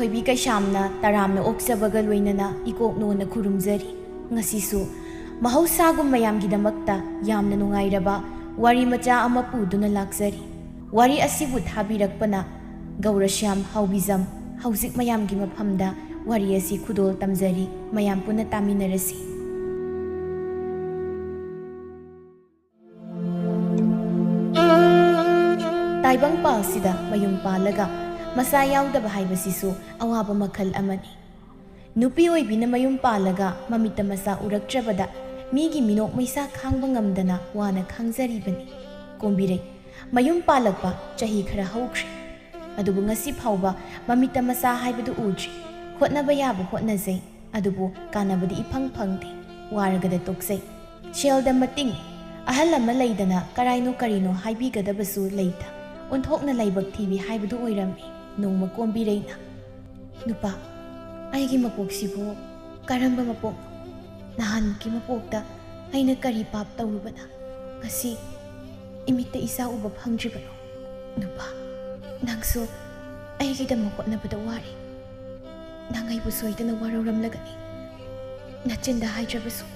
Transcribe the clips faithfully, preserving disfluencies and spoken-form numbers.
ꯊꯣꯏꯕꯤ ꯀꯩꯁꯥꯝꯅ ꯇꯔꯥꯝꯅ ꯑꯣꯛꯆꯕꯒ ꯂꯣꯏꯅꯅ ꯏꯀꯣꯛꯅꯣꯅ ꯈꯨꯔꯨꯝꯖꯔꯤ꯫ ꯉꯁꯤꯁꯨ ꯃꯍꯧꯁꯥꯒꯨꯝ ꯃꯌꯥꯝꯒꯤꯗꯃꯛꯇ ꯌꯥꯝꯅ ꯅꯨꯡꯉꯥꯏꯔꯕ ꯋꯥꯔꯤ ꯃꯆꯥ ꯑꯃ ꯄꯨꯗꯨꯅ ꯂꯥꯛꯆꯔꯤ꯫ ꯋꯥꯔꯤ ꯑꯁꯤꯕꯨ ꯊꯥꯕꯤꯔꯛꯄꯅ ꯒꯧꯔꯁ꯭ꯌꯥꯝ ꯍꯥꯎꯕꯤꯖꯝ꯫ ꯍꯧꯖꯤꯛ ꯃꯌꯥꯝꯒꯤ ꯃꯐꯝꯗ ꯋꯥꯔꯤ ꯑꯁꯤ ꯈꯨꯗꯣꯜ ꯇꯝꯖꯔꯤ꯫ ꯃꯌꯥꯝ ꯄꯨꯟꯅ ꯇꯥꯃꯤꯟꯅꯔꯁꯤ꯫ ꯇꯥꯏꯕꯪꯄꯥꯜꯁꯤꯗ ꯃꯌꯨꯝ ꯄꯥꯜꯂꯒ ꯃꯆꯥ ꯌꯥꯎꯗꯕ ꯍꯥꯏꯕꯁꯤꯁꯨ ꯑꯋꯥꯕ ꯃꯈꯜ ꯑꯃꯅꯤ꯫ ꯅꯨꯄꯤ ꯑꯣꯏꯕꯤꯅ ꯃꯌꯨꯝ ꯄꯥꯜꯂꯒ ꯃꯃꯤꯠꯇ ꯃꯆꯥ ꯎꯔꯛꯇ꯭ꯔꯕꯗ ꯃꯤꯒꯤ ꯃꯤꯅꯣꯛ ꯃꯩꯁꯥ ꯈꯥꯡꯕ ꯉꯝꯗꯅ ꯋꯥꯅ ꯈꯥꯡꯖꯔꯤꯕꯅꯤ꯫ ꯀꯣꯝꯕꯤꯔꯩ ꯃꯌꯨꯝ ꯄꯥꯜꯂꯛꯄ ꯆꯍꯤ ꯈꯔ ꯍꯧꯈ꯭ꯔꯦ꯫ ꯑꯗꯨꯕꯨ ꯉꯁꯤ ꯐꯥꯎꯕ ꯃꯃꯤꯠꯇ ꯃꯆꯥ ꯍꯥꯏꯕꯗꯨ ꯎꯗ꯭ꯔꯤ꯫ ꯍꯣꯠꯅꯕ ꯌꯥꯕ ꯍꯣꯠꯅꯖꯩ, ꯑꯗꯨꯕꯨ ꯀꯥꯟꯅꯕꯗꯤ ꯏꯐꯪ ꯐꯪꯗꯦ꯫ ꯋꯥꯔꯒꯗ ꯇꯣꯛꯆꯩ꯫ ꯁꯦꯜꯗ ꯃꯇꯤꯡ꯫ ꯑꯍꯜ ꯑꯃ ꯂꯩꯗꯅ ꯀꯔꯥꯏꯅꯣ ꯀꯔꯤꯅꯣ ꯍꯥꯏꯕꯤꯒꯗꯕꯁꯨ ꯂꯩꯇ꯫ ꯑꯣꯟꯊꯣꯛꯅ ꯂꯥꯏꯕꯛ ꯊꯤꯕꯤ ꯍꯥꯏꯕꯗꯨ ꯑꯣꯏꯔꯝꯃꯤ꯫ ꯅꯣꯡꯃ ꯀꯣꯝꯕꯤꯔꯩꯅ, "ꯅꯨꯄꯥ, ꯑꯩꯒꯤ ꯃꯄꯣꯛꯁꯤꯕꯨ ꯀꯔꯝꯕ ꯃꯄꯣꯛꯅꯣ? ꯅꯍꯥꯟꯃꯨꯛꯀꯤ ꯃꯄꯣꯛꯇ ꯑꯩꯅ ꯀꯔꯤ ꯄꯥꯞ ꯇꯧꯔꯨꯕꯅ ꯉꯁꯤ ꯏꯃꯤꯠꯇ ꯏꯆꯥ ꯎꯕ ꯐꯪꯗ꯭ꯔꯤꯕꯅꯣ? ꯅꯨꯄꯥ, ꯅꯪꯁꯨ ꯑꯩꯒꯤꯗꯃꯛ ꯍꯣꯠꯅꯕꯗ ꯋꯥꯔꯤ꯫ ꯅꯪ ꯑꯩꯕꯨ ꯁꯣꯏꯗꯅ ꯋꯥꯔꯧꯔꯝꯂꯒꯅꯤ꯫ ꯅꯆꯤꯟꯗ ꯍꯥꯏꯗ꯭ꯔꯕꯁꯨ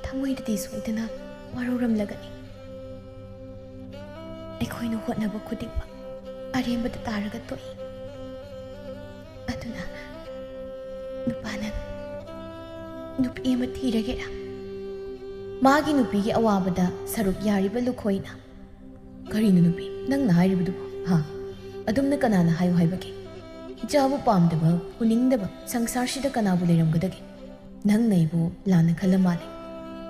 ꯊꯃꯣꯏꯗꯗꯤ ꯁꯣꯏꯗꯅ ꯋꯥꯔꯧꯔꯝꯂꯒꯅꯤ꯫ ꯑꯩꯈꯣꯏꯅ ꯍꯣꯠꯅꯕ ꯈꯨꯗꯤꯡꯃꯛ ꯑꯔꯦꯝꯕꯗ ꯇꯥꯔꯒ ꯇꯣꯛꯏ꯫ ꯑꯗꯨꯅ ꯅꯨꯄꯥ, ꯅꯪ ꯅꯨꯄꯤ ꯑꯃ ꯊꯤꯔꯒꯦꯔꯥ?" ꯃꯥꯒꯤ ꯅꯨꯄꯤꯒꯤ ꯑꯋꯥꯕꯗ ꯁꯔꯨꯛ ꯌꯥꯔꯤꯕ ꯂꯨꯈꯣꯏꯅ, "ꯀꯔꯤꯅꯣ ꯅꯨꯄꯤ, ꯅꯪꯅ ꯍꯥꯏꯔꯤꯕꯗꯨꯕꯨ? ꯍꯥ? ꯑꯗꯨꯝꯅ ꯀꯅꯥꯅ ꯍꯥꯏꯌꯨ ꯍꯥꯏꯕꯒꯦ? ꯏꯆꯥꯕꯨ ꯄꯥꯝꯗꯕ, ꯎꯅꯤꯡꯗꯕ ꯁꯪꯁꯥꯔꯁꯤꯗ ꯀꯅꯥꯕꯨ ꯂꯩꯔꯝꯒꯗꯒꯦ? ꯅꯪꯅ ꯑꯩꯕꯨ ꯂꯥꯟꯅ ꯈꯜꯂ ꯃꯥꯜꯂꯦ꯫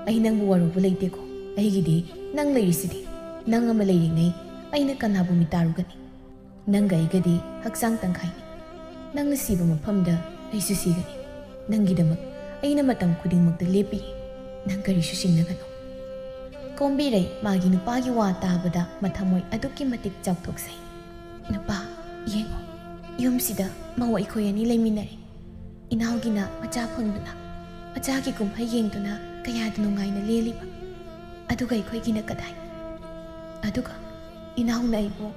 ꯑꯩ ꯅꯪꯕꯨ ꯋꯥꯔꯧꯕ ꯂꯩꯇꯦꯀꯣ꯫ ꯑꯩꯒꯤꯗꯤ ꯅꯪ ꯂꯩꯔꯤꯁꯤꯗꯤ꯫ ꯅꯪ ꯑꯃ ꯂꯩꯔꯤꯉꯩ ꯑꯩꯅ ꯀꯅꯥꯕꯨ ꯃꯤꯇꯥꯔꯨꯒꯅꯤ? ꯅꯪꯒ ꯑꯩꯒꯗꯤ ꯍꯛꯆꯥꯡ ꯇꯪꯈꯥꯏꯅꯤ꯫ ꯅꯪꯅ ꯁꯤꯕ ꯃꯐꯝꯗ ꯑꯩꯁꯨ ꯁꯤꯒꯅꯤ꯫ ꯅꯪꯒꯤꯗꯃꯛ ꯑꯩꯅ ꯃꯇꯝ ꯈꯨꯗꯤꯡꯃꯛꯇ ꯂꯦꯞꯄꯤ꯫ ꯅꯪ ꯀꯔꯤꯁꯨ ꯆꯤꯡꯅꯒꯅꯨ꯫" ꯀꯣꯝꯕꯤꯔꯩ ꯃꯥꯒꯤ ꯅꯨꯄꯥꯒꯤ ꯋꯥ ꯇꯥꯕꯗ ꯃꯊꯃꯣꯏ ꯑꯗꯨꯛꯀꯤ ꯃꯇꯤꯛ ꯆꯥꯎꯊꯣꯛꯆꯩ꯫ "ꯅꯨꯄꯥ, ꯌꯦꯡꯉꯣ, ꯌꯨꯝꯁꯤꯗ ꯃꯧ ꯑꯩꯈꯣꯏ ꯑꯅꯤ ꯂꯩꯃꯤꯟꯅꯔꯦ꯫ ꯏꯅꯥꯎꯒꯤꯅ ꯃꯆꯥ ꯐꯪꯗꯨꯅ, ꯃꯆꯥꯒꯤ ꯀꯨꯝꯍꯩ ꯌꯦꯡꯗꯨꯅ ꯀꯌꯥꯗ ꯅꯨꯡꯉꯥꯏꯅ ꯂꯦꯜꯂꯤꯕ꯫ ꯑꯗꯨꯒ ꯑꯩꯈꯣꯏꯒꯤꯅ ꯀꯗꯥꯏ? ꯑꯗꯨꯒ ꯏꯅꯥꯎꯅ ꯑꯩꯕꯨ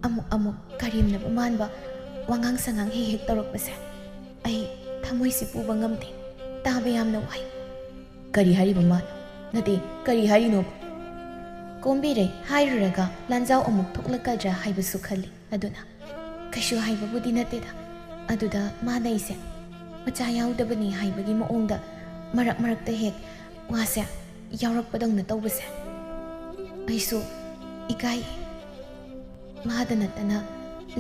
ꯑꯃꯨꯛ ꯑꯃꯨꯛ ꯀꯔꯦꯝꯅꯕ ꯃꯥꯟꯕ ꯋꯥꯉꯥꯡ ꯁꯉꯥꯡ ꯍꯦꯛ ꯍꯦꯛ ꯇꯧꯔꯛꯄꯁꯦ ꯑꯩ ꯊꯃꯣꯏꯁꯤ ꯄꯨꯕ ꯉꯝꯗꯦ꯫ ꯇꯥꯕ ꯌꯥꯝꯅ ꯋꯥꯏ꯫ ꯀꯔꯤ ꯍꯥꯏꯔꯤꯕ ꯃꯥꯅꯣ? ꯅꯠꯇꯦ, ꯀꯔꯤ ꯍꯥꯏꯔꯤꯅꯣ? ꯀꯣꯝꯕꯤꯔꯩ ꯍꯥꯏꯔꯨꯔꯒ ꯂꯥꯟꯖꯥꯎ ꯑꯃꯨꯛ ꯊꯣꯛꯂꯛꯀꯗ꯭ꯔꯥ ꯍꯥꯏꯕꯁꯨ ꯈꯜꯂꯤ꯫ ꯑꯗꯨꯅ ꯀꯩꯁꯨ ꯍꯥꯏꯕꯕꯨꯗꯤ ꯅꯠꯇꯦꯗ꯫ ꯑꯗꯨꯗ ꯃꯥꯅ ꯑꯩꯁꯦ ꯃꯆꯥ ꯌꯥꯎꯗꯕꯅꯤ ꯍꯥꯏꯕꯒꯤ ꯃꯑꯣꯡꯗ ꯃꯔꯛ ꯃꯔꯛꯇ ꯍꯦꯛ ꯋꯥꯁꯦ ꯌꯥꯎꯔꯛꯄꯗꯧꯅ ꯇꯧꯕꯁꯦ ꯑꯩꯁꯨ ꯏꯀꯥꯏ꯫ ꯃꯥꯗ ꯅꯠꯇꯅ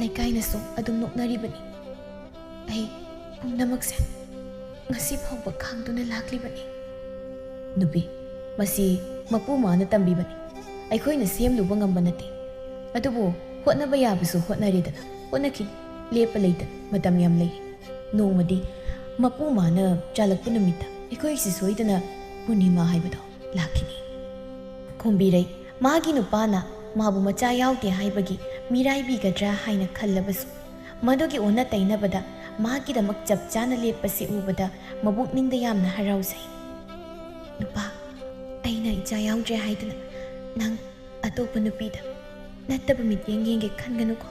ꯂꯩꯀꯥꯏꯅꯁꯨ ꯑꯗꯨꯝ ꯅꯣꯛꯅꯔꯤꯕꯅꯤ꯫ ꯑꯩ ꯄꯨꯝꯅꯃꯛꯁꯦ ꯉꯁꯤ ꯐꯥꯎꯕ ꯈꯥꯡꯗꯨꯅ ꯂꯥꯛꯂꯤꯕꯅꯤ꯫ ꯅꯨꯄꯤ, ꯃꯁꯤ ꯃꯄꯨ ꯃꯥꯅ ꯇꯝꯕꯤꯕꯅꯤ꯫ ꯑꯩꯈꯣꯏꯅ ꯁꯦꯝꯂꯨꯕ ꯉꯝꯕ ꯅꯠꯇꯦ꯫ ꯑꯗꯨꯕꯨ ꯍꯣꯠꯅꯕ ꯌꯥꯕꯁꯨ ꯍꯣꯠꯅꯔꯦꯗꯅ, ꯍꯣꯠꯅꯈꯤ꯫ ꯂꯦꯞꯄ ꯂꯩꯇꯅ ꯃꯇꯝ ꯌꯥꯝ ꯂꯩ꯫ ꯅꯣꯡꯃꯗꯤ ꯃꯄꯨ ꯃꯥꯅ ꯆꯥꯂꯛꯄ ꯅꯨꯃꯤꯠꯇ ꯑꯩꯈꯣꯏꯁꯤ ꯁꯣꯏꯗꯅ ꯄꯨꯔꯅꯤꯃꯥ ꯍꯥꯏꯕꯗꯣ ꯂꯥꯛꯈꯤꯅꯤ꯫ ꯀꯣꯝꯕꯤꯔꯩ, ꯃꯥꯒꯤ ꯅꯨꯄꯥꯅ ꯃꯥꯕꯨ ꯃꯆꯥ ꯌꯥꯎꯗꯦ ꯍꯥꯏꯕꯒꯤ ꯃꯤꯔꯥꯏꯕꯤꯒꯗ꯭ꯔꯥ ꯍꯥꯏꯅ ꯈꯜꯂꯕꯁꯨ, ꯃꯗꯨꯒꯤ ꯑꯣꯟꯅ ꯇꯩꯅꯕꯗ ꯃꯥꯒꯤꯗꯃꯛ ꯆꯞ ꯆꯥꯅ ꯂꯦꯞꯄꯁꯤ ꯎꯕꯗ ꯃꯕꯨꯛꯅꯤꯡꯗ ꯌꯥꯝꯅ ꯍꯔꯥꯎꯖꯩ꯫ ꯅꯨꯄꯥ, ꯑꯩꯅ ꯏꯆꯥ ꯌꯥꯎꯗ꯭ꯔꯦ ꯍꯥꯏꯗꯨꯅ ꯅꯪ ꯑꯇꯣꯞꯄ ꯅꯨꯄꯤꯗ ꯅꯠꯇꯕ ꯃꯤꯠꯌꯦꯡ ꯌꯦꯡꯒꯦ ꯈꯟꯒꯅꯨꯀꯣ꯫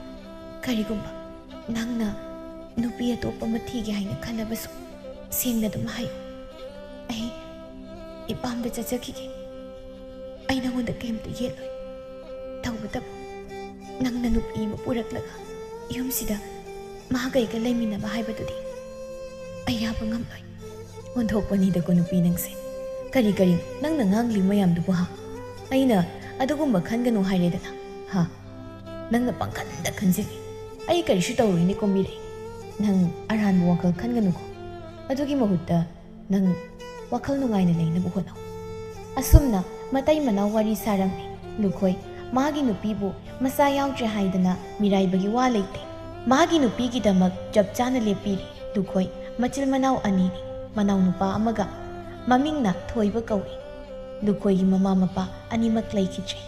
ꯀꯔꯤꯒꯨꯝꯕ ꯅꯪꯅ ꯅꯨꯄꯤ ꯑꯇꯣꯞꯄ ꯑꯃ ꯊꯤꯒꯦ ꯍꯥꯏꯅ ꯈꯜꯂꯕꯁꯨ, ꯁꯦꯡꯅ ꯑꯗꯨꯝ ꯍꯥꯏꯌꯨ꯫ ꯑꯩ ꯏꯄꯥꯝꯗ ꯆꯠꯆꯈꯤꯒꯦ꯫ ꯑꯩ ꯅꯉꯣꯟꯗ ꯀꯩꯝꯇ ꯌꯦꯠꯂꯣꯏ꯫ ꯇꯧꯕꯇꯕꯨ ꯅꯪꯅ ꯅꯨꯄꯤ ꯑꯃ ꯄꯨꯔꯛꯂꯒ ꯌꯨꯝꯁꯤꯗ ꯃꯍꯥꯛ ꯑꯩꯒ ꯂꯩꯃꯤꯟꯅꯕ ꯍꯥꯏꯕꯗꯨꯗꯤ ꯑꯩ ꯌꯥꯕ ꯉꯝꯂꯣꯏ꯫ ꯑꯣꯟꯊꯣꯛꯄꯅꯤꯗꯀꯣ ꯅꯨꯄꯤ ꯅꯪꯁꯦ꯫ ꯀꯔꯤ ꯀꯔꯤ ꯅꯪꯅ ꯉꯥꯡꯂꯤ ꯃꯌꯥꯝꯗꯨꯕꯨ ꯍꯥ? ꯑꯩꯅ ꯑꯗꯨꯒꯨꯝꯕ ꯈꯟꯒꯅꯨ ꯍꯥꯏꯔꯦꯗꯅ? ꯍꯥ? ꯅꯪꯅ ꯄꯪꯈꯟꯗ ꯈꯟꯖꯤꯜꯂꯤ꯫ ꯑꯩ ꯀꯔꯤꯁꯨ ꯇꯧꯔꯣꯏꯅꯦ ꯀꯣꯝꯕꯤꯔꯩ꯫ ꯅꯪ ꯑꯔꯥꯟꯕ ꯋꯥꯈꯜ ꯈꯟꯒꯅꯨꯀꯣ꯫ ꯑꯗꯨꯒꯤ ꯃꯍꯨꯠꯇ ꯅꯪ ꯋꯥꯈꯜ ꯅꯨꯡꯉꯥꯏꯅ ꯂꯩꯅꯕ ꯍꯣꯠꯅꯧ꯫ ꯑꯁꯨꯝꯅ ꯃꯇꯩ ꯃꯅꯥꯎ ꯋꯥꯔꯤ ꯁꯥꯔꯝꯃꯤ꯫ ꯂꯨꯈꯣꯏ ꯃꯥꯒꯤ ꯅꯨꯄꯤꯕꯨ ꯃꯆꯥ ꯌꯥꯎꯗ꯭ꯔꯦ ꯍꯥꯏꯗꯅ ꯃꯤꯔꯥꯏꯕꯒꯤ ꯋꯥ ꯂꯩꯇꯦ꯫ ꯃꯥꯒꯤ ꯅꯨꯄꯤꯒꯤꯗꯃꯛ ꯆꯞ ꯆꯥꯅ ꯂꯦꯞꯄꯤꯔꯤ꯫ ꯂꯨꯈꯣꯏ ꯃꯆꯤꯜ ꯃꯅꯥꯎ ꯑꯅꯤꯅꯤ, ꯃꯅꯥꯎꯅꯨꯄꯥ ꯑꯃꯒ꯫ ꯃꯃꯤꯡꯅ ꯊꯣꯏꯕ ꯀꯧꯏ꯫ ꯂꯨꯈꯣꯏꯒꯤ ꯃꯃꯥ ꯃꯄꯥ ꯑꯅꯤꯃꯛ ꯂꯩꯈꯤꯗ꯭ꯔꯦ꯫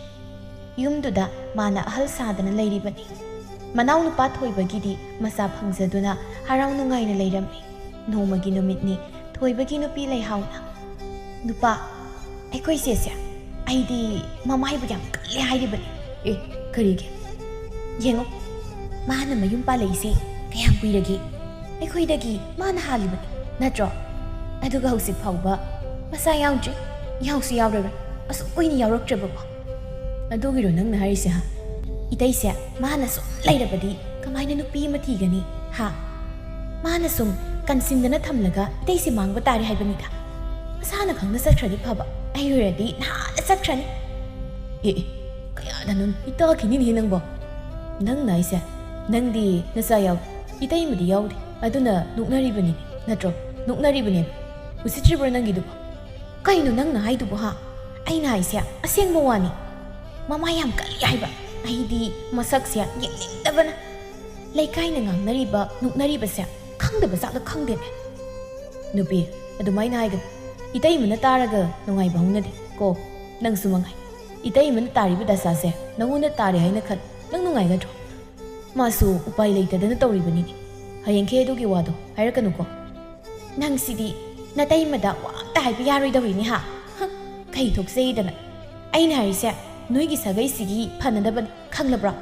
ꯌꯨꯝꯗꯨꯗ ꯃꯥꯅ ꯑꯍꯜ ꯁꯥꯗꯅ ꯂꯩꯔꯤꯕꯅꯤ꯫ ꯃꯅꯥꯎꯅꯨꯄꯥ ꯊꯣꯏꯕꯒꯤꯗꯤ ꯃꯆꯥ ꯐꯪꯖꯗꯨꯅ ꯍꯔꯥꯎ ꯅꯨꯡꯉꯥꯏꯅ ꯂꯩꯔꯝꯃꯤ꯫ ꯅꯣꯡꯃꯒꯤ ꯅꯨꯃꯤꯠꯅꯤ꯫ ꯊꯣꯏꯕꯒꯤ ꯅꯨꯄꯤ ꯂꯩꯍꯥꯎꯅ, "ꯅꯨꯄꯥ, ꯑꯩꯈꯣꯏ ꯆꯦꯁꯦ ꯑꯩꯗꯤ ꯃꯃꯥꯏꯕꯨ ꯌꯥꯝ ꯀꯜꯂꯦ ꯍꯥꯏꯔꯤꯕꯅꯤ꯫" "ꯑꯦ, ꯀꯔꯤꯒꯤ?" "ꯌꯦꯡꯉꯣ, ꯃꯥꯅ ꯃꯌꯨꯝ ꯄꯥꯜꯂꯛꯏꯁꯦ ꯀꯌꯥꯝ ꯀꯨꯏꯔꯒꯦ? ꯑꯩꯈꯣꯏꯗꯒꯤ ꯃꯥꯅ ꯍꯥꯜꯂꯤꯕꯅꯤ, ꯅꯠꯇ꯭ꯔꯣ? ꯑꯗꯨꯒ ꯍꯧꯖꯤꯛ ꯐꯥꯎꯕ ꯃꯆꯥ ꯌꯥꯎꯗ꯭ꯔꯤ, ꯌꯥꯎꯁꯨ ꯌꯥꯎꯔꯔꯣꯏ꯫ ꯑꯁꯨꯛ ꯀꯨꯏꯅ ꯌꯥꯎꯔꯛꯇ꯭ꯔꯕꯕꯣ? ꯑꯗꯨꯒꯤꯔꯣ ꯅꯪꯅ ꯍꯥꯏꯔꯤꯁꯦ, ꯍꯥ? ꯏꯇꯩꯁꯦ ꯃꯥꯅ ꯁꯨꯝ ꯂꯩꯔꯕꯗꯤ ꯀꯃꯥꯏꯅ ꯅꯨꯄꯤ ꯑꯃ ꯊꯤꯒꯅꯤ, ꯍꯥ? ꯃꯥꯅ ꯁꯨꯝ ꯀꯟꯁꯤꯟꯗꯅ ꯊꯝꯂꯒ ꯏꯇꯩꯁꯦ ꯃꯥꯡꯕ ꯇꯥꯔꯦ ꯍꯥꯏꯕꯅꯤꯗ꯫ ꯃꯁꯥꯅ ꯈꯪꯅ ꯆꯠꯈ꯭ꯔꯗꯤ ꯐꯕ, ꯑꯩ ꯑꯣꯏꯔꯗꯤ ꯅꯍꯥꯟꯅ ꯆꯠꯈ꯭ꯔꯅꯤ꯫ ꯑꯦ, ꯑꯦ, ꯀꯌꯥꯗꯅꯣ ꯏꯇꯥꯈꯤꯅꯤꯅꯦ ꯅꯪꯕꯣ? ꯅꯪꯅ ꯑꯩꯁꯦ, ꯅꯪꯗꯤ ꯅꯆꯥ ꯌꯥꯎꯗꯦ, ꯏꯇꯩꯃꯗꯤ ꯌꯥꯎꯗꯦ, ꯑꯗꯨꯅ ꯅꯣꯛꯅꯔꯤꯕꯅꯤꯅꯦ, ꯅꯠꯇ꯭ꯔꯣ? ꯅꯣꯛꯅꯔꯤꯕꯅꯦꯕ꯫ ꯎꯁꯤꯠꯇ꯭ꯔꯤꯕ꯭ꯔꯣ ꯅꯪꯒꯤꯗꯨꯕꯣ? ꯀꯩꯅꯣ ꯅꯪꯅ ꯍꯥꯏꯗꯨꯕꯣ, ꯍꯥ? ꯑꯩꯅ ꯍꯥꯏꯁꯦ ꯑꯁꯦꯡꯕ ꯋꯥꯅꯤ꯫ ꯃꯃꯥ ꯌꯥꯝ ꯀꯜꯂꯤ ꯍꯥꯏꯕ꯫ ꯑꯩꯗꯤ ꯃꯁꯛꯁꯦ ꯌꯦꯡꯅꯤꯡꯗꯕꯅ꯫ ꯂꯩꯀꯥꯏꯅ ꯉꯥꯡꯅꯔꯤꯕ, ꯅꯣꯛꯅꯔꯤꯕꯁꯦ ꯈꯪꯗꯕ ꯖꯥꯠꯂ ꯈꯪꯗꯦꯅꯦ꯫ ꯅꯨꯄꯤ, ꯑꯗꯨꯃꯥꯏꯅ ꯍꯥꯏꯒꯅꯨ꯫ ꯏꯇꯩꯃꯅ ꯇꯥꯔꯒ ꯅꯨꯡꯉꯥꯏꯕ ꯍꯧꯅꯗꯦ ꯀꯣ꯫ ꯅꯪꯁꯨ ꯃꯉꯥꯏ꯫ ꯏꯇꯩꯃꯅ ꯇꯥꯔꯤꯕ ꯗꯁꯥꯁꯦ ꯅꯉꯣꯟꯗ ꯇꯥꯔꯦ ꯍꯥꯏꯅ ꯈꯜ, ꯅꯪ ꯅꯨꯡꯉꯥꯏꯒꯗ꯭ꯔꯣ? ꯃꯥꯁꯨ ꯎꯄꯥꯏ ꯂꯩꯇꯗꯅ ꯇꯧꯔꯤꯕꯅꯤꯅꯦ꯫ ꯍꯌꯦꯡꯈꯩ ꯑꯗꯨꯒꯤ ꯋꯥꯗꯣ ꯍꯥꯏꯔꯛꯀꯅꯨꯀꯣ꯫ ꯅꯪꯁꯤꯗꯤ ꯅꯇꯩꯃꯗ ꯋꯥ ꯑꯝꯇ ꯍꯥꯏꯕ ꯌꯥꯔꯣꯏꯗꯧꯔꯤꯅꯤ, ꯍꯥ? ꯍ, ꯀꯩ ꯊꯣꯛꯆꯩꯗꯅ꯫ ꯑꯩꯅ ꯍꯥꯏꯔꯤꯁꯦ, ꯅꯣꯏꯒꯤ ꯁꯥꯒꯩꯁꯤꯒꯤ ꯐꯅꯗꯕꯅꯤ, ꯈꯪꯂꯕ꯭ꯔꯥ?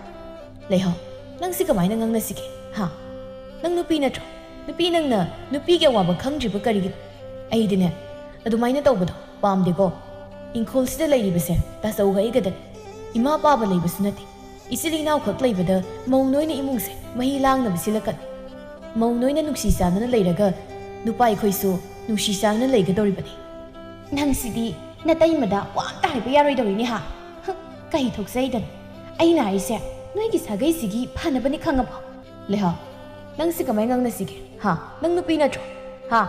ꯂꯩꯍꯥꯎ, ꯅꯪꯁꯤ ꯀꯃꯥꯏꯅ ꯉꯥꯡꯅꯁꯤꯒꯦ, ꯍꯥ? ꯅꯪ ꯅꯨꯄꯤ ꯅꯠꯇ꯭ꯔꯣ? ꯅꯨꯄꯤ ꯅꯪꯅ ꯅꯨꯄꯤꯒꯤ ꯑꯋꯥꯕ ꯈꯪꯗ꯭ꯔꯤꯕ ꯀꯔꯤꯒꯤꯅꯣ? ꯑꯩꯗꯤꯅꯦ, ꯑꯗꯨꯃꯥꯏꯅ ꯇꯧꯕꯗꯣ ꯄꯥꯝꯗꯦꯀꯣ꯫ ꯏꯪꯈꯣꯜꯁꯤꯗ ꯂꯩꯔꯤꯕꯁꯦ ꯇꯥꯆꯧꯒ ꯑꯩꯒꯗꯅꯤ꯫ ꯏꯃꯥ ꯄꯥꯕ ꯂꯩꯕꯁꯨ ꯅꯠꯇꯦ꯫ ꯏꯆꯤꯜ ꯏꯅꯥꯎꯈꯛ ꯂꯩꯕꯗ ꯃꯧ ꯅꯣꯏꯅ ꯏꯃꯨꯡꯁꯦ ꯃꯍꯤ ꯂꯥꯡꯅꯕ ꯁꯤꯜꯂꯛꯀꯅꯤ꯫ ꯃꯧ ꯅꯣꯏꯅ ꯅꯨꯡꯁꯤ ꯆꯥꯟꯅꯅ ꯂꯩꯔꯒ ꯅꯨꯄꯥ ꯑꯩꯈꯣꯏꯁꯨ ꯅꯨꯡꯁꯤ ꯆꯥꯟꯅꯅ ꯂꯩꯒꯗꯧꯔꯤꯕꯅꯤ꯫ ꯅꯪꯁꯤꯗꯤ ꯅꯇꯩꯃꯗ ꯋꯥ ꯑꯝꯇ ꯍꯥꯏꯕ ꯌꯥꯔꯣꯏꯗꯧꯔꯤꯅꯦ, ꯍꯥ? ꯍ, ꯀꯩ ꯊꯣꯛꯆꯩꯗꯅ꯫ ꯑꯩꯅ ꯍꯥꯏꯔꯤꯁꯦ ꯅꯣꯏꯒꯤ ꯁꯥꯒꯩꯁꯤꯒꯤ ꯐꯅꯕꯅꯤ, ꯈꯪꯉꯕꯣ? ꯂꯩꯍꯥꯎ, ꯅꯪꯁꯤ ꯀꯃꯥꯏ ꯉꯥꯡꯅꯁꯤꯒꯦ, ꯍꯥ? ꯅꯪ ꯅꯨꯄꯤ ꯅꯠꯇ꯭ꯔꯣ? ꯍꯥ?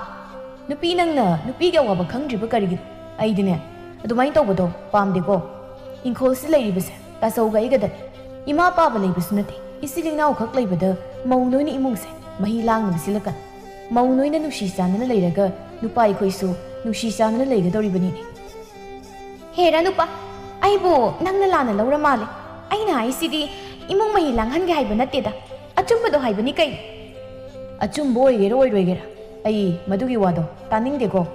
ꯅꯨꯄꯤ ꯅꯪꯅ ꯅꯨꯄꯤꯒꯤ ꯑꯋꯥꯕ ꯈꯪꯗ꯭ꯔꯤꯕ ꯀꯔꯤꯒꯤꯅꯣ? ꯑꯩꯗꯤꯅꯦ, ꯑꯗꯨꯃꯥꯏꯅ ꯇꯧꯕꯗꯣ ꯄꯥꯝꯗꯦꯀꯣ꯫ ꯏꯪꯈꯣꯜꯁꯤ ꯂꯩꯔꯤꯕꯁꯦ ꯇꯥꯆꯧꯒ ꯑꯩꯒꯗꯅꯤ꯫ ꯏꯃꯥ ꯄꯥꯕ ꯂꯩꯕꯁꯨ ꯅꯠꯇꯦ, ꯏꯆꯤꯜ ꯏꯅꯥꯎꯈꯛ ꯂꯩꯕꯗ ꯃꯧ ꯅꯣꯏꯅ ꯏꯃꯨꯡꯁꯦ ꯃꯍꯤ ꯂꯥꯡꯅꯕ ꯁꯤꯜꯂꯛꯀꯅꯤ꯫ ꯃꯧ ꯅꯣꯏꯅ ꯅꯨꯡꯁꯤ ꯆꯥꯟꯅꯅ ꯂꯩꯔꯒ ꯅꯨꯄꯥ ꯑꯩꯈꯣꯏꯁꯨ ꯅꯨꯡꯁꯤ ꯆꯥꯟꯅꯅ ꯂꯩꯒꯗꯧꯔꯤꯕꯅꯤꯅꯦ꯫ ꯍꯦꯔꯥ ꯅꯨꯄꯥ, ꯑꯩꯕꯨ ꯅꯪꯅ ꯂꯥꯟꯅ ꯂꯧꯔ ꯃꯥꯜꯂꯦ꯫ ꯑꯩꯅ ꯍꯥꯏꯁꯤꯗꯤ ꯏꯃꯨꯡ ꯃꯍꯤ ꯂꯥꯡꯍꯟꯒꯦ ꯍꯥꯏꯕ ꯅꯠꯇꯦꯗ, ꯑꯆꯨꯝꯕꯗꯣ ꯍꯥꯏꯕꯅꯤ ꯀꯩꯅꯣ꯫ ꯑꯆꯨꯝꯕ ꯑꯣꯏꯒꯦꯔꯥ ꯑꯣꯏꯔꯣꯏꯒꯦꯔꯥ, ꯑꯩ ꯃꯗꯨꯒꯤ ꯋꯥꯗꯣ ꯇꯥꯅꯤꯡꯗꯦꯀꯣ꯫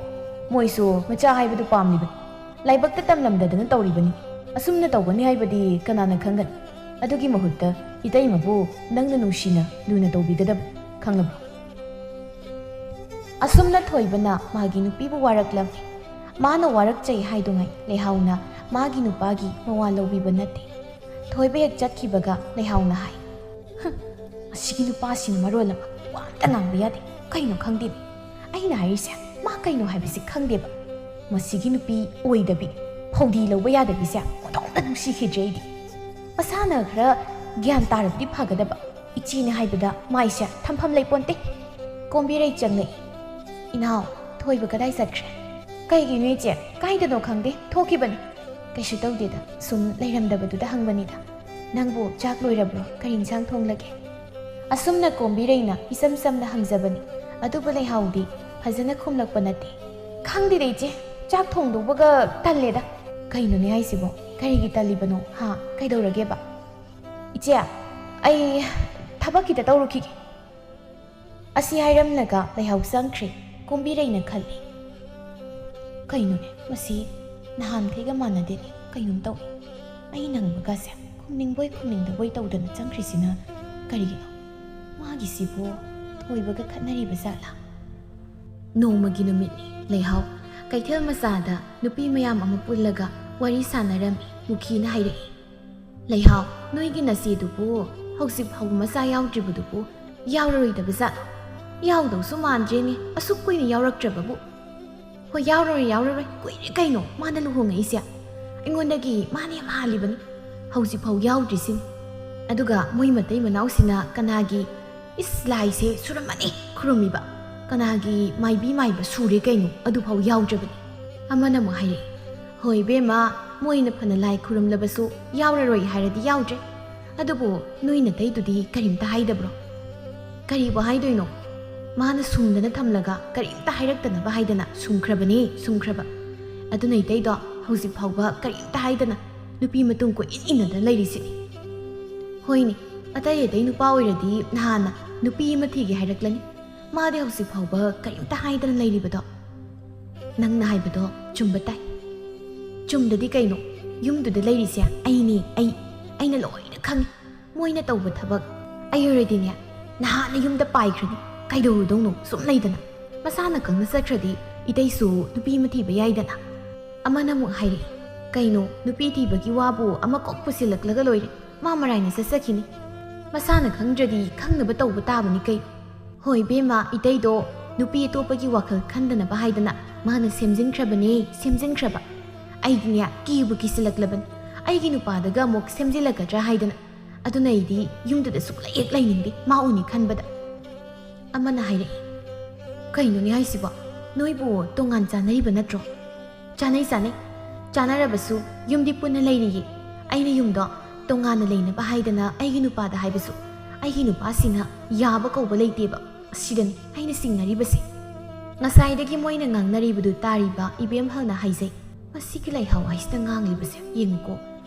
ꯃꯣꯏꯁꯨ ꯃꯆꯥ ꯍꯥꯏꯕꯗꯨ ꯄꯥꯝꯂꯤꯕꯅꯤ, ꯂꯥꯏꯕꯛꯇ ꯇꯝꯂꯝꯗꯗꯅ ꯇꯧꯔꯤꯕꯅꯤ꯫ ꯑꯁꯨꯝꯅ ꯇꯧꯒꯅꯤ ꯍꯥꯏꯕꯗꯤ ꯀꯅꯥꯅ ꯈꯪꯒꯅꯤ? ꯑꯗꯨꯒꯤ ꯃꯍꯨꯠꯇ ꯏꯇꯩꯃꯕꯨ ꯅꯪꯅ ꯅꯨꯡꯁꯤꯅ ꯂꯨꯅ ꯇꯧꯕꯤꯒꯗꯕ, ꯈꯪꯂꯕ꯭ꯔꯣ? ꯑꯁꯨꯝꯅ ꯊꯣꯏꯕꯅ ꯃꯥꯒꯤ ꯅꯨꯄꯤꯕꯨ ꯋꯥꯔꯛꯂꯝꯃꯤ꯫ ꯃꯥꯅ ꯋꯥꯔꯛꯆꯩ ꯍꯥꯏꯗꯨꯉꯩ ꯂꯩꯍꯥꯎꯅ ꯃꯥꯒꯤ ꯅꯨꯄꯥꯒꯤ ꯃꯋꯥ ꯂꯧꯕꯤꯕ ꯅꯠꯇꯦ꯫ ꯊꯣꯏꯕ ꯍꯦꯛ ꯆꯠꯈꯤꯕꯒ ꯂꯩꯍꯥꯎꯅ ꯍꯥꯏ, "ꯍꯨꯝ, ꯃꯁꯤꯒꯤ ꯅꯨꯄꯥꯁꯤꯅ ꯃꯔꯣꯜ ꯑꯃ ꯋꯥ ꯑꯝꯇ ꯉꯥꯡꯕ ꯌꯥꯗꯦ꯫ ꯀꯩꯅꯣ ꯈꯪꯗꯦꯅꯦ꯫ ꯑꯩꯅ ꯍꯥꯏꯔꯤꯁꯦ ꯃꯥ ꯀꯩꯅꯣ ꯍꯥꯏꯕꯁꯤ ꯈꯪꯗꯦꯕ꯫ ꯃꯁꯤꯒꯤ ꯅꯨꯄꯤ ꯑꯣꯏꯗꯕꯤ, ꯐꯧꯗꯤ ꯂꯧꯕ ꯌꯥꯗꯕꯤꯁꯦ ꯑꯣꯟꯊꯣꯛꯅ ꯅꯨꯡꯁꯤꯈꯤꯗ꯭ꯔꯦ ꯑꯩꯗꯤ꯫ ꯃꯁꯥꯅ ꯈꯔ ꯒ꯭ꯌꯥꯟ ꯇꯥꯔꯕꯗꯤ ꯐꯒꯗꯕ꯫ ꯏꯆꯦꯅ ꯍꯥꯏꯕꯗ ꯃꯥꯏꯁꯦ ꯊꯝꯐꯝ ꯂꯩꯄꯣꯟꯇꯦ꯫" ꯀꯣꯝꯕꯤꯔꯩ ꯆꯪꯂꯛꯏ꯫ "ꯏꯅꯥꯎ, ꯊꯣꯏꯕ ꯀꯗꯥꯏ ꯆꯠꯈ꯭ꯔꯦ?" "ꯀꯩꯒꯤꯅꯣ ꯏꯆꯦ? ꯀꯥꯏꯗꯅꯣ ꯈꯪꯗꯦ, ꯊꯣꯛꯈꯤꯕꯅꯤ꯫" "ꯀꯩꯁꯨ ꯇꯧꯗꯦꯗ, ꯁꯨꯝ ꯂꯩꯔꯝꯗꯕꯗꯨꯗ ꯍꯪꯕꯅꯤꯗ꯫ ꯅꯪꯕꯨ ꯆꯥꯛ ꯂꯣꯏꯔꯕ꯭ꯔꯣ? ꯀꯔꯤ ꯏꯟꯁꯥꯡ ꯊꯣꯡꯂꯒꯦ?" ꯑꯁꯨꯝꯅ ꯀꯣꯝꯕꯤꯔꯩꯅ ꯏꯆꯝ ꯆꯝꯅ ꯍꯪꯖꯕꯅꯤ꯫ ꯑꯗꯨꯕꯨ ꯂꯩꯍꯥꯎꯗꯤ ꯐꯖꯅ ꯈꯨꯝꯂꯛꯄ ꯅꯠꯇꯦ꯫ "ꯈꯪꯗꯦꯗ ꯏꯆꯦ, ꯆꯥꯛ ꯊꯣꯡꯗꯧꯕꯒ ꯇꯜꯂꯦꯗ꯫" "ꯀꯩꯅꯣꯅꯦ ꯍꯥꯏꯁꯤꯕꯣ? ꯀꯔꯤꯒꯤ ꯇꯜꯂꯤꯕꯅꯣ ꯍꯥ? ꯀꯩꯗꯧꯔꯒꯦꯕ?" "ꯏꯆꯦ, ꯑꯩ ꯊꯕꯛ ꯈꯤꯇ ꯇꯧꯔꯨꯈꯤꯒꯦ꯫" ꯑꯁꯤ ꯍꯥꯏꯔꯝꯂꯒ ꯂꯩꯍꯥꯎ ꯆꯪꯈ꯭ꯔꯦ꯫ ꯀꯣꯝꯕꯤꯔꯩꯅ ꯈꯜꯂꯤ, "ꯀꯩꯅꯣꯅꯦ ꯃꯁꯤ? ꯅꯍꯥꯟꯈꯩꯒ ꯃꯥꯟꯅꯗꯦꯅꯦ, ꯀꯩꯅꯣꯝ ꯇꯧꯏ꯫ ꯑꯩ ꯅꯪꯕꯒꯁꯦ ꯈꯨꯝꯅꯤꯡꯕꯣꯏ ꯈꯨꯝꯅꯤꯡꯗꯕꯣꯏ ꯇꯧꯗꯅ ꯆꯪꯈ꯭ꯔꯤꯁꯤꯅ ꯀꯔꯤꯒꯤꯅꯣ? ꯃꯥꯒꯤꯁꯤꯕꯨ ꯊꯣꯏꯕꯒ ꯈꯠꯅꯔꯤꯕ ꯖꯥꯠꯂꯥ?" ꯅꯣꯡꯃꯒꯤ ꯅꯨꯃꯤꯠꯅꯤ꯫ ꯂꯩꯍꯥꯎ ꯀꯩꯊꯦꯜ ꯃꯆꯥꯗ ꯅꯨꯄꯤ ꯃꯌꯥꯝ ꯑꯃ ꯄꯨꯜꯂꯒ ꯋꯥꯔꯤ ꯁꯥꯟꯅꯔꯝꯃꯤ꯫ ꯃꯨꯈꯤꯅ ꯍꯥꯏꯔꯛꯏ, "ꯂꯩꯍꯥꯎ, ꯅꯣꯏꯒꯤ ꯅꯆꯦꯗꯨꯕꯨ ꯍꯧꯖꯤꯛ ꯐꯥꯎꯕ ꯃꯆꯥ ꯌꯥꯎꯗ꯭ꯔꯤꯕꯗꯨꯕꯨ ꯌꯥꯎꯔꯔꯣꯏꯗꯕ ꯖꯥꯠꯂꯣ? ꯌꯥꯎꯗꯧꯁꯨ ꯃꯥꯟꯗ꯭ꯔꯦꯅꯦ, ꯑꯁꯨꯛ ꯀꯨꯏꯅ ꯌꯥꯎꯔꯛꯇ꯭ꯔꯕꯕꯨ꯫" "ꯍꯣꯏ, ꯌꯥꯎꯔꯔꯣꯏ, ꯌꯥꯎꯔꯔꯣꯏ, ꯀꯨꯏꯔꯦ ꯀꯩꯅꯣ ꯃꯥꯅ ꯂꯨꯍꯣꯡꯉꯛꯏꯁꯦ꯫ ꯑꯩꯉꯣꯟꯗꯒꯤ ꯃꯥꯅ ꯌꯥꯝ ꯍꯥꯜꯂꯤꯕꯅꯤ, ꯍꯧꯖꯤꯛꯐꯥꯎ ꯌꯥꯎꯗ꯭ꯔꯤꯁꯤꯅꯤ꯫ ꯑꯗꯨꯒ ꯃꯣꯏ ꯃꯇꯩ ꯃꯅꯥꯎꯁꯤꯅ ꯀꯅꯥꯒꯤ, ꯏꯁ, ꯂꯥꯏꯁꯦ ꯁꯨꯔꯝꯃꯅꯤ ꯈꯨꯔꯨꯝꯃꯤꯕ, ꯀꯅꯥꯒꯤ ꯃꯥꯏꯕꯤ ꯃꯥꯏꯕ ꯁꯨꯔꯦ ꯀꯩꯅꯣ, ꯑꯗꯨꯐꯥꯎ ꯌꯥꯎꯗ꯭ꯔꯕꯅꯤ꯫" ꯑꯃꯅ ꯑꯃꯨꯛ ꯍꯥꯏꯔꯛꯏ, "ꯍꯣꯏ ꯏꯕꯦꯝꯃ, ꯃꯣꯏꯅ ꯐꯅ ꯂꯥꯏ ꯈꯨꯔꯨꯝꯂꯕꯁꯨ ꯌꯥꯎꯔꯔꯣꯏ ꯍꯥꯏꯔꯗꯤ ꯌꯥꯎꯗ꯭ꯔꯦ꯫ ꯑꯗꯨꯕꯨ ꯅꯣꯏ ꯅꯇꯩꯗꯨꯗꯤ ꯀꯔꯤꯝꯇ ꯍꯥꯏꯗꯕ꯭ꯔꯣ?" "ꯀꯔꯤꯕꯨ ꯍꯥꯏꯗꯣꯏꯅꯣ? ꯃꯥꯅ ꯁꯨꯝꯗꯅ ꯊꯝꯂꯒ ꯀꯔꯤꯝꯇ ꯍꯥꯏꯔꯛꯇꯅꯕ ꯍꯥꯏꯗꯅ ꯁꯨꯝꯈ꯭ꯔꯕꯅꯤ, ꯁꯨꯝꯈ꯭ꯔꯕ꯫ ꯑꯗꯨꯅ ꯏꯇꯩꯗꯣ ꯍꯧꯖꯤꯛ ꯐꯥꯎꯕ ꯀꯔꯤꯝꯇ ꯍꯥꯏꯗꯅ ꯅꯨꯄꯤ ꯃꯇꯨꯡ ꯀꯣꯏꯏꯟ ꯏꯟꯅꯗꯅ ꯂꯩꯔꯤꯁꯤꯅꯤ꯫" "ꯍꯣꯏꯅꯦ, ꯑꯇꯩ ꯑꯇꯩ ꯅꯨꯄꯥ ꯑꯣꯏꯔꯗꯤ ꯅꯍꯥꯟꯅ ꯅꯨꯄꯤ ꯑꯃ ꯊꯤꯒꯦ ꯍꯥꯏꯔꯛꯂꯅꯤ꯫ ꯃꯥꯗꯤ ꯍꯧꯖꯤꯛ ꯐꯥꯎꯕ ꯀꯔꯤꯝꯇ ꯍꯥꯏꯗꯅ ꯂꯩꯔꯤꯕꯗꯣ꯫" "ꯅꯪꯅ ꯍꯥꯏꯕꯗꯣ ꯆꯨꯝꯕ ꯇꯥꯏ꯫" "ꯆꯨꯝꯗꯗꯤ ꯀꯩꯅꯣ? ꯌꯨꯝꯗꯨꯗ ꯂꯩꯔꯤꯁꯦ ꯑꯩꯅꯦ, ꯑꯩ꯫ ꯑꯩꯅ ꯂꯣꯏꯅ ꯈꯪꯉꯤ, ꯃꯣꯏꯅ ꯇꯧꯕ ꯊꯕꯛ꯫ ꯑꯩ ꯑꯣꯏꯔꯗꯤꯅꯦ, ꯅꯍꯥꯟꯅ ꯌꯨꯝꯗ ꯄꯥꯏꯈ꯭ꯔꯅꯤ꯫ ꯀꯩꯗꯧꯔꯨꯗꯧꯅꯣ ꯁꯨꯝ ꯂꯩꯗꯅ? ꯃꯁꯥꯅ ꯈꯪꯅ ꯆꯠꯈ꯭ꯔꯗꯤ ꯏꯇꯩꯁꯨ ꯅꯨꯄꯤ ꯑꯃ ꯊꯤꯕ ꯌꯥꯏꯗꯅ꯫ ꯑꯃꯅ ꯑꯃꯨꯛ ꯍꯥꯏꯔꯛꯏ, "ꯀꯩꯅꯣ, ꯅꯨꯄꯤ ꯊꯤꯕꯒꯤ ꯋꯥꯕꯨ ꯑꯃ ꯀꯣꯛ ꯄꯨꯁꯤꯜꯂꯛꯂꯒ ꯂꯣꯏꯔꯦ꯫ ꯃꯥ ꯃꯔꯥꯏꯅ ꯆꯠꯆꯈꯤꯅꯤ꯫ ꯃꯁꯥꯅ ꯈꯪꯗ꯭ꯔꯗꯤ ꯈꯪꯅꯕ ꯇꯧꯕ ꯇꯥꯕꯅꯤ ꯀꯩꯅꯣ꯫" ꯍꯣꯏ ꯏꯕꯦꯝꯃ, ꯏꯇꯩꯗꯣ ꯅꯨꯄꯤ ꯑꯇꯣꯞꯄꯒꯤ ꯋꯥꯈꯜ ꯈꯟꯗꯅꯕ ꯍꯥꯏꯗꯅ ꯃꯥꯅ ꯁꯦꯝꯖꯤꯟꯈ꯭ꯔꯕꯅꯦ, ꯁꯦꯝꯖꯤꯟꯈ꯭ꯔꯕ꯫ ꯑꯩꯗꯤꯅꯦ, ꯀꯤꯕꯨ ꯀꯤꯁꯤꯜꯂꯛꯂꯕꯅꯤ꯫ ꯑꯩꯒꯤ ꯅꯨꯄꯥꯗꯒ ꯑꯃꯨꯛ ꯁꯦꯝꯖꯤꯜꯂꯛꯀꯗ꯭ꯔꯥ ꯍꯥꯏꯗꯅ꯫ ꯑꯗꯨꯅ ꯑꯩꯗꯤ ꯌꯨꯝꯗꯨꯗ ꯁꯨꯛꯂꯩ ꯍꯦꯛ ꯂꯩꯅꯤꯡꯗꯦ, ꯃꯥ ꯎꯅꯤ ꯈꯟꯕꯗ꯫ ꯑꯃꯅ ꯍꯥꯏꯔꯛꯏ, "ꯀꯩꯅꯣꯅꯦ ꯍꯥꯏꯁꯤꯕꯣ? ꯅꯣꯏꯕꯨ ꯇꯣꯉꯥꯟ ꯆꯥꯅꯔꯤꯕ ꯅꯠꯇ꯭ꯔꯣ?" "ꯆꯥꯅꯩ, ꯆꯥꯅꯩ꯫ ꯆꯥꯅꯔꯕꯁꯨ ꯌꯨꯝꯗꯤ ꯄꯨꯟꯅ ꯂꯩꯔꯤꯌꯦ꯫ ꯑꯩꯅ ꯌꯨꯝꯗꯣ ꯇꯣꯉꯥꯟꯅ ꯂꯩꯅꯕ ꯍꯥꯏꯗꯅ ꯑꯩꯒꯤ ꯅꯨꯄꯥꯗ ꯍꯥꯏꯕꯁꯨ ꯑꯩꯒꯤ ꯅꯨꯄꯥꯁꯤꯅ ꯌꯥꯕ ꯀꯧꯕ ꯂꯩꯇꯦꯕ꯫ ꯑꯁꯤꯗꯅꯤ ꯑꯩꯅ ꯆꯤꯡꯅꯔꯤꯕꯁꯦ꯫" ꯉꯁꯥꯏꯗꯒꯤ ꯃꯣꯏꯅ ꯉꯥꯡꯅꯔꯤꯕꯗꯨ ꯇꯥꯔꯤꯕ ꯏꯕꯦꯝꯍꯜꯅ ꯍꯥꯏꯖꯩ, "ꯃꯁꯤꯒꯤ ꯂꯩꯍꯥꯎ ꯍꯥꯏꯁꯤꯗ ꯉꯥꯡꯂꯤꯕꯁꯦ ꯌꯦꯡꯉꯨꯀꯣ꯫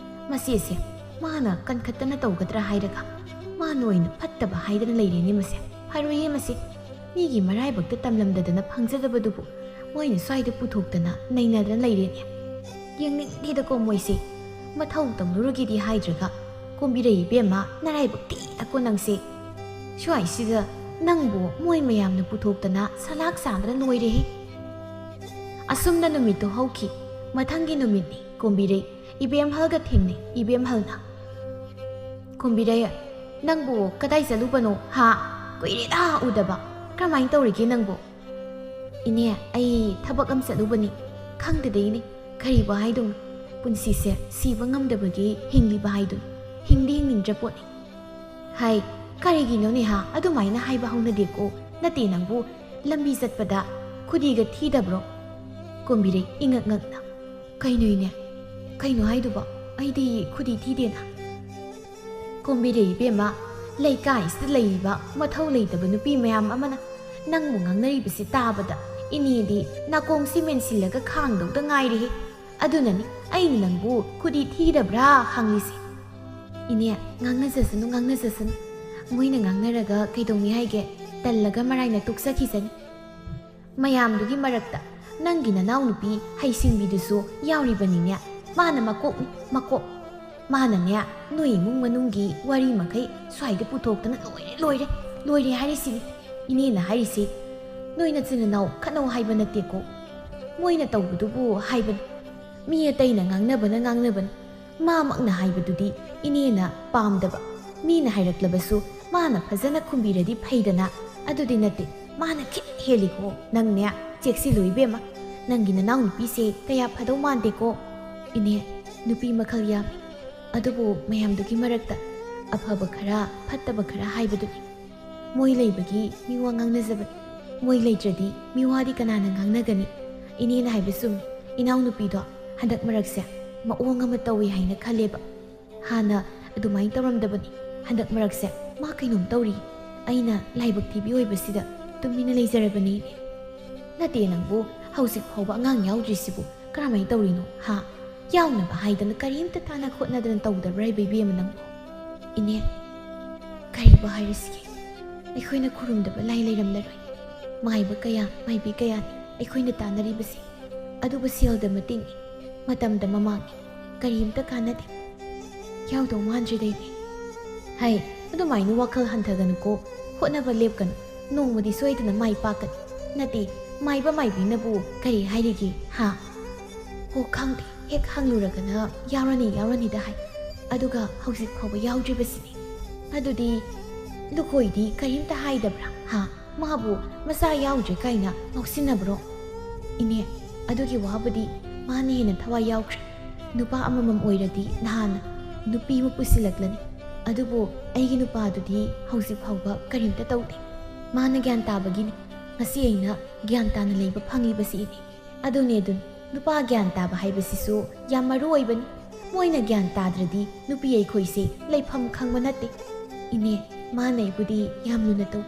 ꯃꯆꯦꯁꯦ ꯃꯥꯅ ꯀꯟꯈꯠꯇꯅ ꯇꯧꯒꯗ꯭ꯔꯥ ꯍꯥꯏꯔꯒ ꯃꯥꯅ ꯑꯣꯏꯅ ꯐꯠꯇꯕ ꯍꯥꯏꯗꯅ ꯂꯩꯔꯦꯅꯦ ꯃꯁꯦ꯫ ꯐꯔꯣꯏꯌꯦ ꯃꯁꯦ꯫ ꯃꯤꯒꯤ ꯃꯔꯥꯏꯕꯛꯇ ꯇꯝꯂꯝꯗꯗꯅ ꯐꯪꯖꯗꯕꯗꯨꯕꯨ ꯃꯣꯏꯅ ꯁ꯭ꯋꯥꯏꯗ ꯄꯨꯊꯣꯛꯇꯅ ꯅꯩꯅꯗꯅ ꯂꯩꯔꯦꯅꯦ꯫ ꯌꯦꯡꯅꯤꯡꯗꯦꯗꯀꯣ ꯃꯣꯏꯁꯦ꯫ ꯃꯊꯧ ꯇꯧꯅꯔꯨꯒꯦꯗꯤ ꯍꯥꯏꯗ꯭ꯔꯒ꯫ ꯀꯣꯝꯕꯤꯔꯩ ꯏꯕꯦꯝꯃ, ꯅꯔꯥꯏꯕꯛ ꯊꯤꯗꯀꯣ ꯅꯪꯁꯦ꯫ ꯁ꯭ꯋꯥꯏꯁꯤꯗ ꯅꯪꯕꯨ ꯃꯣꯏ ꯃꯌꯥꯝꯅ ꯄꯨꯊꯣꯛꯇꯅ ꯁꯂꯥꯛ ꯁꯥꯗꯅ ꯂꯣꯏꯔꯦꯍꯦ꯫" ꯑꯁꯨꯝꯅ ꯅꯨꯃꯤꯠꯇꯨ ꯍꯧꯈꯤ꯫ ꯃꯊꯪꯒꯤ ꯅꯨꯃꯤꯠꯅꯤ꯫ ꯀꯣꯝꯕꯤꯔꯩ ꯏꯕꯦꯝꯍꯜꯒ ꯊꯦꯡꯅꯩ꯫ ꯏꯕꯦꯝꯍꯜꯅ, "ꯀꯣꯝꯕꯤꯔꯩ, ꯅꯪꯕꯨ ꯀꯗꯥꯏ ꯆꯠꯂꯨꯕꯅꯣ ꯍꯥ? ꯀꯨꯏꯔꯦꯗ ꯎꯗꯕ꯫ ꯀꯔꯝꯍꯥꯏꯅ ꯇꯧꯔꯤꯒꯦ ꯅꯪꯕꯨ?" "ꯏꯅꯦ, ꯑꯩ ꯊꯕꯛ ꯑꯃ ꯆꯠꯂꯨꯕꯅꯤ꯫ ꯈꯪꯗꯦꯗ ꯏꯅꯦ, ꯀꯔꯤꯕꯨ ꯍꯥꯏꯗꯧꯅꯣ? ꯄꯨꯟꯁꯤꯁꯦ ꯁꯤꯕ ꯉꯝꯗꯕꯒꯤ ꯍꯤꯡꯂꯤꯕ ꯍꯥꯏꯗꯨꯅꯤ꯫ ꯍꯤꯡꯗꯤ ꯍꯤꯡꯅꯤꯡꯗ꯭ꯔ ꯄꯣꯠꯅꯤ꯫" "ꯍꯥꯏ, ꯀꯔꯤꯒꯤꯅꯣ ꯅꯦꯍꯥ? ꯑꯗꯨꯃꯥꯏꯅ ꯍꯥꯏꯕ ꯍꯧꯅꯗꯦꯀꯣ꯫ ꯅꯠꯇꯦ, ꯅꯪꯕꯨ ꯂꯝꯕꯤ ꯆꯠꯄꯗ ꯈꯨꯗꯤꯒ ꯊꯤꯗꯕ꯭ꯔꯣ?" ꯀꯣꯝꯕꯤꯔꯩ ꯏꯉꯛ ꯉꯛꯅ, "ꯀꯩꯅꯣ ꯏꯅꯦ? ꯀꯩꯅꯣ ꯍꯥꯏꯗꯨꯕꯣ? ꯑꯩꯗꯤ ꯈꯨꯗꯤ ꯊꯤꯗꯦꯅ꯫" "ꯀꯣꯝꯕꯤꯔꯩ ꯏꯕꯦꯝꯃ, ꯂꯩꯀꯥꯏꯁꯤꯗ ꯂꯩꯔꯤꯕ ꯃꯊꯧ ꯂꯩꯇꯕ ꯅꯨꯄꯤ ꯃꯌꯥꯝ ꯑꯃꯅ ꯅꯪꯕꯨ ꯉꯥꯡꯅꯔꯤꯕꯁꯤ ꯇꯥꯕꯗ ꯏꯅꯦꯗꯤ ꯅꯥꯀꯣꯡꯁꯤ ꯃꯦꯟꯁꯤꯜꯂꯒ ꯈꯥꯡꯗꯧꯗ ꯉꯥꯏꯔꯦꯍꯦ꯫ ꯑꯗꯨꯅꯅꯤ ꯑꯩꯅ ꯅꯪꯕꯨ ꯈꯨꯗꯤ ꯊꯤꯗꯕ꯭ꯔꯥ ꯍꯪꯂꯤꯁꯦ꯫" "ꯏꯅꯦ, ꯉꯥꯡꯅꯖꯁꯅꯨ, ꯉꯥꯡꯅꯖꯁꯅꯨ꯫ ꯃꯣꯏꯅ ꯉꯥꯡꯅꯔꯒ ꯀꯩꯗꯧꯅꯤ ꯍꯥꯏꯒꯦ? ꯇꯜꯂꯒ ꯃꯔꯥꯏꯅ ꯇꯣꯛꯆꯈꯤꯁꯅꯤ꯫ ꯃꯌꯥꯝꯗꯨꯒꯤ ꯃꯔꯛꯇ ꯅꯪꯒꯤ ꯅꯅꯥꯎꯅꯨꯄꯤ ꯍꯩꯁꯤꯡꯕꯤꯗꯨꯁꯨ ꯌꯥꯎꯔꯤꯕꯅꯤꯅꯦ꯫ ꯃꯥꯅ ꯃꯀꯣꯛꯅꯤ, ꯃꯀꯣꯛ꯫" ꯃꯥꯅꯅꯦ, ꯅꯣꯏ ꯏꯃꯨꯡ ꯃꯅꯨꯡꯒꯤ ꯋꯥꯔꯤ ꯃꯈꯩ ꯁ꯭ꯋꯥꯏꯗ ꯄꯨꯊꯣꯛꯇꯅ ꯂꯣꯏꯔꯦ, ꯂꯣꯏꯔꯦ, ꯂꯣꯏꯔꯦ ꯍꯥꯏꯔꯤꯁꯤꯅꯤ꯫ ꯏꯅꯦꯅ ꯍꯥꯏꯔꯤꯁꯤ, ꯅꯣꯏ ꯅꯆꯤꯟ ꯅꯅꯥꯎ ꯈꯠꯅꯧ ꯍꯥꯏꯕ ꯅꯠꯇꯦꯀꯣ꯫ ꯃꯣꯏꯅ ꯇꯧꯕꯗꯨꯕꯨ ꯍꯥꯏꯕꯅꯤ꯫ ꯃꯤ ꯑꯇꯩꯅ ꯉꯥꯡꯅꯕꯅ ꯉꯥꯡꯅꯕꯅꯤ꯫ ꯃꯥꯃꯛꯅ ꯍꯥꯏꯕꯗꯨꯗꯤ ꯏꯅꯦꯅ ꯄꯥꯝꯗꯕ꯫ ꯃꯤꯅ ꯍꯥꯏꯔꯛꯂꯕꯁꯨ ꯃꯥꯅ ꯐꯖꯅ ꯈꯨꯝꯕꯤꯔꯗꯤ ꯐꯩꯗꯅ꯫ ꯑꯗꯨꯗꯤ ꯅꯠꯇꯦ, ꯃꯥꯅ ꯈꯤꯠ ꯍꯦꯜꯂꯤꯀꯣ꯫ ꯅꯪꯅꯦ, ꯆꯦꯛꯁꯤꯜꯂꯨ ꯏꯕꯦꯝꯃ꯫ ꯅꯪꯒꯤ ꯅꯅꯥꯎ ꯅꯨꯄꯤꯁꯦ ꯀꯌꯥ ꯐꯗꯧ ꯃꯥꯟꯗꯦꯀꯣ꯫ ꯏꯅꯦ, ꯅꯨꯄꯤ ꯃꯈꯜ ꯌꯥꯝꯃꯤ꯫ ꯑꯗꯨꯕꯨ ꯃꯌꯥꯝꯗꯨꯒꯤ ꯃꯔꯛꯇ ꯑꯐꯕ ꯈꯔ, ꯐꯠꯇꯕ ꯈꯔ ꯍꯥꯏꯕꯗꯨꯅꯤ꯫ ꯃꯣꯏ ꯂꯩꯕꯒꯤ ꯃꯤꯋꯥ ꯉꯥꯡꯅꯖꯕꯅꯤ꯫ ꯃꯣꯏ ꯂꯩꯇ꯭ꯔꯗꯤ ꯃꯤꯋꯥꯗꯤ ꯀꯅꯥꯅ ꯉꯥꯡꯅꯒꯅꯤ? ꯏꯅꯦꯅ ꯍꯥꯏꯕ ꯆꯨꯝꯃꯤ꯫ ꯏꯅꯥꯎꯅꯨꯄꯤꯗꯣ ꯍꯟꯗꯛ ꯃꯔꯛꯁꯦ ꯃꯑꯣꯡ ꯑꯃ ꯇꯧꯏ ꯍꯥꯏꯅ ꯈꯜꯂꯦꯕ꯫ ꯍꯥꯟꯅ ꯑꯗꯨꯃꯥꯏꯅ ꯇꯧꯔꯝꯗꯕꯅꯤ꯫ ꯍꯟꯗꯛ ꯃꯔꯛꯁꯦ ꯃꯥ ꯀꯩꯅꯣꯝ ꯇꯧꯔꯤ꯫ ꯑꯩꯅ ꯂꯥꯏꯕꯛ ꯊꯤꯕꯤ ꯑꯣꯏꯕꯁꯤꯗ ꯇꯨꯃꯤꯟꯅ ꯂꯩꯖꯔꯕꯅꯤ꯫ ꯅꯠꯇꯦ, ꯅꯪꯕꯨ ꯍꯧꯖꯤꯛ ꯐꯥꯎꯕ ꯑꯉꯥꯡ ꯌꯥꯎꯗ꯭ꯔꯤꯁꯤꯕꯨ ꯀꯔꯝꯍꯥꯏꯅ ꯇꯧꯔꯤꯅꯣ, ꯍꯥ? ꯌꯥꯎꯅꯕ ꯍꯥꯏꯗꯅ ꯀꯔꯤꯝꯇ ꯇꯥꯅ ꯈꯣꯠꯅꯗꯅ ꯇꯧꯗꯕ꯭ꯔꯥ ꯍꯥꯏꯕ ꯏꯕꯦꯝꯃ ꯅꯪꯕꯨ? ꯏꯅꯦ, ꯀꯔꯤꯕꯨ ꯍꯥꯏꯔꯨꯁꯤꯒꯦ? ꯑꯩꯈꯣꯏꯅ ꯈꯨꯔꯨꯝꯗꯕ ꯂꯥꯏ ꯂꯩꯔꯝꯂꯔꯣꯏ꯫ ꯃꯥꯏꯕ ꯀꯌꯥ, ꯃꯥꯏꯕꯤ ꯀꯌꯥꯅꯤ ꯑꯩꯈꯣꯏꯅ ꯇꯥꯟꯅꯔꯤꯕꯁꯤ꯫ ꯑꯗꯨꯕꯨ ꯁꯦꯜꯗ ꯃꯇꯤꯡ, ꯃꯇꯝꯗ ꯃꯃꯥꯡ, ꯀꯔꯤꯝꯇ ꯀꯥꯟꯅꯗꯦ꯫ ꯌꯥꯎꯗꯧ ꯃꯥꯟꯗ꯭ꯔꯦꯗ ꯏꯅꯦ꯫ ꯍꯩ, ꯑꯗꯨꯃꯥꯏꯅ ꯋꯥꯈꯜ ꯍꯟꯊꯒꯅꯨꯀꯣ꯫ ꯍꯣꯠꯅꯕ ꯂꯦꯞꯀꯅꯨ꯫ ꯅꯣꯡꯃꯗꯤ ꯁꯣꯏꯗꯅ ꯃꯥꯏ ꯄꯥꯛꯀꯅꯤ꯫ ꯅꯠꯇꯦ, ꯃꯥꯏꯕ ꯃꯥꯏꯕꯤꯅꯕꯨ ꯀꯔꯤ ꯍꯥꯏꯔꯤꯒꯦ, ꯍꯥ? ꯑꯣ, ꯈꯪꯗꯦ, ꯍꯦꯛ ꯍꯪꯂꯨꯔꯒꯅ ꯌꯥꯎꯔꯅꯤ, ꯌꯥꯎꯔꯅꯤꯗ ꯍꯥꯏ꯫ ꯑꯗꯨꯒ ꯍꯧꯖꯤꯛ ꯐꯥꯎꯕ ꯌꯥꯎꯗ꯭ꯔꯤꯕꯁꯤꯅꯤ꯫ ꯑꯗꯨꯗꯤ ꯂꯨꯈꯣꯏꯗꯤ ꯀꯔꯤꯝꯇ ꯍꯥꯏꯗꯕ꯭ꯔꯥ, ꯍꯥ? ꯃꯥꯕꯨ ꯃꯆꯥ ꯌꯥꯎꯗ꯭ꯔꯦ ꯀꯥꯏꯅ ꯉꯥꯎꯁꯤꯟꯅꯕ꯭ꯔꯣ? ꯏꯅꯦ, ꯑꯗꯨꯒꯤ ꯋꯥꯕꯨꯗꯤ ꯃꯥꯅ ꯍꯦꯟꯅ ꯊꯋꯥꯏ ꯌꯥꯎꯈ꯭ꯔꯦ꯫ ꯅꯨꯄꯥ ꯑꯃꯃꯝ ꯑꯣꯏꯔꯗꯤ ꯅꯍꯥꯟꯅ ꯅꯨꯄꯤ ꯑꯃ ꯄꯨꯁꯤꯜꯂꯛꯂꯅꯤ꯫ ꯑꯗꯨꯕꯨ ꯑꯩꯒꯤ ꯅꯨꯄꯥꯗꯨꯗꯤ ꯍꯧꯖꯤꯛ ꯐꯥꯎꯕ ꯀꯔꯤꯝꯇ ꯇꯧꯗꯦ꯫ ꯃꯥꯅ ꯒ꯭ꯌꯥꯟ ꯇꯥꯕꯒꯤꯅꯤ ꯉꯁꯤ ꯑꯩꯅ ꯒ꯭ꯌꯥꯟ ꯇꯥꯅ ꯂꯩꯕ ꯐꯪꯂꯤꯕꯁꯤ, ꯏꯅꯦ꯫ ꯑꯗꯨꯅꯦ ꯑꯗꯨꯅꯤ, ꯅꯨꯄꯥ ꯒ꯭ꯌꯥꯟ ꯇꯥꯕ ꯍꯥꯏꯕꯁꯤꯁꯨ ꯌꯥꯝ ꯃꯔꯨ ꯑꯣꯏꯕꯅꯤ꯫ ꯃꯣꯏꯅ ꯒ꯭ꯌꯥꯟ ꯇꯥꯗ꯭ꯔꯗꯤ ꯅꯨꯄꯤ ꯑꯩꯈꯣꯏꯁꯦ ꯂꯩꯐꯝ ꯈꯪꯕ ꯅꯠꯇꯦ꯫ ꯏꯅꯦ, ꯃꯥꯅ ꯑꯩꯕꯨꯗꯤ ꯌꯥꯝ ꯂꯨꯅ ꯇꯧꯏ꯫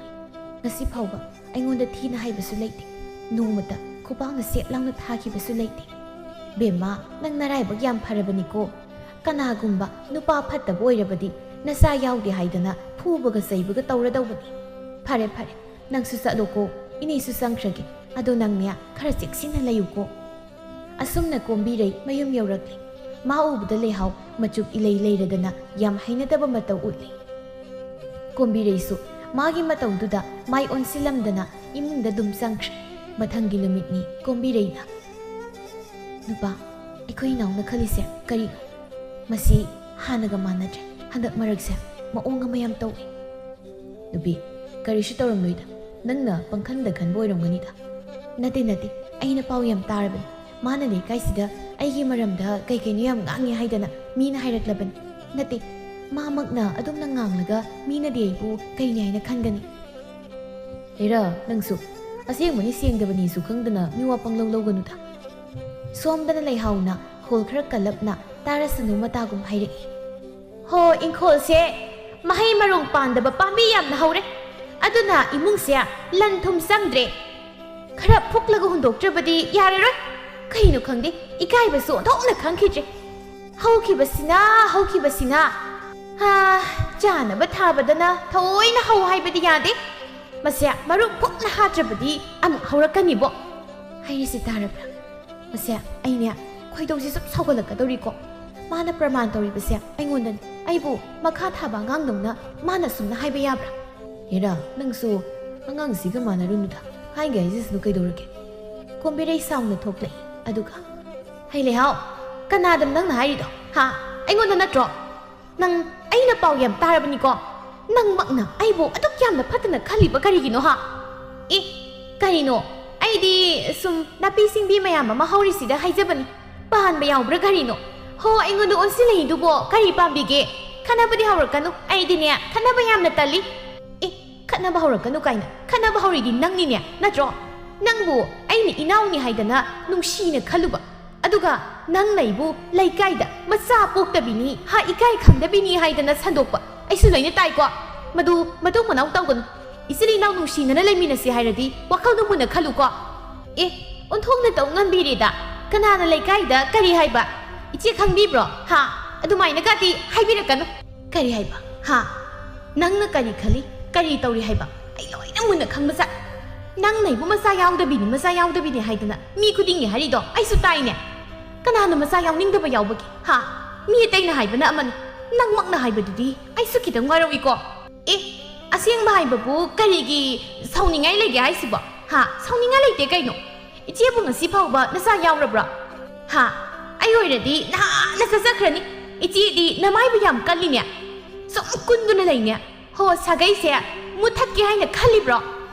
ꯉꯁꯤ ꯐꯥꯎꯕ ꯑꯩꯉꯣꯟꯗ ꯊꯤꯅ ꯍꯥꯏꯕꯁꯨ ꯂꯩꯇꯦ꯫ ꯅꯣꯡꯃꯇ ꯈꯨꯄꯥꯛꯅ ꯁꯦꯠ ꯂꯥꯎꯅ ꯊꯥꯈꯤꯕꯁꯨ ꯂꯩꯇꯦ꯫ ꯕꯦꯝꯃ, ꯅꯪ ꯅꯔꯥꯏꯕꯛ ꯌꯥꯝ ꯐꯔꯕꯅꯤꯀꯣ꯫ ꯀꯅꯥꯒꯨꯝꯕ ꯅꯨꯄꯥ ꯐꯠꯇꯕ ꯑꯣꯏꯔꯕꯗꯤ ꯅꯆꯥ ꯌꯥꯎꯗꯦ ꯍꯥꯏꯗꯅ ꯐꯨꯕꯒ ꯆꯩꯕꯒ ꯇꯧꯔꯗꯧꯕꯅꯤ꯫ ꯐꯔꯦ, ꯐꯔꯦ, ꯅꯪꯁꯨ ꯆꯠꯂꯣꯀꯣ꯫ ꯏꯅꯦꯁꯨ ꯆꯪꯈ꯭ꯔꯒꯦ꯫ ꯑꯗꯣ ꯅꯪꯅꯦ, ꯈꯔ ꯆꯦꯛꯁꯤꯟꯅ ꯂꯩꯌꯨꯀꯣ꯫ ꯑꯁꯨꯝꯅ ꯀꯣꯝꯕꯤꯔꯩ ꯃꯌꯨꯝ ꯌꯧꯔꯛꯂꯤ꯫ ꯃꯥ ꯎꯕꯗ ꯂꯩꯍꯥꯎ ꯃꯆꯨꯞ ꯏꯂꯩ ꯂꯩꯔꯗꯅ ꯌꯥꯝ ꯍꯩꯅꯗꯕ ꯃꯇꯧ ꯎꯠꯂꯤ꯫ ꯀꯣꯝꯕꯤꯔꯩꯁꯨ ꯃꯥꯒꯤ ꯃꯇꯧꯗꯨꯗ ꯃꯥꯏ ꯑꯣꯟꯁꯤꯜꯂꯝꯗꯅ ꯏꯃꯨꯡꯗ ꯑꯗꯨꯝ ꯆꯪꯈ꯭ꯔꯦ꯫ ꯃꯊꯪꯒꯤ ꯅꯨꯃꯤꯠꯅꯤ ꯀꯣꯝꯕꯤꯔꯩꯅ, "ꯅꯨꯄꯥ, ꯑꯩꯈꯣꯏ ꯏꯅꯥꯎꯅ ꯈꯜꯂꯤꯁꯦ ꯀꯔꯤꯅꯣ? ꯃꯁꯤ ꯍꯥꯟꯅꯒ ꯃꯥꯟꯅꯗ꯭ꯔꯦ꯫ ꯍꯟꯗꯛ ꯃꯔꯛꯁꯦ ꯃꯑꯣꯡ ꯑꯃ ꯌꯥꯝ ꯇꯧꯏ꯫" "ꯅꯨꯄꯤ, ꯀꯔꯤꯁꯨ ꯇꯧꯔꯝꯂꯣꯏꯗ꯫ ꯅꯪꯅ ꯄꯪꯈꯟꯗ ꯈꯟꯕ ꯑꯣꯏꯔꯝꯒꯅꯤꯗ꯫" "ꯅꯠꯇꯦ, ꯅꯠꯇꯦ꯫ ꯑꯩꯅ ꯄꯥꯎ ꯌꯥꯝ ꯇꯥꯔꯕꯅꯤ꯫ ꯃꯥꯅ ꯂꯩꯀꯥꯏꯁꯤꯗ ꯑꯩꯒꯤ ꯃꯔꯝꯗ ꯀꯩ ꯀꯩꯅꯣ ꯌꯥꯝ ꯉꯥꯡꯉꯤ ꯍꯥꯏꯗꯅ ꯃꯤꯅ ꯍꯥꯏꯔꯛꯂꯕꯅꯤ꯫" "ꯅꯠꯇꯦ, ꯃꯥꯃꯛꯅ ꯑꯗꯨꯝꯅ ꯉꯥꯡꯂꯒ ꯃꯤꯅꯗꯤ ꯑꯩꯕꯨ ꯀꯩꯅꯤ ꯍꯥꯏꯅ ꯈꯟꯒꯅꯤ?" "ꯍꯦꯔꯥ, ꯅꯪꯁꯨ ꯑꯁꯦꯡꯕꯅꯤ ꯁꯦꯡꯗꯕꯅꯤꯁꯨ ꯈꯪꯗꯅ ꯃꯤꯋꯥ ꯄꯪꯂꯧ ꯂꯧꯒꯅꯨꯗ꯫" ꯁꯣꯝꯗꯅ ꯂꯩꯍꯥꯎꯅ ꯈꯣꯜ ꯈꯔ ꯀꯜꯂꯞꯅ ꯇꯥꯔꯁꯅꯨ ꯃꯇꯥꯒꯨꯝ ꯍꯥꯏꯔꯛꯏ꯫ "ꯍꯣ, ꯏꯪꯈꯣꯜꯁꯦ ꯃꯍꯩ ꯃꯔꯣꯡ ꯄꯥꯟꯗꯕ ꯄꯥꯝꯕꯤ ꯌꯥꯝꯅ ꯍꯧꯔꯦ꯫ ꯑꯗꯨꯅ ꯏꯃꯨꯡꯁꯦ ꯂꯟ ꯊꯨꯝ ꯆꯪꯗ꯭ꯔꯦ꯫ ꯈꯔ ꯐꯨꯛꯂꯒ ꯍꯨꯟꯗꯣꯛꯇ꯭ꯔꯕꯗꯤ ꯌꯥꯔꯔꯣꯏ꯫ ꯀꯩꯅꯣ ꯈꯪꯗꯦ, ꯏꯀꯥꯏꯕꯁꯨ ꯑꯣꯟꯊꯣꯛꯅ ꯈꯪꯈꯤꯗ꯭ꯔꯦ꯫ ꯍꯧꯈꯤꯕꯁꯤꯅ, ꯍꯧꯈꯤꯕꯁꯤꯅ꯫ ꯍꯥ, ꯆꯥꯅꯕ ꯊꯥꯕꯗꯅ ꯊꯑꯣꯏꯅ ꯍꯧ ꯍꯥꯏꯕꯗꯤ ꯌꯥꯗꯦ꯫ ꯃꯁꯦ ꯃꯔꯨ ꯐꯨꯛꯅ ꯍꯥꯠꯇ꯭ꯔꯕꯗꯤ ꯑꯃꯨꯛ ꯍꯧꯔꯛꯀꯅꯤꯕꯣ꯫" ꯍꯥꯏꯔꯤꯁꯤ ꯇꯥꯔꯕ꯭ꯔꯥ? ꯃꯁꯦ, ꯑꯩꯅꯦ ꯈꯣꯏꯗꯧꯁꯤ ꯁꯨꯝ ꯁꯥꯎꯒꯠꯂꯛꯀꯗꯧꯔꯤꯀꯣ꯫ ꯃꯥꯅ ꯄ꯭ꯔꯃꯥꯟ ꯇꯧꯔꯤꯕꯁꯦ ꯑꯩꯉꯣꯟꯗꯅꯤ꯫ ꯑꯩꯕꯨ ꯃꯈꯥ ꯊꯥꯕ ꯑꯉꯥꯡꯗꯧꯅ ꯃꯥꯅ ꯁꯨꯝꯅ ꯍꯥꯏꯕ ꯌꯥꯕ꯭ꯔꯥ? ꯍꯦꯔꯥ, ꯅꯪꯁꯨ ꯑꯉꯥꯡꯁꯤꯒ ꯃꯥꯟꯅꯔꯨꯅꯨꯗ꯫ ꯍꯥꯏꯒꯦ ꯍꯥꯏꯖꯁꯅꯨ, ꯀꯩꯗꯧꯔꯒꯦ? ꯀꯣꯝꯕꯤꯔꯩ ꯁꯥꯎꯅ ꯊꯣꯛꯂꯛꯏ꯫ ꯑꯗꯨꯒ, "ꯍꯩ ꯂꯩꯍꯥꯎ, ꯀꯅꯥꯗꯅꯣ ꯅꯪꯅ ꯍꯥꯏꯔꯤꯗꯣ? ꯍꯥ? ꯑꯩꯉꯣꯟꯗ ꯅꯠꯇ꯭ꯔꯣ? ꯅꯪ ꯑꯩꯅ ꯄꯥꯎ ꯌꯥꯝ ꯇꯥꯔꯕꯅꯤꯀꯣ꯫ ꯅꯪꯃꯛꯅ ꯑꯩꯕꯨ ꯑꯗꯨꯛ ꯌꯥꯝꯅ ꯐꯠꯇꯅ ꯈꯜꯂꯤꯕ ꯀꯔꯤꯒꯤꯅꯣ, ꯍꯥ?" "ꯑꯦ, ꯀꯔꯤꯅꯣ? ꯑꯩꯗꯤ ꯁꯨꯝ ꯅꯥꯄꯤ ꯁꯤꯡꯕꯤ ꯃꯌꯥꯝ ꯑꯃ ꯍꯧꯔꯤꯁꯤꯗ ꯍꯥꯏꯖꯕꯅꯤ꯫ ꯄꯥꯟꯕ ꯌꯥꯎꯕ꯭ꯔꯥ ꯀꯔꯤꯅꯣ? ꯍꯣ, ꯑꯩꯉꯣꯟꯗ ꯑꯣꯟꯁꯤꯜꯂꯛꯏꯗꯨꯕꯣ ꯀꯔꯤ ꯄꯥꯝꯕꯤꯒꯦ? ꯈꯠꯅꯕꯗꯤ ꯍꯧꯔꯛꯀꯅꯨ꯫ ꯑꯩꯗꯤꯅꯦ, ꯈꯠꯅꯕ ꯌꯥꯝꯅ ꯇꯜꯂꯤ꯫" "ꯑꯦ, ꯈꯠꯅꯕ ꯍꯧꯔꯛꯀꯅꯨ ꯀꯥꯏꯅ? ꯈꯠꯅꯕ ꯍꯧꯔꯤꯗꯤ ꯅꯪꯅꯤꯅꯦ, ꯅꯠꯇ꯭ꯔꯣ? ꯅꯪꯕꯨ ꯑꯩꯅ ꯏꯅꯥꯎꯅꯤ ꯍꯥꯏꯗꯅ ꯅꯨꯡꯁꯤꯅ ꯈꯜꯂꯨꯕ꯫ ꯑꯗꯨꯒ ꯅꯪꯅ ꯑꯩꯕꯨ ꯂꯩꯀꯥꯏꯗ ꯃꯆꯥ ꯄꯣꯛꯇꯕꯤꯅꯤ, ꯍꯥ, ꯏꯀꯥꯏ ꯈꯪꯗꯕꯤꯅꯤ ꯍꯥꯏꯗꯅ ꯁꯟꯗꯣꯛꯄ ꯑꯩꯁꯨ ꯂꯣꯏꯅ ꯇꯥꯏꯀꯣ꯫ ꯃꯗꯨ ꯃꯇꯨꯡ ꯃꯅꯥꯎ ꯇꯧꯒꯅꯨ꯫ ꯏꯆꯤꯜ ꯏꯅꯥꯎ ꯅꯨꯡꯁꯤꯅꯅ ꯂꯩꯃꯤꯟꯅꯁꯤ ꯍꯥꯏꯔꯗꯤ ꯋꯥꯈꯜꯗꯨ ꯃꯨꯟꯅ ꯈꯜꯂꯨꯀꯣ꯫" "ꯑꯦ, ꯑꯣꯟꯊꯣꯛꯅ ꯇꯧ ꯉꯝꯕꯤꯔꯦꯗ꯫ ꯀꯅꯥꯅ ꯂꯩꯀꯥꯏꯗ ꯀꯔꯤ ꯍꯥꯏꯕ? ꯏꯆꯦ ꯈꯪꯕꯤꯕ꯭ꯔꯣ? ꯍꯥ? ꯑꯗꯨꯃꯥꯏꯅꯒꯗꯤ ꯍꯥꯏꯕꯤꯔꯛꯀꯅꯨ꯫" "ꯀꯔꯤ ꯍꯥꯏꯕ? ꯍꯥ? ꯅꯪꯅ ꯀꯔꯤ ꯈꯜꯂꯤ? ꯀꯔꯤ ꯇꯧꯔꯤ ꯍꯥꯏꯕ? ꯑꯩ ꯂꯣꯏꯅ ꯃꯨꯟꯅ ꯈꯪꯕ ꯖꯥꯠ꯫ ꯅꯪꯅ ꯑꯩꯕꯨ ꯃꯆꯥ ꯌꯥꯎꯗꯕꯤꯅꯤ, ꯃꯆꯥ ꯌꯥꯎꯗꯕꯤꯅꯤ ꯍꯥꯏꯗꯅ ꯃꯤ ꯈꯨꯗꯤꯡꯒꯤ ꯍꯥꯏꯔꯤꯗꯣ ꯑꯩꯁꯨ ꯇꯥꯏꯅꯦ꯫ ꯀꯅꯥꯅ ꯃꯆꯥ ꯌꯥꯎꯅꯤꯡꯗꯕ ꯌꯥꯎꯕꯒꯦ? ꯍꯥ?" ꯃꯤ ꯑꯇꯩꯅ ꯍꯥꯏꯕꯅ ꯑꯃꯅꯤ, ꯅꯪꯃꯛꯅ ꯍꯥꯏꯕꯗꯨꯗꯤ ꯑꯩꯁꯨ ꯈꯤꯇꯪ ꯋꯥꯔꯧꯏꯀꯣ꯫ ꯑꯦ, ꯑꯁꯦꯡꯕ ꯍꯥꯏꯕꯕꯨ ꯀꯔꯤꯒꯤ ꯁꯥꯎꯅꯤꯡꯉꯥꯏ ꯂꯩꯒꯦ ꯍꯥꯏꯁꯤꯕꯣ? ꯍꯥ, ꯁꯥꯎꯅꯤꯡꯉꯥꯏ ꯂꯩꯇꯦ ꯀꯩꯅꯣ? ꯏꯆꯦꯕꯨ ꯉꯁꯤ ꯐꯥꯎꯕ ꯅꯆꯥ ꯌꯥꯎꯔꯕ꯭ꯔꯣ? ꯍꯥ, ꯑꯩ ꯑꯣꯏꯔꯗꯤ ꯅꯍꯥꯟꯅ ꯆꯠꯆꯈ꯭ꯔꯅꯤ꯫ ꯏꯆꯦꯗꯤ ꯅꯃꯥꯏꯕꯨ ꯌꯥꯝ ꯀꯜꯂꯤꯅꯦ, ꯁꯨꯝ ꯀꯨꯟꯗꯨꯅ ꯂꯩꯅꯦ꯫ ꯍꯣ, ꯁꯥꯒꯩꯁꯦ ꯃꯨꯠꯊꯠꯀꯦ ꯍꯥꯏꯅ ꯈꯜꯂꯤꯕ꯭ꯔꯣ?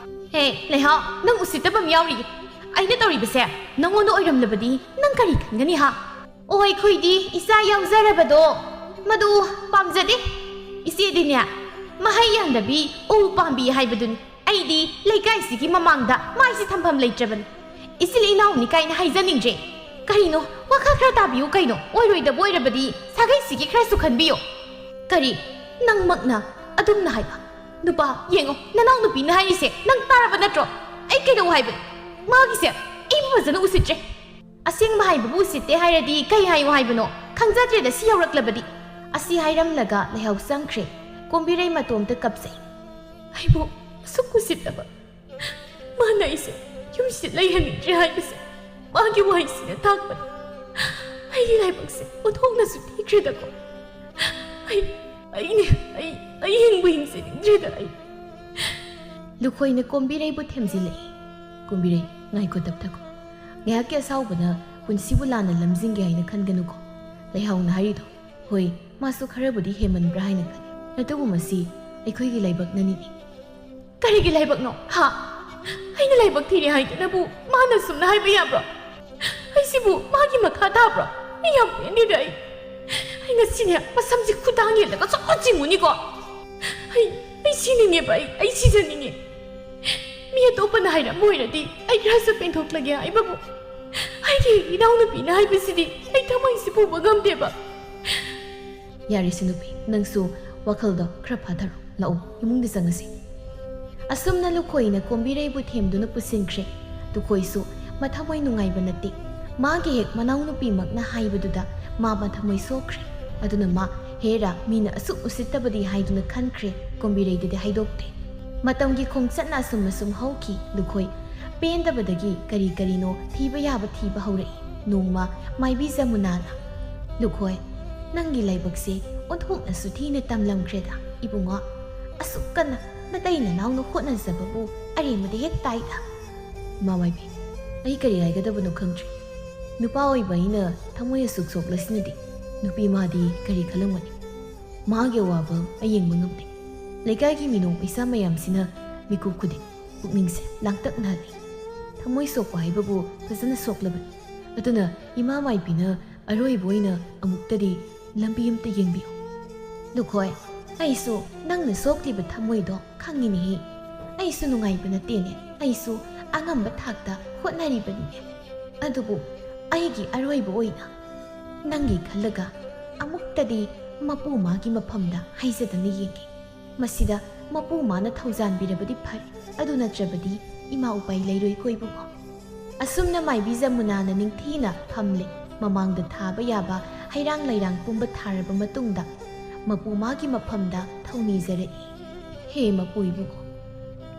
ꯍꯦ, ꯂꯩꯍꯥꯎ, ꯅꯪ ꯎꯁꯤꯠꯇꯕ ꯑꯃ ꯌꯥꯎꯔꯤꯌꯦ꯫ ꯑꯩꯅ ꯇꯧꯔꯤꯕꯁꯦ ꯅꯪꯉꯣꯟꯗ ꯑꯣꯏꯔꯝꯂꯕꯗꯤ ꯅꯪ ꯀꯔꯤ ꯈꯟꯒꯅꯤ ꯍꯥ? ꯑꯣ, ꯑꯩꯈꯣꯏꯗꯤ ꯏꯆꯥ ꯌꯥꯎꯖꯔꯕꯗꯣ ꯃꯗꯨ ꯄꯥꯝꯖꯗꯦ꯫ ꯏꯆꯦꯗꯤꯅꯦ, ꯃꯍꯩ ꯌꯥꯟꯗꯕꯤ ꯎ ꯄꯥꯝꯕꯤ ꯍꯥꯏꯕꯗꯨꯅꯤ꯫ ꯑꯩꯗꯤ ꯂꯩꯀꯥꯏꯁꯤꯒꯤ ꯃꯃꯥꯡꯗ ꯃꯥꯏꯁꯤ ꯊꯝꯐꯝ ꯂꯩꯇ꯭ꯔꯕꯅꯤ꯫ ꯏꯆꯤꯜ ꯏꯅꯥꯎꯅꯤ ꯀꯥꯏꯅ ꯍꯥꯏꯖꯅꯤꯡꯗ꯭ꯔꯦ꯫ ꯀꯔꯤꯅꯣ, ꯋꯥꯈꯜ ꯈꯔ ꯇꯥꯕꯤꯌꯨ ꯀꯩꯅꯣ꯫ ꯑꯣꯏꯔꯣꯏꯗꯕ ꯑꯣꯏꯔꯕꯗꯤ ꯁꯥꯒꯩꯁꯤꯒꯤ ꯈꯔꯁꯨ ꯈꯟꯕꯤꯌꯨ꯫ ꯀꯔꯤ? ꯅꯪꯃꯛꯅ ꯑꯗꯨꯝꯅ ꯍꯥꯏꯕ? ꯅꯨꯄꯥ, ꯌꯦꯡꯉꯣ, ꯅꯅꯥꯎ ꯅꯨꯄꯤꯅ ꯍꯥꯏꯔꯤꯁꯦ ꯅꯪ ꯇꯥꯔꯕ ꯅꯠꯇ꯭ꯔꯣ? ꯑꯩ ꯀꯩꯗꯧ ꯍꯥꯏꯕꯅꯣ? ꯃꯥꯒꯤꯁꯦ ꯑꯩꯕꯨ ꯐꯖꯅ ꯎꯁꯤꯠꯇ꯭ꯔꯦ꯫ ꯑꯁꯦꯡꯕ ꯍꯥꯏꯕꯕꯨ ꯎꯁꯤꯠꯇꯦ ꯍꯥꯏꯔꯗꯤ ꯀꯩ ꯍꯥꯏꯌꯨ ꯍꯥꯏꯕꯅꯣ? ꯈꯪꯖꯗ꯭ꯔꯦꯗ ꯁꯤ ꯌꯧꯔꯛꯂꯕꯗꯤ꯫ ꯑꯁꯤ ꯍꯥꯏꯔꯝꯂꯒ ꯂꯩꯍꯥꯎ ꯆꯪꯈ꯭ꯔꯦ꯫ ꯀꯣꯝꯕꯤꯔꯩ ꯃꯇꯣꯝꯇ ꯀꯞꯆꯩ꯫ ꯑꯩꯕꯨ ꯑꯁꯨꯛ ꯎꯁꯤꯠꯇꯕ, ꯃꯥꯅ ꯑꯩꯁꯦ ꯌꯨꯝꯁꯤꯗ ꯂꯩꯍꯟꯅꯤꯡꯗ꯭ꯔꯦ ꯍꯥꯏꯕꯁꯦ ꯃꯥꯒꯤ ꯋꯥꯍꯩꯁꯤꯅ ꯇꯥꯛꯄꯅꯤ꯫ ꯑꯩꯒꯤ ꯂꯥꯏꯕꯛꯁꯦ ꯑꯣꯟꯊꯣꯛꯅꯁꯨ ꯊꯤꯈ꯭ꯔꯦꯗꯀꯣ꯫ ꯑꯩ, ꯑꯩꯅꯦ, ꯑꯩ, ꯑꯩ ꯍꯤꯡꯕꯨ ꯍꯤꯡꯖꯅꯤꯡꯗ꯭ꯔꯦꯗ ꯑꯩ꯫ ꯂꯨꯈꯣꯏꯅ ꯀꯣꯝꯕꯤꯔꯩꯕꯨ ꯊꯦꯝꯖꯤꯜꯂꯛꯏ꯫ ꯀꯣꯝꯕꯤꯔꯩ, ꯉꯥꯏꯈꯣ, ꯇꯞꯊꯈꯣ꯫ ꯉꯥꯏꯍꯥꯛꯀꯤ ꯑꯁꯥꯎꯕꯅ ꯄꯨꯟꯁꯤꯕꯨ ꯂꯥꯟꯅ ꯂꯝꯖꯤꯡꯒꯦ ꯍꯥꯏꯅ ꯈꯟꯒꯅꯨꯀꯣ꯫ ꯂꯩꯍꯥꯎꯅ ꯍꯥꯏꯔꯤꯗꯣ ꯍꯣꯏ, ꯃꯥꯁꯨ ꯈꯔꯕꯨꯗꯤ ꯍꯦꯟꯃꯟꯕ꯭ꯔꯥ ꯍꯥꯏꯅ ꯈꯜꯂꯤ꯫ ꯑꯗꯨꯕꯨ ꯃꯁꯤ ꯑꯩꯈꯣꯏꯒꯤ ꯂꯥꯏꯕꯛꯅꯅꯤꯅꯦ꯫ ꯀꯔꯤꯒꯤ ꯂꯥꯏꯕꯛꯅꯣ? ꯍꯥ? ꯑꯩꯅ ꯂꯥꯏꯕꯛ ꯊꯤꯔꯦ ꯍꯥꯏꯗꯨꯅꯕꯨ ꯃꯥꯅ ꯑꯁꯨꯝꯅ ꯍꯥꯏꯕ ꯌꯥꯕ꯭ꯔꯣ? ꯑꯩꯁꯤꯕꯨ ꯃꯥꯒꯤ ꯃꯈꯥ ꯊꯥꯕ꯭ꯔꯣ? ꯑꯩ ꯌꯥꯝ ꯄꯦꯟꯗꯦꯗ ꯑꯩ꯫ ꯑꯩ ꯉꯁꯤꯅꯦ ꯃꯁꯝꯁꯦ ꯈꯨꯗꯥꯡ ꯌꯦꯜꯂꯒ ꯆꯣꯠ ꯆꯣꯠ ꯆꯤꯡꯉꯨꯅꯤꯀꯣ꯫ ꯑꯩ, ꯑꯩ ꯁꯤꯅꯤꯡꯉꯦꯕ, ꯑꯩ, ꯑꯩ ꯁꯤꯖꯅꯤꯡꯉꯦ꯫ ꯃꯤ ꯑꯇꯣꯞꯄꯅ ꯍꯥꯏꯔꯝꯕ ꯑꯣꯏꯔꯗꯤ ꯑꯩ ꯈꯔꯁꯨ ꯄꯦꯟꯊꯣꯛꯂꯒꯦ ꯍꯥꯏꯕꯕꯨ, ꯑꯩꯒꯤ ꯏꯅꯥꯎꯅꯨꯄꯤꯅ ꯍꯥꯏꯕꯁꯤꯗꯤ ꯑꯩ ꯊꯃꯣꯏꯁꯤ ꯄꯨꯕ ꯉꯝꯗꯦꯕ꯫ ꯌꯥꯔꯦꯁꯦ ꯅꯨꯄꯤ, ꯅꯪꯁꯨ ꯋꯥꯈꯜꯗꯣ ꯈꯔ ꯐꯥꯊꯔꯣ꯫ ꯂꯥꯛꯑꯣ, ꯏꯃꯨꯡꯗ ꯆꯪꯉꯁꯤ꯫ ꯑꯁꯨꯝꯅ ꯂꯨꯈꯣꯏꯅ ꯀꯣꯝꯕꯤꯔꯩꯕꯨ ꯊꯦꯝꯗꯨꯅ ꯄꯨꯁꯤꯟꯈ꯭ꯔꯦ꯫ ꯂꯨꯈꯣꯏꯁꯨ ꯃꯊꯃꯣꯏ ꯅꯨꯡꯉꯥꯏꯕ ꯅꯠꯇꯦ꯫ ꯃꯥꯒꯤ ꯍꯦꯛ ꯃꯅꯥꯎꯅꯨꯄꯤꯃꯛꯅ ꯍꯥꯏꯕꯗꯨꯗ ꯃꯥ ꯃꯊꯃꯣꯏ ꯁꯣꯛꯈ꯭ꯔꯦ꯫ ꯑꯗꯨꯅ ꯃꯥ ꯍꯦꯔꯥ ꯃꯤꯅ ꯑꯁꯨꯛ ꯎꯁꯤꯠꯇꯕꯗꯤ ꯍꯥꯏꯗꯨꯅ ꯈꯟꯈ꯭ꯔꯦ꯫ ꯀꯣꯝꯕꯤꯔꯩꯗꯗꯤ ꯍꯥꯏꯗꯣꯛꯇꯦ꯫ ꯃꯇꯝꯒꯤ ꯈꯣꯡꯆꯠꯅ ꯑꯁꯨꯝ ꯑꯁꯨꯝ ꯍꯧꯈꯤ꯫ ꯂꯨꯈꯣꯏ ꯄꯦꯟꯗꯕꯗꯒꯤ ꯀꯔꯤ ꯀꯔꯤꯅꯣ ꯊꯤꯕ ꯌꯥꯕ ꯊꯤꯕ ꯍꯧꯔꯛꯏ꯫ ꯅꯣꯡꯃ ꯃꯥꯏꯕꯤ ꯖꯃꯨꯅꯥꯅ, "ꯂꯨꯈꯣꯏ, "ꯅꯪꯒꯤ ꯂꯥꯏꯕꯛꯁꯦ ꯑꯣꯟꯊꯣꯛꯅꯁꯨ ꯊꯤꯅ ꯇꯝꯂꯝꯈ꯭ꯔꯦꯗ ꯏꯕꯨꯡꯉꯣ꯫ ꯑꯁꯨꯛ ꯀꯟꯅ ꯅꯇꯩ ꯅꯅꯥꯎꯅ ꯍꯣꯠꯅꯖꯕꯕꯨ ꯑꯔꯦꯝꯕꯗ ꯍꯦꯛ ꯇꯥꯏꯗ꯫" "ꯏꯃꯥ ꯃꯥꯏꯕꯤ, ꯑꯩ ꯀꯔꯤ ꯍꯥꯏꯒꯗꯕꯅꯣ ꯈꯪꯗ꯭ꯔꯦ꯫ ꯅꯨꯄꯥ ꯑꯣꯏꯕ ꯑꯩꯅ ꯊꯃꯣꯏ ꯑꯁꯨꯛ ꯁꯣꯛꯂꯁꯤꯅꯗꯤ ꯅꯨꯄꯤ ꯃꯥꯗꯤ ꯀꯔꯤ ꯈꯜꯂꯝꯒꯅꯤ? ꯃꯥꯒꯤ ꯑꯋꯥꯕ ꯑꯩ ꯌꯦꯡꯕ ꯉꯝꯗꯦ꯫ ꯂꯩꯀꯥꯏꯒꯤ ꯃꯤꯅꯣꯛ ꯃꯩꯁꯥ ꯃꯌꯥꯝꯁꯤꯅ ꯃꯤꯀꯨꯞ ꯈꯨꯗꯤꯡ ꯄꯨꯛꯅꯤꯡꯁꯦ ꯂꯥꯡꯇꯛꯅꯍꯜꯂꯤ꯫ ꯊꯃꯣꯏ ꯁꯣꯛꯄ ꯍꯥꯏꯕꯕꯨ ꯐꯖꯅ ꯁꯣꯛꯂꯕꯅꯤ꯫ ꯑꯗꯨꯅ ꯏꯃꯥ ꯃꯥꯏꯕꯤꯅ ꯑꯔꯣꯏꯕ ꯑꯣꯏꯅ ꯑꯃꯨꯛꯇꯗꯤ ꯂꯝꯕꯤ ꯑꯃꯇ ꯌꯦꯡꯕꯤꯌꯨ꯫" "ꯂꯨꯈꯣꯏ, ꯑꯩꯁꯨ ꯅꯪꯅ ꯁꯣꯛꯂꯤꯕ ꯊꯃꯣꯏꯗꯣ ꯈꯪꯉꯤꯅꯦꯍꯦ꯫ ꯑꯩꯁꯨ ꯅꯨꯡꯉꯥꯏꯕ ꯅꯠꯇꯦꯅꯦ꯫ ꯑꯩꯁꯨ ꯑꯉꯝꯕ ꯊꯥꯛꯇ ꯍꯣꯠꯅꯔꯤꯕꯅꯤꯅꯦ꯫ ꯑꯗꯨꯕꯨ ꯑꯩꯒꯤ ꯑꯔꯣꯏꯕ ꯑꯣꯏꯅ ꯅꯪꯒꯤ ꯈꯜꯂꯒ ꯑꯃꯨꯛꯇꯗꯤ ꯃꯄꯨ ꯃꯥꯒꯤ ꯃꯐꯝꯗ ꯍꯥꯏꯖꯗꯅ ꯌꯦꯡꯒꯦ꯫ ꯃꯁꯤꯗ ꯃꯄꯨ ꯃꯥꯅ ꯊꯧꯖꯥꯟꯕꯤꯔꯕꯗꯤ ꯐꯔꯦ, ꯑꯗꯨ ꯅꯠꯇ꯭ꯔꯕꯗꯤ ꯏꯃꯥ ꯎꯄꯥꯏ ꯂꯩꯔꯣꯏꯀꯣ ꯏꯕꯨꯡꯉꯣ꯫" ꯑꯁꯨꯝꯅ ꯃꯥꯏꯕꯤ ꯖꯃꯨꯅꯥꯅ ꯅꯤꯡꯊꯤꯅ ꯐꯝꯂꯦ꯫ ꯃꯃꯥꯡꯗ ꯊꯥꯕ ꯌꯥꯕ ꯍꯩꯔꯥꯡ ꯂꯩꯔꯥꯡ ꯄꯨꯝꯕ ꯊꯥꯔꯕ ꯃꯇꯨꯡꯗ ꯃꯄꯨ ꯃꯥꯒꯤ ꯃꯐꯝꯗ ꯊꯧꯅꯤꯖꯔꯛꯏ꯫ "ꯍꯦ ꯃꯄꯨ ꯏꯕꯨꯡꯉꯣ,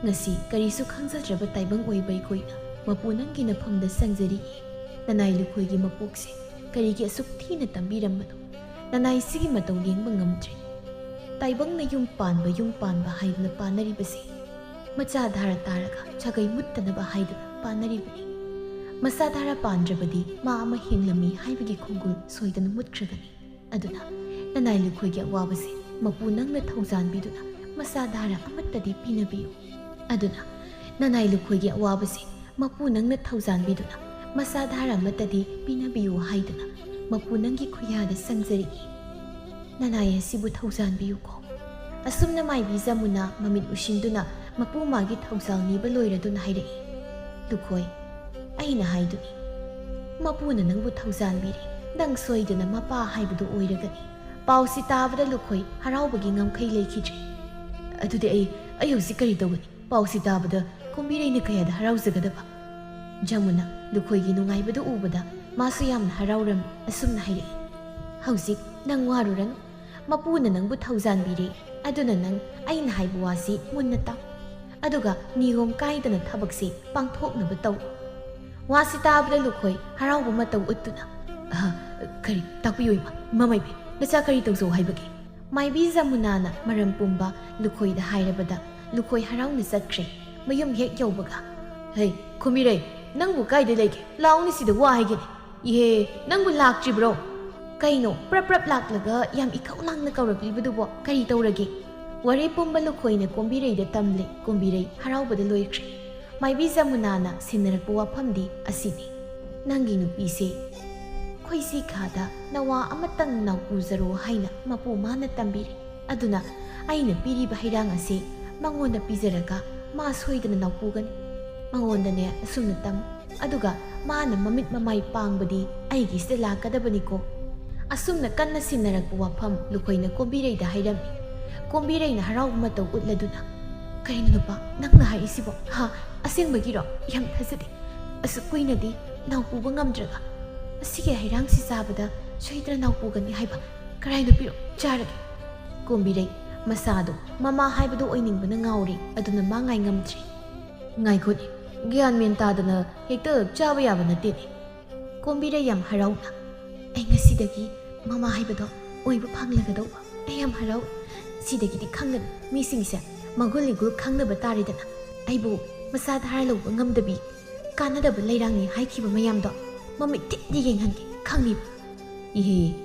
ꯉꯁꯤ ꯀꯔꯤꯁꯨ ꯈꯪꯖꯗ꯭ꯔꯕ ꯇꯥꯏꯕꯪ ꯑꯣꯏꯕ ꯑꯩꯈꯣꯏꯅ ꯃꯄꯨ ꯅꯪꯒꯤ ꯅꯐꯝꯗ ꯆꯪꯖꯔꯛꯏ꯫ ꯅꯅꯥꯏ ꯂꯨꯈꯣꯏꯒꯤ ꯃꯄꯣꯛꯁꯦ ꯀꯔꯤꯒꯤ ꯑꯁꯨꯛ ꯊꯤꯅ ꯇꯝꯕꯤꯔꯝꯕꯅꯣ? ꯅꯅꯥꯏꯁꯤꯒꯤ ꯃꯇꯧ ꯌꯦꯡꯕ ꯉꯝꯗ꯭ꯔꯦ꯫ ꯇꯥꯏꯕꯪꯅ ꯌꯨꯝ ꯄꯥꯟꯕ, ꯌꯨꯝ ꯄꯥꯟꯕ ꯍꯥꯏꯗꯨꯅ ꯄꯥꯟꯅꯔꯤꯕꯁꯦ ꯃꯆꯥ ꯙꯥꯔꯥ ꯇꯥꯔꯒ ꯁꯥꯒꯩ ꯃꯨꯠꯇꯅꯕ ꯍꯥꯏꯗꯨꯅ ꯄꯥꯟꯅꯔꯤꯕꯅꯤ꯫ ꯃꯆꯥ ꯙꯥꯔꯥ ꯄꯥꯟꯗ꯭ꯔꯕꯗꯤ ꯃꯥ ꯑꯃ ꯍꯤꯡꯂꯝꯃꯤ ꯍꯥꯏꯕꯒꯤ ꯈꯣꯡꯒꯨꯜ ꯁꯣꯏꯗꯅ ꯃꯨꯠꯈ꯭ꯔꯒꯅꯤ꯫ ꯑꯗꯨꯅ ꯅꯅꯥꯏ ꯂꯨꯈꯣꯏꯒꯤ ꯑꯋꯥꯕꯁꯦ ꯃꯄꯨ ꯅꯪꯅ ꯊꯧꯖꯥꯟꯕꯤꯗꯨꯅ ꯃꯆꯥ ꯙꯥꯔꯥ ꯑꯃꯠꯇꯗꯤ ꯄꯤꯅꯕꯤꯌꯨ꯫ ꯑꯗꯨꯅ ꯅꯅꯥꯏ ꯂꯨꯈꯣꯏꯒꯤ ꯑꯋꯥꯕꯁꯦ ꯃꯄꯨ ꯅꯪꯅ ꯊꯧꯖꯥꯟꯕꯤꯗꯨꯅ ꯃꯆꯥ ꯙꯥꯔꯥ ꯑꯃꯠꯇꯗꯤ ꯄꯤꯅꯕꯤꯌꯨ ꯍꯥꯏꯗꯨꯅ ꯃꯄꯨ ꯅꯪꯒꯤ ꯈꯨꯌꯥꯗ ꯆꯪꯖꯔꯛꯏ꯫ ꯅꯅꯥꯏ ꯑꯁꯤꯕꯨ ꯊꯧꯖꯥꯟꯕꯤꯌꯨꯀꯣ꯫" ꯑꯁꯨꯝꯅ ꯃꯥꯏꯕꯤ ꯖꯃꯨꯅꯥ ꯃꯃꯤꯠ ꯎꯏꯁꯤꯟꯗꯨꯅ ꯃꯄꯨ ꯃꯥꯒꯤ ꯊꯧꯖꯥꯜ ꯅꯤꯕ ꯂꯣꯏꯔꯗꯨꯅ ꯍꯥꯏꯔꯛꯏ, "ꯂꯨꯈꯣꯏ, ꯑꯩꯅ ꯍꯥꯏꯗꯨꯅꯤ, ꯃꯄꯨꯅ ꯅꯪꯕꯨ ꯊꯧꯖꯥꯟꯕꯤꯔꯦ꯫ ꯅꯪ ꯁꯣꯏꯗꯅ ꯃꯄꯥ ꯍꯥꯏꯕꯗꯨ ꯑꯣꯏꯔꯒꯅꯤ꯫" ꯄꯥꯎꯁꯤ ꯇꯥꯕꯗ ꯂꯨꯈꯣꯏ ꯍꯔꯥꯎꯕꯒꯤ ꯉꯝꯈꯩ ꯂꯩꯈꯤꯗ꯭ꯔꯦ꯫ "ꯑꯗꯨꯗꯤ ꯑꯩ, ꯑꯩ ꯍꯧꯖꯤꯛ ꯀꯔꯤ ꯇꯧꯒꯅꯤ? ꯄꯥꯎꯁꯤ ꯇꯥꯕꯗ ꯀꯨꯝꯕꯤꯔꯩꯅ ꯀꯌꯥꯗ ꯍꯔꯥꯎꯖꯒꯗꯕ?" ꯖꯃꯨꯅꯥ ꯂꯨꯈꯣꯏꯒꯤ ꯅꯨꯡꯉꯥꯏꯕꯗꯨ ꯎꯕꯗ ꯃꯥꯁꯨ ꯌꯥꯝꯅ ꯍꯔꯥꯎꯔꯝꯃꯤ꯫ ꯑꯁꯨꯝꯅ ꯍꯥꯏꯔꯛꯏ, "ꯍꯧꯖꯤꯛ ꯅꯪ ꯋꯥꯔꯨꯔꯅꯨ꯫ ꯃꯄꯨꯅ ꯅꯪꯕꯨ ꯊꯧꯖꯥꯟꯕꯤꯔꯦ꯫ ꯑꯗꯨꯅ ꯅꯪ ꯑꯩꯅ ꯍꯥꯏꯕ ꯋꯥꯁꯤ ꯃꯨꯟꯅ ꯇꯥꯎ꯫ ꯑꯗꯨꯒ ꯅꯤꯌꯣꯝ ꯀꯥꯏꯗꯅ ꯊꯕꯛꯁꯤ ꯄꯥꯡꯊꯣꯛꯅꯕ ꯇꯧ꯫" ꯋꯥꯁꯤ ꯇꯥꯕꯗ ꯂꯨꯈꯣꯏ ꯍꯔꯥꯎꯕ ꯃꯇꯧ ꯎꯠꯇꯨꯅ, "ꯑꯍ, ꯀꯔꯤ? ꯇꯥꯛꯄꯤꯌꯨ ꯏꯃꯥ, ꯏꯃꯥ ꯃꯥꯏꯕꯤ, ꯅꯆꯥ ꯀꯔꯤ ꯇꯧꯖꯧ ꯍꯥꯏꯕꯒꯦ? ꯃꯥꯏꯕꯤ ꯖꯃꯨꯅꯥꯅ ꯃꯔꯝ ꯄꯨꯝꯕ ꯂꯨꯈꯣꯏꯗ ꯍꯥꯏꯔꯕꯗ ꯂꯨꯈꯣꯏ ꯍꯔꯥꯎꯅ ꯆꯠꯈ꯭ꯔꯦ꯫ ꯃꯌꯨꯝ ꯍꯦꯛ ꯌꯧꯕꯒ, "ꯍꯩ, ꯀꯣꯝꯕꯤꯔꯩ, ꯅꯪꯕꯨ ꯀꯥꯏꯗ ꯂꯩꯒꯦ? ꯂꯥꯛꯎꯅꯦ ꯁꯤꯗ ꯋꯥ ꯍꯥꯏꯒꯦꯅꯦ꯫ ꯏꯍꯦ, ꯅꯪꯕꯨ ꯂꯥꯛꯇ꯭ꯔꯤꯕ꯭ꯔꯣ? ꯀꯩꯅꯣ ꯄ꯭ꯔꯞ ꯄ꯭ꯔꯞ ꯂꯥꯛꯂꯒ ꯌꯥꯝ ꯏꯈꯧ ꯂꯥꯡꯅ ꯀꯧꯔꯛꯂꯤꯕꯗꯨꯕꯣ? ꯀꯔꯤ ꯇꯧꯔꯒꯦ?" ꯋꯥꯔꯤ ꯄꯨꯝꯕ ꯂꯨꯈꯣꯏꯅ ꯀꯣꯝꯕꯤꯔꯩꯗ ꯇꯝꯂꯦ꯫ ꯀꯣꯝꯕꯤꯔꯩ ꯍꯔꯥꯎꯕꯗ ꯂꯣꯏꯈ꯭ꯔꯦ꯫ ꯃꯥꯏꯕꯤ ꯖꯃꯨꯅꯥꯅ ꯁꯤꯟꯅꯔꯛꯄ ꯋꯥꯐꯝꯗꯤ ꯑꯁꯤꯅꯤ꯫ "ꯅꯪꯒꯤ ꯅꯨꯄꯤꯁꯦ ꯈꯣꯏꯁꯤ ꯈꯥꯗ ꯅꯋꯥ ꯑꯃꯇꯪ ꯅꯥꯎꯄꯨꯖꯔꯣ ꯍꯥꯏꯅ ꯃꯄꯨ ꯃꯥꯅ ꯇꯝꯕꯤꯔꯦ꯫ ꯑꯗꯨꯅ ꯑꯩꯅ ꯄꯤꯔꯤꯕ ꯍꯩꯔꯥꯡ ꯑꯁꯤ ꯃꯉꯣꯟꯗ ꯄꯤꯖꯔꯒ ꯃꯥ ꯁꯣꯏꯗꯅ ꯅꯥꯎꯄꯨꯒꯅꯤ꯫ ꯃꯉꯣꯟꯗꯅꯦ ꯑꯁꯨꯝꯅ ꯇꯝ, ꯑꯗꯨꯒ ꯃꯥꯅ ꯃꯃꯤꯠ ꯃꯃꯥꯏ ꯄꯥꯡꯕꯗꯤ ꯑꯩꯒꯤꯁꯤꯗ ꯂꯥꯛꯀꯗꯕꯅꯤꯀꯣ꯫" ꯑꯁꯨꯝꯅ ꯀꯟꯅ ꯁꯤꯟꯅꯔꯛꯄ ꯋꯥꯐꯝ ꯂꯨꯈꯣꯏꯅ ꯀꯣꯝꯕꯤꯔꯩꯗ ꯍꯥꯏꯔꯝꯃꯤ꯫ ꯀꯣꯝꯕꯤꯔꯩꯅ ꯍꯔꯥꯎꯕ ꯃꯇꯧ ꯎꯠꯂꯗꯨꯅ, "ꯀꯩꯅꯣ ꯅꯨꯄꯥ, ꯅꯪꯅ ꯍꯥꯏꯔꯤꯁꯤꯕꯣ? ꯍꯥ? ꯑꯁꯦꯡꯕꯒꯤꯔꯣ? ꯌꯥꯝ ꯊꯥꯖꯗꯦ꯫ ꯑꯁꯨꯛ ꯀꯨꯏꯅꯗꯤ ꯅꯥꯎꯄꯨꯕ ꯉꯝꯗ꯭ꯔꯒ ꯑꯁꯤꯒꯤ ꯍꯩꯔꯥꯡꯁꯤ ꯆꯥꯕꯗ ꯁꯣꯏꯗꯅ ꯅꯥꯎꯄꯨꯒꯅꯤ ꯍꯥꯏꯕ꯫ ꯀꯔꯥꯏꯗ ꯄꯤꯔꯣ, ꯆꯥꯔꯒꯦ꯫" ꯀꯣꯝꯕꯤꯔꯩ ꯃꯁꯥꯗꯣ ꯃꯃꯥ ꯍꯥꯏꯕꯗꯣ ꯑꯣꯏꯅꯤꯡꯕꯅ ꯉꯥꯎꯔꯦ꯫ ꯑꯗꯨꯅ ꯃꯥ ꯉꯥꯏ ꯉꯝꯗ꯭ꯔꯦ꯫ "ꯉꯥꯏꯈꯣꯅꯦ, ꯒ꯭ꯌꯥꯟ ꯃꯦꯟ ꯇꯥꯗꯅ ꯍꯦꯛꯇ ꯆꯥꯕ ꯌꯥꯕ ꯅꯠꯇꯦꯅꯦ꯫" ꯀꯣꯝꯕꯤꯔꯩ ꯌꯥꯝ ꯍꯔꯥꯎꯅ, "ꯑꯩ ꯉꯁꯤꯗꯒꯤ ꯃꯃꯥ ꯍꯥꯏꯕꯗꯣ ꯑꯣꯏꯕ ꯐꯪꯂꯒꯗꯧꯕ꯫ ꯑꯩ ꯌꯥꯝ ꯍꯔꯥꯎ꯫ ꯁꯤꯗꯒꯤꯗꯤ ꯈꯪꯒꯅꯤ ꯃꯤꯁꯤꯡꯁꯦ ꯃꯒꯨꯟ ꯏꯒꯨꯜ ꯈꯪꯅꯕ ꯇꯥꯔꯦꯗꯅ꯫ ꯑꯩꯕꯨ ꯃꯁꯥ ꯙꯥꯔ ꯂꯧꯕ ꯉꯝꯗꯕꯤ ꯀꯥꯟꯅꯗꯕ ꯂꯩꯔꯥꯡꯅꯤ ꯍꯥꯏꯈꯤꯕ ꯃꯌꯥꯝꯗꯣ ꯃꯃꯤꯠ ꯇꯤꯠ ꯌꯦꯡꯍꯟꯒꯦ, ꯈꯪꯉꯤꯕ꯫" "ꯏꯍꯦ,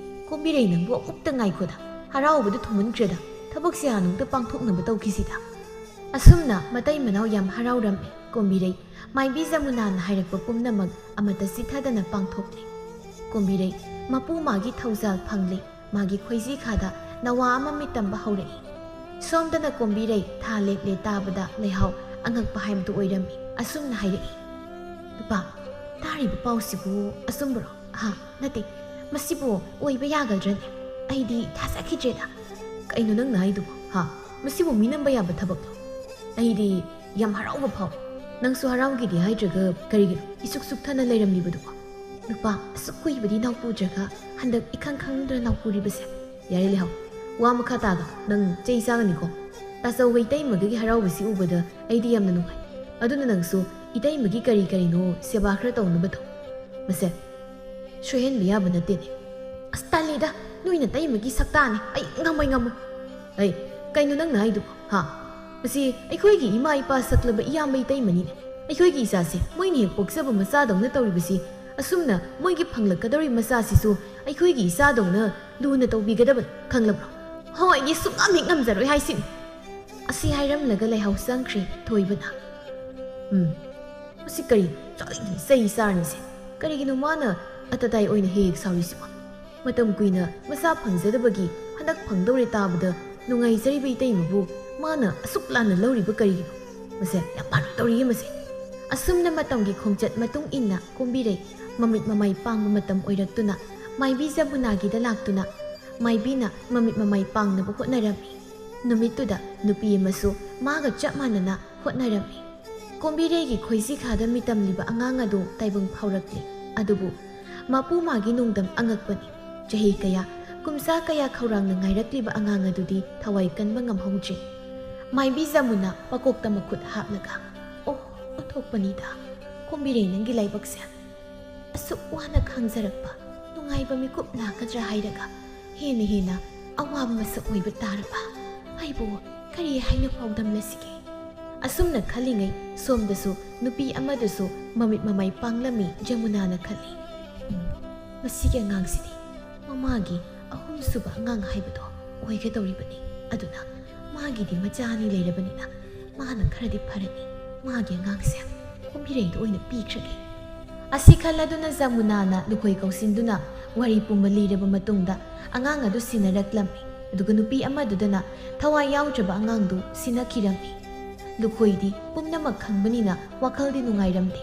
ꯀꯣꯝꯕꯤꯔꯩ ꯅꯪꯕꯨ ꯑꯃꯨꯛꯇ ꯉꯥꯏꯈꯣꯗ꯫ ꯍꯔꯥꯎꯕꯗ ꯊꯨꯃꯟꯈ꯭ꯔꯦꯗ꯫ ꯊꯕꯛꯁꯦ ꯍꯥꯟꯅ ꯑꯃꯨꯛꯇ ꯄꯥꯡꯊꯣꯛꯅꯕ ꯇꯧꯈꯤꯁꯤꯗ꯫" ꯑꯁꯨꯝꯅ ꯃꯇꯩ ꯃꯅꯥꯎ ꯌꯥꯝ ꯍꯔꯥꯎꯔꯝꯃꯤ꯫ ꯀꯣꯝꯕꯤꯔꯩ ꯃꯥꯏꯕꯤ ꯖꯃꯨꯅꯥꯅ ꯍꯥꯏꯔꯛꯄ ꯄꯨꯝꯅꯃꯛ ꯑꯃꯠꯇ ꯆꯤꯠꯊꯗꯅ ꯄꯥꯡꯊꯣꯛꯂꯦ꯫ ꯀꯣꯝꯕꯤꯔꯩ ꯃꯄꯨ ꯃꯥꯒꯤ ꯊꯧꯖꯥꯜ ꯐꯪꯂꯦ꯫ ꯃꯥꯒꯤ ꯈꯣꯏꯖꯤ ꯈꯥꯗ ꯅꯋꯥ ꯑꯃ ꯃꯤꯠ ꯇꯝꯕ ꯍꯧꯔꯛꯏ꯫ ꯁꯣꯝꯗꯅ ꯀꯣꯝꯕꯤꯔꯩ ꯊꯥ ꯂꯦꯞꯂꯦ ꯇꯥꯕꯗ ꯂꯩꯍꯥꯎ ꯑꯉꯛꯄ ꯍꯥꯏꯕꯗꯨ ꯑꯣꯏꯔꯝꯃꯤ꯫ ꯑꯁꯨꯝꯅ ꯍꯥꯏꯔꯛꯏ, "ꯅꯨꯄꯥ, ꯇꯥꯔꯤꯕ ꯄꯥꯎꯁꯤꯕꯨ ꯑꯆꯨꯝꯕꯔꯣ? ꯍꯥ, ꯅꯠꯇꯦ, ꯃꯁꯤꯕꯨ ꯑꯣꯏꯕ ꯌꯥꯒꯗ꯭ꯔꯅꯦ? ꯑꯩꯗꯤ ꯊꯥꯖꯈꯤꯗ꯭ꯔꯦꯗ꯫" "ꯀꯩꯅꯣ ꯅꯪꯅ ꯍꯥꯏꯗꯨꯕꯣ? ꯍꯥ? ꯃꯁꯤꯕꯨ ꯃꯤ ꯅꯝꯕ ꯌꯥꯕ ꯊꯕꯛꯂꯣ? ꯑꯩꯗꯤ ꯌꯥꯝ ꯍꯔꯥꯎꯕ ꯐꯥꯎꯏ꯫ ꯅꯪꯁꯨ ꯍꯔꯥꯎꯒꯦꯗꯤ ꯍꯥꯏꯗ꯭ꯔꯒ ꯀꯔꯤꯒꯤꯅꯣ ꯏꯁꯨꯛ ꯁꯨꯛꯊꯅ ꯂꯩꯔꯝꯂꯤꯕꯗꯨꯕꯣ? ꯅꯨꯄꯥ ꯑꯁꯨꯛ ꯀꯨꯏꯕꯗꯤ ꯅꯥꯎꯄꯨꯗ꯭ꯔꯒ ꯍꯟꯗꯛ ꯏꯈꯪ ꯈꯪꯗꯅ ꯅꯥꯎꯄꯨꯔꯤꯕꯁꯦ?" "ꯌꯥꯔꯦ ꯂꯩꯍꯥꯎ, ꯋꯥ ꯃꯈꯥ ꯇꯥꯒ ꯅꯪ ꯆꯩ ꯆꯥꯒꯅꯤꯀꯣ꯫ ꯇꯥꯆꯧ ꯏꯇꯩꯃꯒꯤ ꯍꯔꯥꯎꯕꯁꯤ ꯎꯕꯗ ꯑꯩꯗꯤ ꯌꯥꯝꯅ ꯅꯨꯡꯉꯥꯏ꯫ ꯑꯗꯨꯅ ꯅꯪꯁꯨ ꯏꯇꯩꯃꯒꯤ ꯀꯔꯤ ꯀꯔꯤꯅꯣ ꯁꯦꯕꯥ ꯈꯔ ꯇꯧꯅꯕ ꯇꯧ꯫ ꯃꯁꯦ ꯁꯣꯏꯍꯟꯕ ꯌꯥꯕ ꯅꯠꯇꯦꯅꯦ꯫" "ꯑꯁ, ꯇꯜꯂꯤꯗ, ꯅꯣꯏ ꯅꯇꯩꯃꯒꯤ ꯁꯛꯇꯥꯅꯦ꯫ ꯑꯩ ꯉꯝꯃꯣꯏ, ꯉꯝꯃꯣꯏ꯫ ꯑꯩ, ꯀꯩꯅꯣ ꯅꯪꯅ ꯍꯥꯏꯗꯨꯕꯣ? ꯍꯥ? ꯃꯁꯤ ꯑꯩꯈꯣꯏꯒꯤ ꯏꯃꯥ ꯏꯄꯥ ꯁꯛꯂꯕ ꯏꯌꯥꯝꯕ ꯏꯇꯩꯃꯅꯤꯅꯦ꯫ ꯑꯩꯈꯣꯏꯒꯤ ꯏꯆꯥꯁꯦ ꯃꯣꯏꯅ ꯍꯦꯛ ꯄꯣꯛꯆꯕ ꯃꯆꯥꯗꯧꯅ ꯇꯧꯔꯤꯕꯁꯤ, ꯑꯁꯨꯝꯅ ꯃꯣꯏꯒꯤ ꯐꯪꯂꯛꯀꯗꯧꯔꯤꯕ ꯃꯆꯥꯁꯤꯁꯨ ꯑꯩꯈꯣꯏꯒꯤ ꯏꯆꯥꯗꯧꯅ ꯂꯨꯅ ꯇꯧꯕꯤꯒꯗꯕꯅꯤ, ꯈꯪꯂꯕ꯭ꯔꯣ? ꯍꯣ, ꯑꯩꯗꯤ ꯁꯨꯡꯉꯝ ꯍꯦꯛ ꯉꯝꯖꯔꯣꯏ ꯍꯥꯏꯁꯤꯅꯤ꯫ ꯑꯁꯤ ꯍꯥꯏꯔꯝꯂꯒ ꯂꯩꯍꯧ ꯆꯪꯈ꯭ꯔꯦ ꯊꯣꯏꯕꯅ꯫ ꯎꯝ, ꯃꯁꯤ ꯀꯔꯤ ꯆꯥꯔꯤꯅꯤ, ꯆꯩ ꯆꯥꯔꯅꯤꯁꯦ꯫ ꯀꯔꯤꯒꯤꯅꯣ ꯃꯥꯅ ꯑꯇꯇꯥꯏ ꯑꯣꯏꯅ ꯍꯦꯛ ꯍꯦꯛ ꯁꯥꯎꯔꯤꯁꯤꯕꯣ? ꯃꯇꯝ ꯀꯨꯏꯅ ꯃꯆꯥ ꯐꯪꯖꯗꯕꯒꯤ ꯍꯟꯗꯛ ꯐꯪꯗꯧꯔꯦ ꯇꯥꯕꯗ ꯅꯨꯡꯉꯥꯏꯖꯔꯤꯕ ꯏꯇꯩꯃꯕꯨ ꯃꯥꯅ ꯑꯁꯨꯛ ꯂꯥꯟꯅ ꯂꯧꯔꯤꯕ ꯀꯔꯤꯒꯤꯅꯣ? ꯃꯁꯦ ꯌꯥꯝ ꯐꯔꯛꯇꯧꯔꯤꯌꯦ ꯃꯁꯦ꯫ ꯑꯁꯨꯝꯅ ꯃꯇꯝꯒꯤ ꯈꯣꯡꯆꯠ ꯃꯇꯨꯡ ꯏꯟꯅ ꯀꯣꯝꯕꯤꯔꯩ ꯃꯃꯤꯠ ꯃꯃꯥꯏ ꯄꯥꯡꯕ ꯃꯇꯝ ꯑꯣꯏꯔꯛꯇꯨꯅ ꯃꯥꯏꯕꯤ ꯖꯃꯨꯅꯥꯒꯤꯗ ꯂꯥꯛꯇꯨꯅ ꯃꯥꯏꯕꯤꯅ ꯃꯃꯤꯠ ꯃꯃꯥꯏ ꯄꯥꯡꯅꯕ ꯍꯣꯠꯅꯔꯝꯃꯤ꯫ ꯅꯨꯃꯤꯠꯇꯨꯗ ꯅꯨꯄꯤ ꯑꯃꯁꯨ ꯃꯥꯒ ꯆꯞ ꯃꯥꯟꯅꯅ ꯍꯣꯠꯅꯔꯝꯃꯤ꯫ ꯀꯣꯝꯕꯤꯔꯩꯒꯤ ꯈꯣꯏꯖꯤꯈꯥꯗ ꯃꯤꯇꯝꯂꯤꯕ ꯑꯉꯥꯡ ꯑꯗꯨ ꯇꯥꯏꯕꯪ ꯐꯥꯎꯔꯛꯂꯤ꯫ ꯑꯗꯨꯕꯨ ꯃꯄꯨ ꯃꯥꯒꯤ ꯅꯨꯡꯗꯝ ꯑꯉꯛꯄꯅꯤ꯫ ꯆꯍꯤ ꯀꯌꯥ, ꯀꯨꯝꯖꯥ ꯀꯌꯥ ꯈꯧꯔꯥꯡꯅ ꯉꯥꯏꯔꯛꯂꯤꯕ ꯑꯉꯥꯡ ꯑꯗꯨꯗꯤ ꯊꯋꯥꯏ ꯀꯟꯕ ꯉꯝꯍꯧꯗ꯭ꯔꯤ꯫ ꯃꯥꯏꯕꯤ ꯖꯃꯨꯅꯥ ꯃꯀꯣꯛꯇ ꯃꯈꯨꯠ ꯍꯥꯞꯂꯒ, "ꯑꯣ, ꯑꯣꯟꯊꯣꯛꯄꯅꯤꯗ꯫ ꯀꯣꯝꯕꯤꯔꯩ ꯅꯪꯒꯤ ꯂꯥꯏꯕꯛꯁꯦ꯫ ꯑꯁꯨꯛ ꯋꯥꯅ ꯈꯥꯡꯖꯔꯛꯄ ꯅꯨꯡꯉꯥꯏꯕ ꯃꯤꯀꯨꯞ ꯂꯥꯛꯀꯗ꯭ꯔꯥ ꯍꯥꯏꯔꯒ ꯍꯦꯟꯅ ꯍꯦꯟꯅ ꯑꯋꯥꯕ ꯃꯁꯛ ꯑꯣꯏꯕ ꯇꯥꯔꯕ꯫ ꯑꯩꯕꯨ ꯀꯔꯤ ꯍꯥꯏꯅ ꯄꯥꯎꯗꯝꯂꯁꯤꯒꯦ?" ꯑꯁꯨꯝꯅ ꯈꯜꯂꯤꯉꯩ ꯁꯣꯝꯗꯁꯨ ꯅꯨꯄꯤ ꯑꯃꯗꯨꯁꯨ ꯃꯃꯤꯠ ꯃꯃꯥꯏ ꯄꯥꯡꯂꯝꯃꯤ꯫ ꯖꯃꯨꯅꯥꯅ ꯈꯜꯂꯤ, "ꯎꯝ, ꯃꯁꯤꯒꯤ ꯑꯉꯥꯡꯁꯤꯗꯤ ꯃꯃꯥꯒꯤ ꯑꯍꯨꯝꯁꯨꯕ ꯑꯉꯥꯡ ꯍꯥꯏꯕꯗꯣ ꯑꯣꯏꯒꯗꯧꯔꯤꯕꯅꯤ꯫ ꯑꯗꯨꯅ ꯃꯥꯒꯤꯗꯤ ꯃꯆꯥ ꯑꯅꯤ ꯂꯩꯔꯕꯅꯤꯅ ꯃꯥꯅ ꯈꯔꯗꯤ ꯐꯔꯅꯤ꯫ ꯃꯥꯒꯤ ꯑꯉꯥꯡꯁꯦ ꯀꯣꯝꯕꯤꯔꯩꯗ ꯑꯣꯏꯅ ꯄꯤꯈ꯭ꯔꯒꯦ꯫" ꯑꯁꯤ ꯈꯜꯂꯗꯨꯅ ꯖꯃꯨꯅꯥꯅ ꯂꯨꯈꯣꯏ ꯀꯧꯁꯤꯟꯗꯨꯅ ꯋꯥꯔꯤ ꯄꯨꯝꯕ ꯂꯤꯔꯕ ꯃꯇꯨꯡꯗ ꯑꯉꯥꯡ ꯑꯗꯨ ꯁꯤꯟꯅꯔꯛꯂꯝꯃꯤ꯫ ꯑꯗꯨꯒ ꯅꯨꯄꯤ ꯑꯃꯗꯨꯗꯅ ꯊꯋꯥꯏ ꯌꯥꯎꯗ꯭ꯔꯕ ꯑꯉꯥꯡꯗꯨ ꯁꯤꯟꯅꯈꯤꯔꯝꯃꯤ꯫ ꯂꯨꯈꯣꯏꯗꯤ ꯄꯨꯝꯅꯃꯛ ꯈꯪꯕꯅꯤꯅ ꯋꯥꯈꯜꯗꯤ ꯅꯨꯡꯉꯥꯏꯔꯝꯗꯦ꯫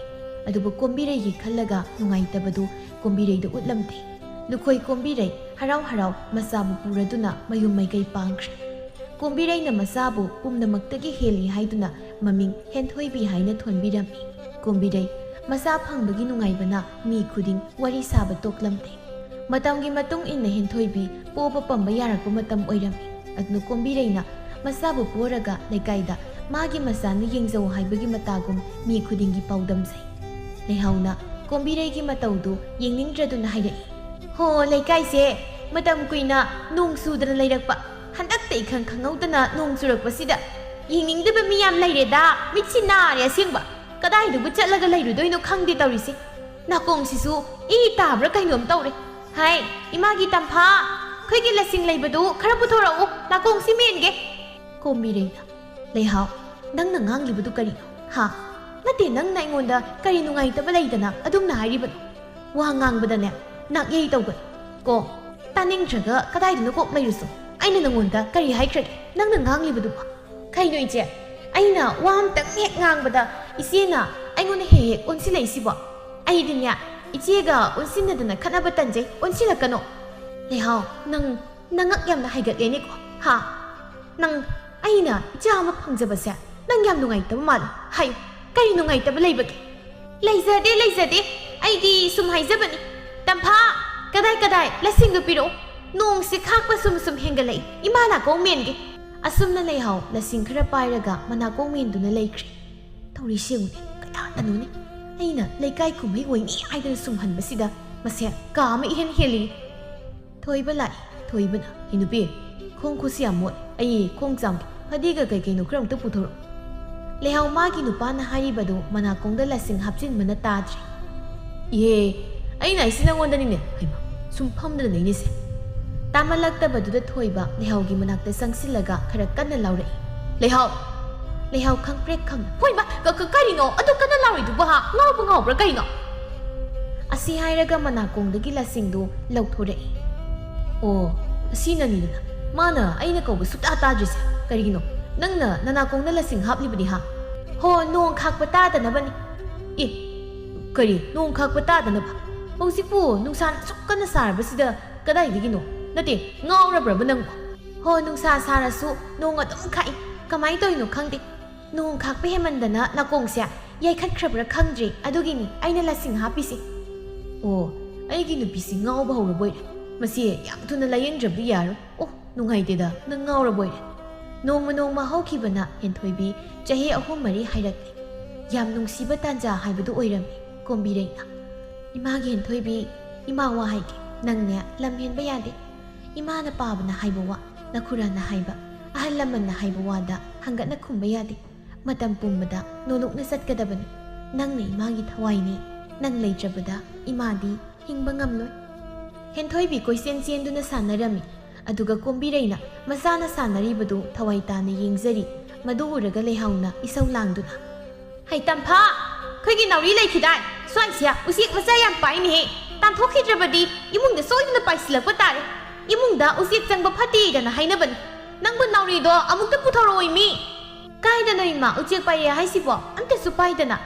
ꯑꯗꯨꯕꯨ ꯀꯣꯝꯕꯤꯔꯩꯒꯤ ꯈꯜꯂꯒ ꯅꯨꯡꯉꯥꯏꯇꯕꯗꯨ ꯀꯣꯝꯕꯤꯔꯩꯗ ꯎꯠꯂꯝꯗꯦ꯫ ꯂꯨꯈꯣꯏ ꯀꯣꯝꯕꯤꯔꯩ ꯍꯔꯥꯎ ꯍꯔꯥꯎ ꯃꯆꯥꯕꯨ ꯄꯨꯔꯗꯨꯅ ꯃꯌꯨꯝ ꯃꯥꯏꯀꯩ ꯄꯥꯡꯈ꯭ꯔꯦ꯫ ꯀꯣꯝꯕꯤꯔꯩꯅ ꯃꯆꯥꯕꯨ ꯄꯨꯝꯅꯃꯛꯇꯒꯤ ꯍꯦꯜꯂꯤ ꯍꯥꯏꯗꯨꯅ ꯃꯃꯤꯡ ꯍꯦꯟꯊꯣꯏꯕꯤ ꯍꯥꯏꯅ ꯊꯣꯟꯕꯤꯔꯝꯃꯤ꯫ ꯀꯣꯝꯕꯤꯔꯩ ꯃꯆꯥ ꯐꯪꯕꯒꯤ ꯅꯨꯡꯉꯥꯏꯕꯅ ꯃꯤ ꯈꯨꯗꯤꯡ ꯋꯥꯔꯤ ꯁꯥꯕ ꯇꯣꯛꯂꯝꯗꯦ꯫ ꯃꯇꯝꯒꯤ ꯃꯇꯨꯡ ꯏꯟꯅ ꯍꯦꯟꯊꯣꯏꯕꯤ ꯄꯣꯕ ꯄꯝꯕ ꯌꯥꯔꯛꯄ ꯃꯇꯝ ꯑꯣꯏꯔꯝꯃꯤ꯫ ꯑꯗꯨꯅ ꯀꯣꯝꯕꯤꯔꯩꯅ ꯃꯆꯥꯕꯨ ꯄꯣꯔꯒ ꯂꯩꯀꯥꯏꯗ ꯃꯥꯒꯤ ꯃꯆꯥꯅ ꯌꯦꯡꯖꯧ ꯍꯥꯏꯕꯒꯤ ꯃꯇꯥꯒꯨꯝ ꯃꯤ ꯈꯨꯗꯤꯡꯒꯤ ꯄꯥꯎꯗꯝꯖꯩ꯫ ꯂꯩꯍꯥꯎꯅ ꯀꯣꯝꯕꯤꯔꯩꯒꯤ ꯃꯇꯧꯗꯨ ꯌꯦꯡꯅꯤꯡꯗ꯭ꯔꯗꯨꯅ ꯍꯥꯏꯔꯛꯏ, "ꯍꯣ, ꯂꯩꯀꯥꯏꯁꯦ ꯃꯇꯝ ꯀꯨꯏꯅ ꯅꯣꯡ ꯆꯨꯗꯅ ꯂꯩꯔꯛꯄ, ꯍꯟꯗꯛꯇ ꯏꯈꯪ ꯈꯪꯍꯧꯗꯅ ꯅꯣꯡ ꯆꯨꯔꯛꯄꯁꯤꯗ ꯌꯦꯡꯅꯤꯡꯗꯕ ꯃꯤ ꯌꯥꯝ ꯂꯩꯔꯦꯗ꯫ ꯃꯤꯠꯁꯤ ꯅꯥꯔꯦ ꯑꯁꯦꯡꯕ꯫ ꯀꯗꯥꯏꯗꯕꯨ ꯆꯠꯂꯒ ꯂꯩꯔꯨꯗꯣꯏꯅꯣ ꯈꯪꯗꯦ ꯇꯧꯔꯤꯁꯦ꯫ ꯅꯥꯀꯣꯡꯁꯤꯁꯨ ꯏ ꯇꯥꯕ꯭ꯔꯥ ꯀꯩꯅꯣꯝ ꯇꯧꯔꯦ꯫ ꯍꯥꯏ, ꯏꯃꯥꯒꯤ ꯇꯝꯐꯥ, ꯑꯩꯈꯣꯏꯒꯤ ꯂꯁꯤꯡ ꯂꯩꯕꯗꯨ ꯈꯔ ꯄꯨꯊꯣꯔꯛꯎ, ꯅꯥꯀꯣꯡꯁꯤ ꯃꯦꯟꯒꯦ꯫ ꯀꯣꯝꯕꯤꯔꯩꯅ, ꯂꯩꯍꯥꯎ, ꯅꯪꯅ ꯉꯥꯡꯂꯤꯕꯗꯨ ꯀꯔꯤꯅꯣ? ꯍꯥ? ꯅꯠꯇꯦ, ꯅꯪꯅ ꯑꯩꯉꯣꯟꯗ ꯀꯔꯤ ꯅꯨꯡꯉꯥꯏꯇꯕ ꯂꯩꯗꯅ ꯑꯗꯨꯝꯅ ꯍꯥꯏꯔꯤꯕꯅꯣ? ꯋꯥ ꯉꯥꯡꯕꯗꯅꯦ, ꯅꯥꯛꯌꯩ ꯇꯧꯒꯅꯨ ꯀꯣ꯫ ꯇꯥꯅꯤꯡꯗ꯭ꯔꯒ ꯀꯗꯥꯏꯗꯅꯣ ꯀꯣꯛ ꯂꯩꯔꯨꯁꯣ꯫ ꯑꯩꯅ ꯅꯉꯣꯟꯗ ꯀꯔꯤ ꯍꯥꯏꯈ꯭ꯔꯒꯦ? ꯅꯪꯅ ꯉꯥꯡꯂꯤꯕꯗꯨꯕꯣ? ꯀꯩꯅꯣ ꯏꯆꯦ? ꯑꯩꯅ ꯋꯥ ꯑꯝꯇꯪ ꯍꯦꯛ ꯉꯥꯡꯕꯗ ꯏꯆꯦꯅ ꯑꯩꯉꯣꯟꯗ ꯍꯦꯛ ꯍꯦꯛ ꯑꯣꯟꯁꯤꯜꯂꯛꯏꯁꯤꯕꯣ? ꯑꯩꯗꯤꯅꯦ, ꯏꯆꯦꯒ ꯑꯣꯟꯁꯤꯟꯅꯗꯅ ꯈꯠꯅꯕ ꯇꯟꯖꯩ, ꯑꯣꯟꯁꯤꯜꯂꯛꯀꯅꯣ꯫ ꯂꯩꯍꯥꯎ, ꯅꯪ ꯅꯉꯛ ꯌꯥꯝꯅ ꯍꯥꯏꯒꯠꯂꯦꯅꯦꯀꯣ, ꯍꯥ? ꯅꯪ, ꯑꯩꯅ ꯏꯆꯥ ꯑꯃ ꯐꯪꯖꯕꯁꯦ ꯅꯪ ꯌꯥꯝ ꯅꯨꯡꯉꯥꯏꯇꯕ ꯃꯥꯜꯂꯦ꯫ ꯍꯥꯏꯌꯨ, ꯀꯔꯤ ꯅꯨꯡꯉꯥꯏꯇꯕ ꯂꯩꯕꯒꯦ? ꯂꯩꯖꯗꯦ, ꯂꯩꯖꯗꯦ꯫ ꯑꯩꯗꯤ ꯁꯨꯝ ꯍꯥꯏꯖꯕꯅꯤ꯫ ꯇꯝꯐꯥ, ꯀꯗꯥꯏ ꯀꯗꯥꯏ ꯂꯁꯤꯡꯗꯨ ꯄꯤꯔꯛꯑꯣ꯫ ꯅꯣꯡꯁꯦ ꯈꯥꯛꯄ ꯁꯨꯝ ꯁꯨꯝ ꯍꯦꯟꯒꯠꯂꯛꯏ꯫ ꯏꯃꯥ ꯅꯥꯀꯣꯡ ꯃꯦꯟꯒꯦ꯫ ꯑꯁꯨꯝꯅ ꯂꯩꯍꯥꯎ ꯂꯁꯤꯡ ꯈꯔ ꯄꯥꯏꯔꯒ ꯃꯅꯥꯀꯣꯡ ꯃꯦꯟꯗꯨꯅ ꯂꯩꯈ꯭ꯔꯦ꯫ ꯇꯧꯔꯤꯁꯤ ꯌꯦꯡꯉꯨꯅꯦ, ꯀꯅꯥꯅꯅꯣꯅꯦ? ꯑꯩꯅ ꯂꯩꯀꯥꯏ ꯀꯨꯝꯍꯩ ꯑꯣꯏꯅꯤ ꯍꯥꯏꯗꯅ ꯁꯨꯝ ꯍꯟꯕꯁꯤꯗ ꯃꯁꯦ ꯀꯥ ꯑꯃ ꯏꯍꯦꯟ ꯍꯦꯜꯂꯤ꯫ ꯊꯣꯏꯕ ꯂꯥꯛꯏ꯫ ꯊꯣꯏꯕꯅ, "ꯍꯦ ꯅꯨꯄꯤ, ꯈꯣꯡ ꯈꯨꯠꯁꯤ ꯌꯥꯝ ꯃꯣꯠꯂꯤ꯫ ꯑꯩ ꯈꯣꯡ ꯆꯥꯝꯒꯦ꯫ ꯐꯗꯤꯒ ꯀꯩ ꯀꯩꯅꯣ ꯈꯔ ꯑꯝꯇ ꯄꯨꯊꯣꯔꯛꯑꯣ꯫" ꯂꯩꯍꯥꯎ ꯃꯥꯒꯤ ꯅꯨꯄꯥꯅ ꯍꯥꯏꯔꯤꯕꯗꯨ ꯃꯅꯥꯀꯣꯡꯗ ꯂꯁꯤꯡ ꯍꯥꯞꯆꯤꯟꯕꯅ ꯇꯥꯗ꯭ꯔꯦ꯫ "ꯏꯍꯦ, ꯑꯩꯅ ꯍꯥꯏꯁꯤ ꯅꯪꯉꯣꯟꯗꯅꯤꯅꯦ꯫ ꯍꯩꯃꯥ, ꯁꯨꯝ ꯐꯝꯗꯅ ꯂꯩꯅꯤꯁꯦ꯫" ꯇꯥꯃꯜꯂꯛꯇꯕꯗꯨꯗ ꯊꯣꯏꯕ ꯂꯩꯍꯥꯎꯒꯤ ꯃꯅꯥꯛꯇ ꯆꯪꯁꯤꯜꯂꯒ ꯈꯔ ꯀꯟꯅ ꯂꯥꯎꯔꯛꯏ꯫ "ꯂꯩꯍꯥꯎ!" ꯂꯩꯍꯥꯎ ꯈꯪꯄ꯭ꯔꯦꯛ ꯈꯪ, "ꯍꯣꯏꯃ, ꯀ-, ꯀ-, ꯀꯔꯤꯅꯣ ꯑꯗꯨ ꯀꯟꯅ ꯂꯥꯎꯔꯤꯗꯨꯕꯨ ꯍꯥ? ꯉꯥꯎꯕ ꯉꯥꯎꯕ꯭ꯔꯥ ꯀꯔꯤꯅꯣ?" ꯑꯁꯤ ꯍꯥꯏꯔꯒ ꯃꯅꯥꯀꯣꯡꯗꯒꯤ ꯂꯁꯤꯡꯗꯨ ꯂꯧꯊꯣꯔꯛꯏ꯫ "ꯑꯣ, ꯑꯁꯤꯅꯅꯤꯗꯅ ꯃꯥꯅ ꯑꯩꯅ ꯀꯧꯕ ꯁꯨꯛꯇꯥ ꯇꯥꯗ꯭ꯔꯤꯁꯦ꯫ ꯀꯔꯤꯒꯤꯅꯣ? ꯅꯪꯅ ꯅꯅꯥꯀꯣꯡꯗ ꯂꯁꯤꯡ ꯍꯥꯞꯂꯤꯕꯅꯤ ꯍꯥ?" "ꯍꯣ, ꯅꯣꯡ ꯈꯥꯛꯄ ꯇꯥꯗꯅꯕꯅꯤ꯫" "ꯑꯦ, ꯀꯔꯤ ꯅꯣꯡ ꯈꯥꯛꯄ ꯇꯥꯗꯅꯕ? ꯍꯧꯖꯤꯛꯄꯨ ꯅꯨꯡꯁꯥꯅ ꯑꯁꯨꯛ ꯀꯟꯅ ꯁꯥꯔꯕꯁꯤꯗ ꯀꯗꯥꯏꯗꯒꯤꯅꯣ? ꯅꯠꯇꯦ, ꯉꯥꯎꯔꯕ꯭ꯔꯕ ꯅꯪꯕꯣ?" "ꯍꯣ, ꯅꯨꯡꯁꯥ ꯁꯥꯔꯁꯨ ꯅꯣꯡ ꯑꯗꯨꯝ ꯈꯥꯛꯏ꯫ ꯀꯃꯥꯏꯅ ꯇꯧꯔꯤꯅꯣ ꯈꯪꯗꯦ꯫ ꯅꯣꯡ ꯈꯥꯛꯄ ꯍꯦꯟꯃꯟꯗꯅ ꯅꯥꯀꯣꯡꯁꯦ ꯌꯩꯈꯠꯈ꯭ꯔꯕ꯭ꯔꯥ ꯈꯪꯗ꯭ꯔꯦ, ꯑꯗꯨꯒꯤꯅꯤ ꯑꯩꯅ ꯂꯁꯤꯡ ꯍꯥꯞꯄꯤꯁꯦ꯫" "ꯑꯣ, ꯑꯩꯒꯤ ꯅꯨꯄꯤꯁꯤ ꯉꯥꯎꯕ ꯍꯧꯔꯕꯣꯏꯔꯦ꯫ ꯃꯁꯤ ꯌꯥꯝ ꯊꯨꯅ ꯂꯥꯌꯦꯡꯗ꯭ꯔꯕꯗꯤ ꯌꯥꯔꯣꯏ꯫ ꯑꯣ, ꯅꯨꯡꯉꯥꯏꯇꯦꯗ, ꯅꯪ ꯉꯥꯎꯔꯕꯣꯏꯔꯦ꯫" ꯅꯣꯡꯃ ꯅꯣꯡꯃ ꯍꯧꯈꯤꯕꯅ ꯍꯦꯟꯊꯣꯏꯕꯤ ꯆꯍꯤ ꯑꯍꯨꯝ ꯃꯔꯤ ꯍꯥꯏꯔꯛꯂꯦ꯫ ꯌꯥꯝ ꯅꯨꯡꯁꯤꯕ ꯇꯥꯟꯖꯥ ꯍꯥꯏꯕꯗꯨ ꯑꯣꯏꯔꯝꯃꯤ ꯀꯣꯝꯕꯤꯔꯩꯅ꯫ "ꯏꯃꯥꯒꯤ ꯍꯦꯟꯊꯣꯏꯕꯤ, ꯏꯃꯥ ꯋꯥ ꯍꯥꯏꯒꯦ꯫ "ꯅꯪꯅꯦ ꯂꯝ ꯍꯦꯟꯕ ꯌꯥꯗꯦ꯫ ꯏꯃꯥꯅ ꯄꯥꯕꯅ ꯍꯥꯏꯕ ꯋꯥ, ꯅꯈꯨꯔꯥꯅ ꯍꯥꯏꯕ, ꯑꯍꯜ ꯂꯃꯟꯅ ꯍꯥꯏꯕ ꯋꯥꯗ ꯍꯪꯒꯠꯅ ꯈꯨꯝꯕ ꯌꯥꯗꯦ꯫ ꯃꯇꯝ ꯄꯨꯝꯕꯗ ꯅꯣꯂꯨꯛꯅ ꯆꯠꯀꯗꯕꯅꯤ꯫ ꯅꯪꯅ ꯏꯃꯥꯒꯤ ꯊꯋꯥꯏꯅꯤ꯫ ꯅꯪ ꯂꯩꯇ꯭ꯔꯕꯗ ꯏꯃꯥꯗꯤ ꯍꯤꯡꯕ ꯉꯝꯂꯣꯏ꯫" ꯍꯦꯟꯊꯣꯏꯕꯤ ꯀꯣꯏꯆꯦꯟ ꯆꯦꯟꯗꯨꯅ ꯁꯥꯟꯅꯔꯝꯃꯤ꯫ ꯑꯗꯨꯒ ꯀꯣꯝꯕꯤꯔꯩꯅ ꯃꯆꯥꯅ ꯁꯥꯟꯅꯔꯤꯕꯗꯨ ꯊꯋꯥꯏ ꯇꯥꯅ ꯌꯦꯡꯖꯔꯤ꯫ ꯃꯗꯨ ꯎꯔꯒ ꯂꯩꯍꯥꯎꯅ ꯏꯁꯧ ꯂꯥꯡꯗꯨꯅ, "ꯍꯩ ꯇꯝꯐꯥ, ꯑꯩꯈꯣꯏꯒꯤ ꯅꯥꯎꯔꯤ ꯂꯩꯈꯤꯗꯥꯏ? ꯁ꯭ꯋꯥꯏꯁꯤꯌꯥ ꯎꯆꯦꯛ ꯃꯆꯥ ꯌꯥꯝ ꯄꯥꯏꯅꯦꯍꯦ꯫ ꯇꯥꯟꯊꯣꯛꯈꯤꯗ꯭ꯔꯕꯗꯤ ꯏꯃꯨꯡꯗ ꯁꯣꯏꯗꯅ ꯄꯥꯏꯁꯤꯜꯂꯛꯄ ꯇꯥꯔꯦ꯫ ꯏꯃꯨꯡꯗ ꯎꯆꯦꯛ ꯆꯪꯕ ꯐꯠꯇꯦꯗꯅ ꯍꯥꯏꯅꯕꯅꯤ꯫ ꯅꯪꯕꯨ ꯅꯥꯎꯔꯤꯗꯣ ꯑꯃꯨꯛꯇ ꯄꯨꯊꯣꯔꯛꯑꯣ ꯏꯃꯤ!" "ꯀꯥꯏꯗꯅꯣ ꯏꯃꯥ ꯎꯆꯦꯛ ꯄꯥꯏꯔꯦ ꯍꯥꯏꯁꯤꯕꯣ? ꯑꯝꯇꯁꯨ ꯄꯥꯏꯗꯅ꯫"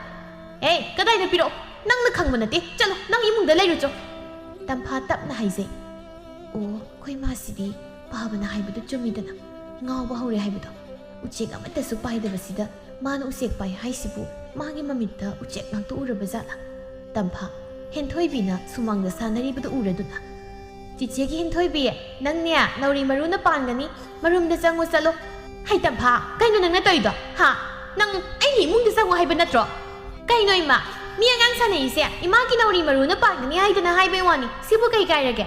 "ꯑꯦ, ꯀꯗꯥꯏꯗ ꯄꯤꯔꯛꯑꯣ? ꯅꯪꯅ ꯈꯪꯕ ꯅꯠꯇꯦ꯫ ꯆꯠꯂꯣ, ꯅꯪ ꯏꯃꯨꯡꯗ ꯂꯩꯔꯨꯆꯣ꯫" ꯇꯝꯐꯥ ꯇꯞꯅ ꯍꯥꯏꯖꯩ꯫ "ꯑꯣ, ꯑꯩꯈꯣꯏ ꯃꯥꯁꯤꯗꯤ ꯄꯥꯕꯅ ꯍꯥꯏꯕꯗꯨ ꯆꯨꯝꯃꯤꯗꯅ꯫ ꯉꯥꯎꯕ ꯍꯧꯔꯦ ꯍꯥꯏꯕꯗꯣ꯫ ꯎꯆꯦꯛ ꯑꯃꯠꯇꯁꯨ ꯄꯥꯏꯗꯕꯁꯤꯗ ꯃꯥꯅ ꯎꯆꯦꯛ ꯄꯥꯏ ꯍꯥꯏꯁꯤꯕꯨ ꯃꯥꯒꯤ ꯃꯃꯤꯠꯇ ꯎꯆꯦꯛ ꯉꯥꯛꯇ ꯎꯔꯕ ꯖꯥꯠꯂꯥ?" ꯇꯝꯐꯥ ꯍꯦꯟꯊꯣꯏꯕꯤꯅ ꯁꯨꯃꯥꯡꯗ ꯁꯥꯟꯅꯔꯤꯕꯗꯨ ꯎꯔꯗꯨꯅ, "ꯆꯤꯆꯦꯒꯤ ꯍꯦꯟꯊꯣꯏꯕꯤ, ꯅꯪꯅꯦ ꯅꯥꯎꯔꯤ ꯃꯔꯨꯅ ꯄꯥꯟꯒꯅꯤ, ꯃꯔꯨꯝꯗ ꯆꯪꯉꯨ ꯆꯠꯂꯣ꯫" "ꯍꯩ ꯇꯝꯐꯥ, ꯀꯩꯅꯣ ꯅꯪꯅ ꯇꯧꯔꯤꯗꯣ? ꯍꯥ? ꯅꯪ ꯑꯩꯒꯤ ꯏꯃꯨꯡꯗ ꯆꯪꯉꯨ ꯍꯥꯏꯕ ꯅꯠꯇ꯭ꯔꯣ? ꯀꯩꯅꯣ ꯏꯃꯥ, ꯃꯤ ꯑꯉꯥꯡ ꯁꯥꯟꯅꯩꯁꯦ ꯏꯃꯥꯒꯤ ꯅꯥꯎꯔꯤ ꯃꯔꯨꯅ ꯄꯥꯟꯒꯅꯤ ꯍꯥꯏꯗꯅ ꯍꯥꯏꯕꯩ ꯋꯥꯅꯤ꯫ ꯁꯤꯕꯨ ꯀꯩ ꯀꯥꯏꯔꯒꯦ?"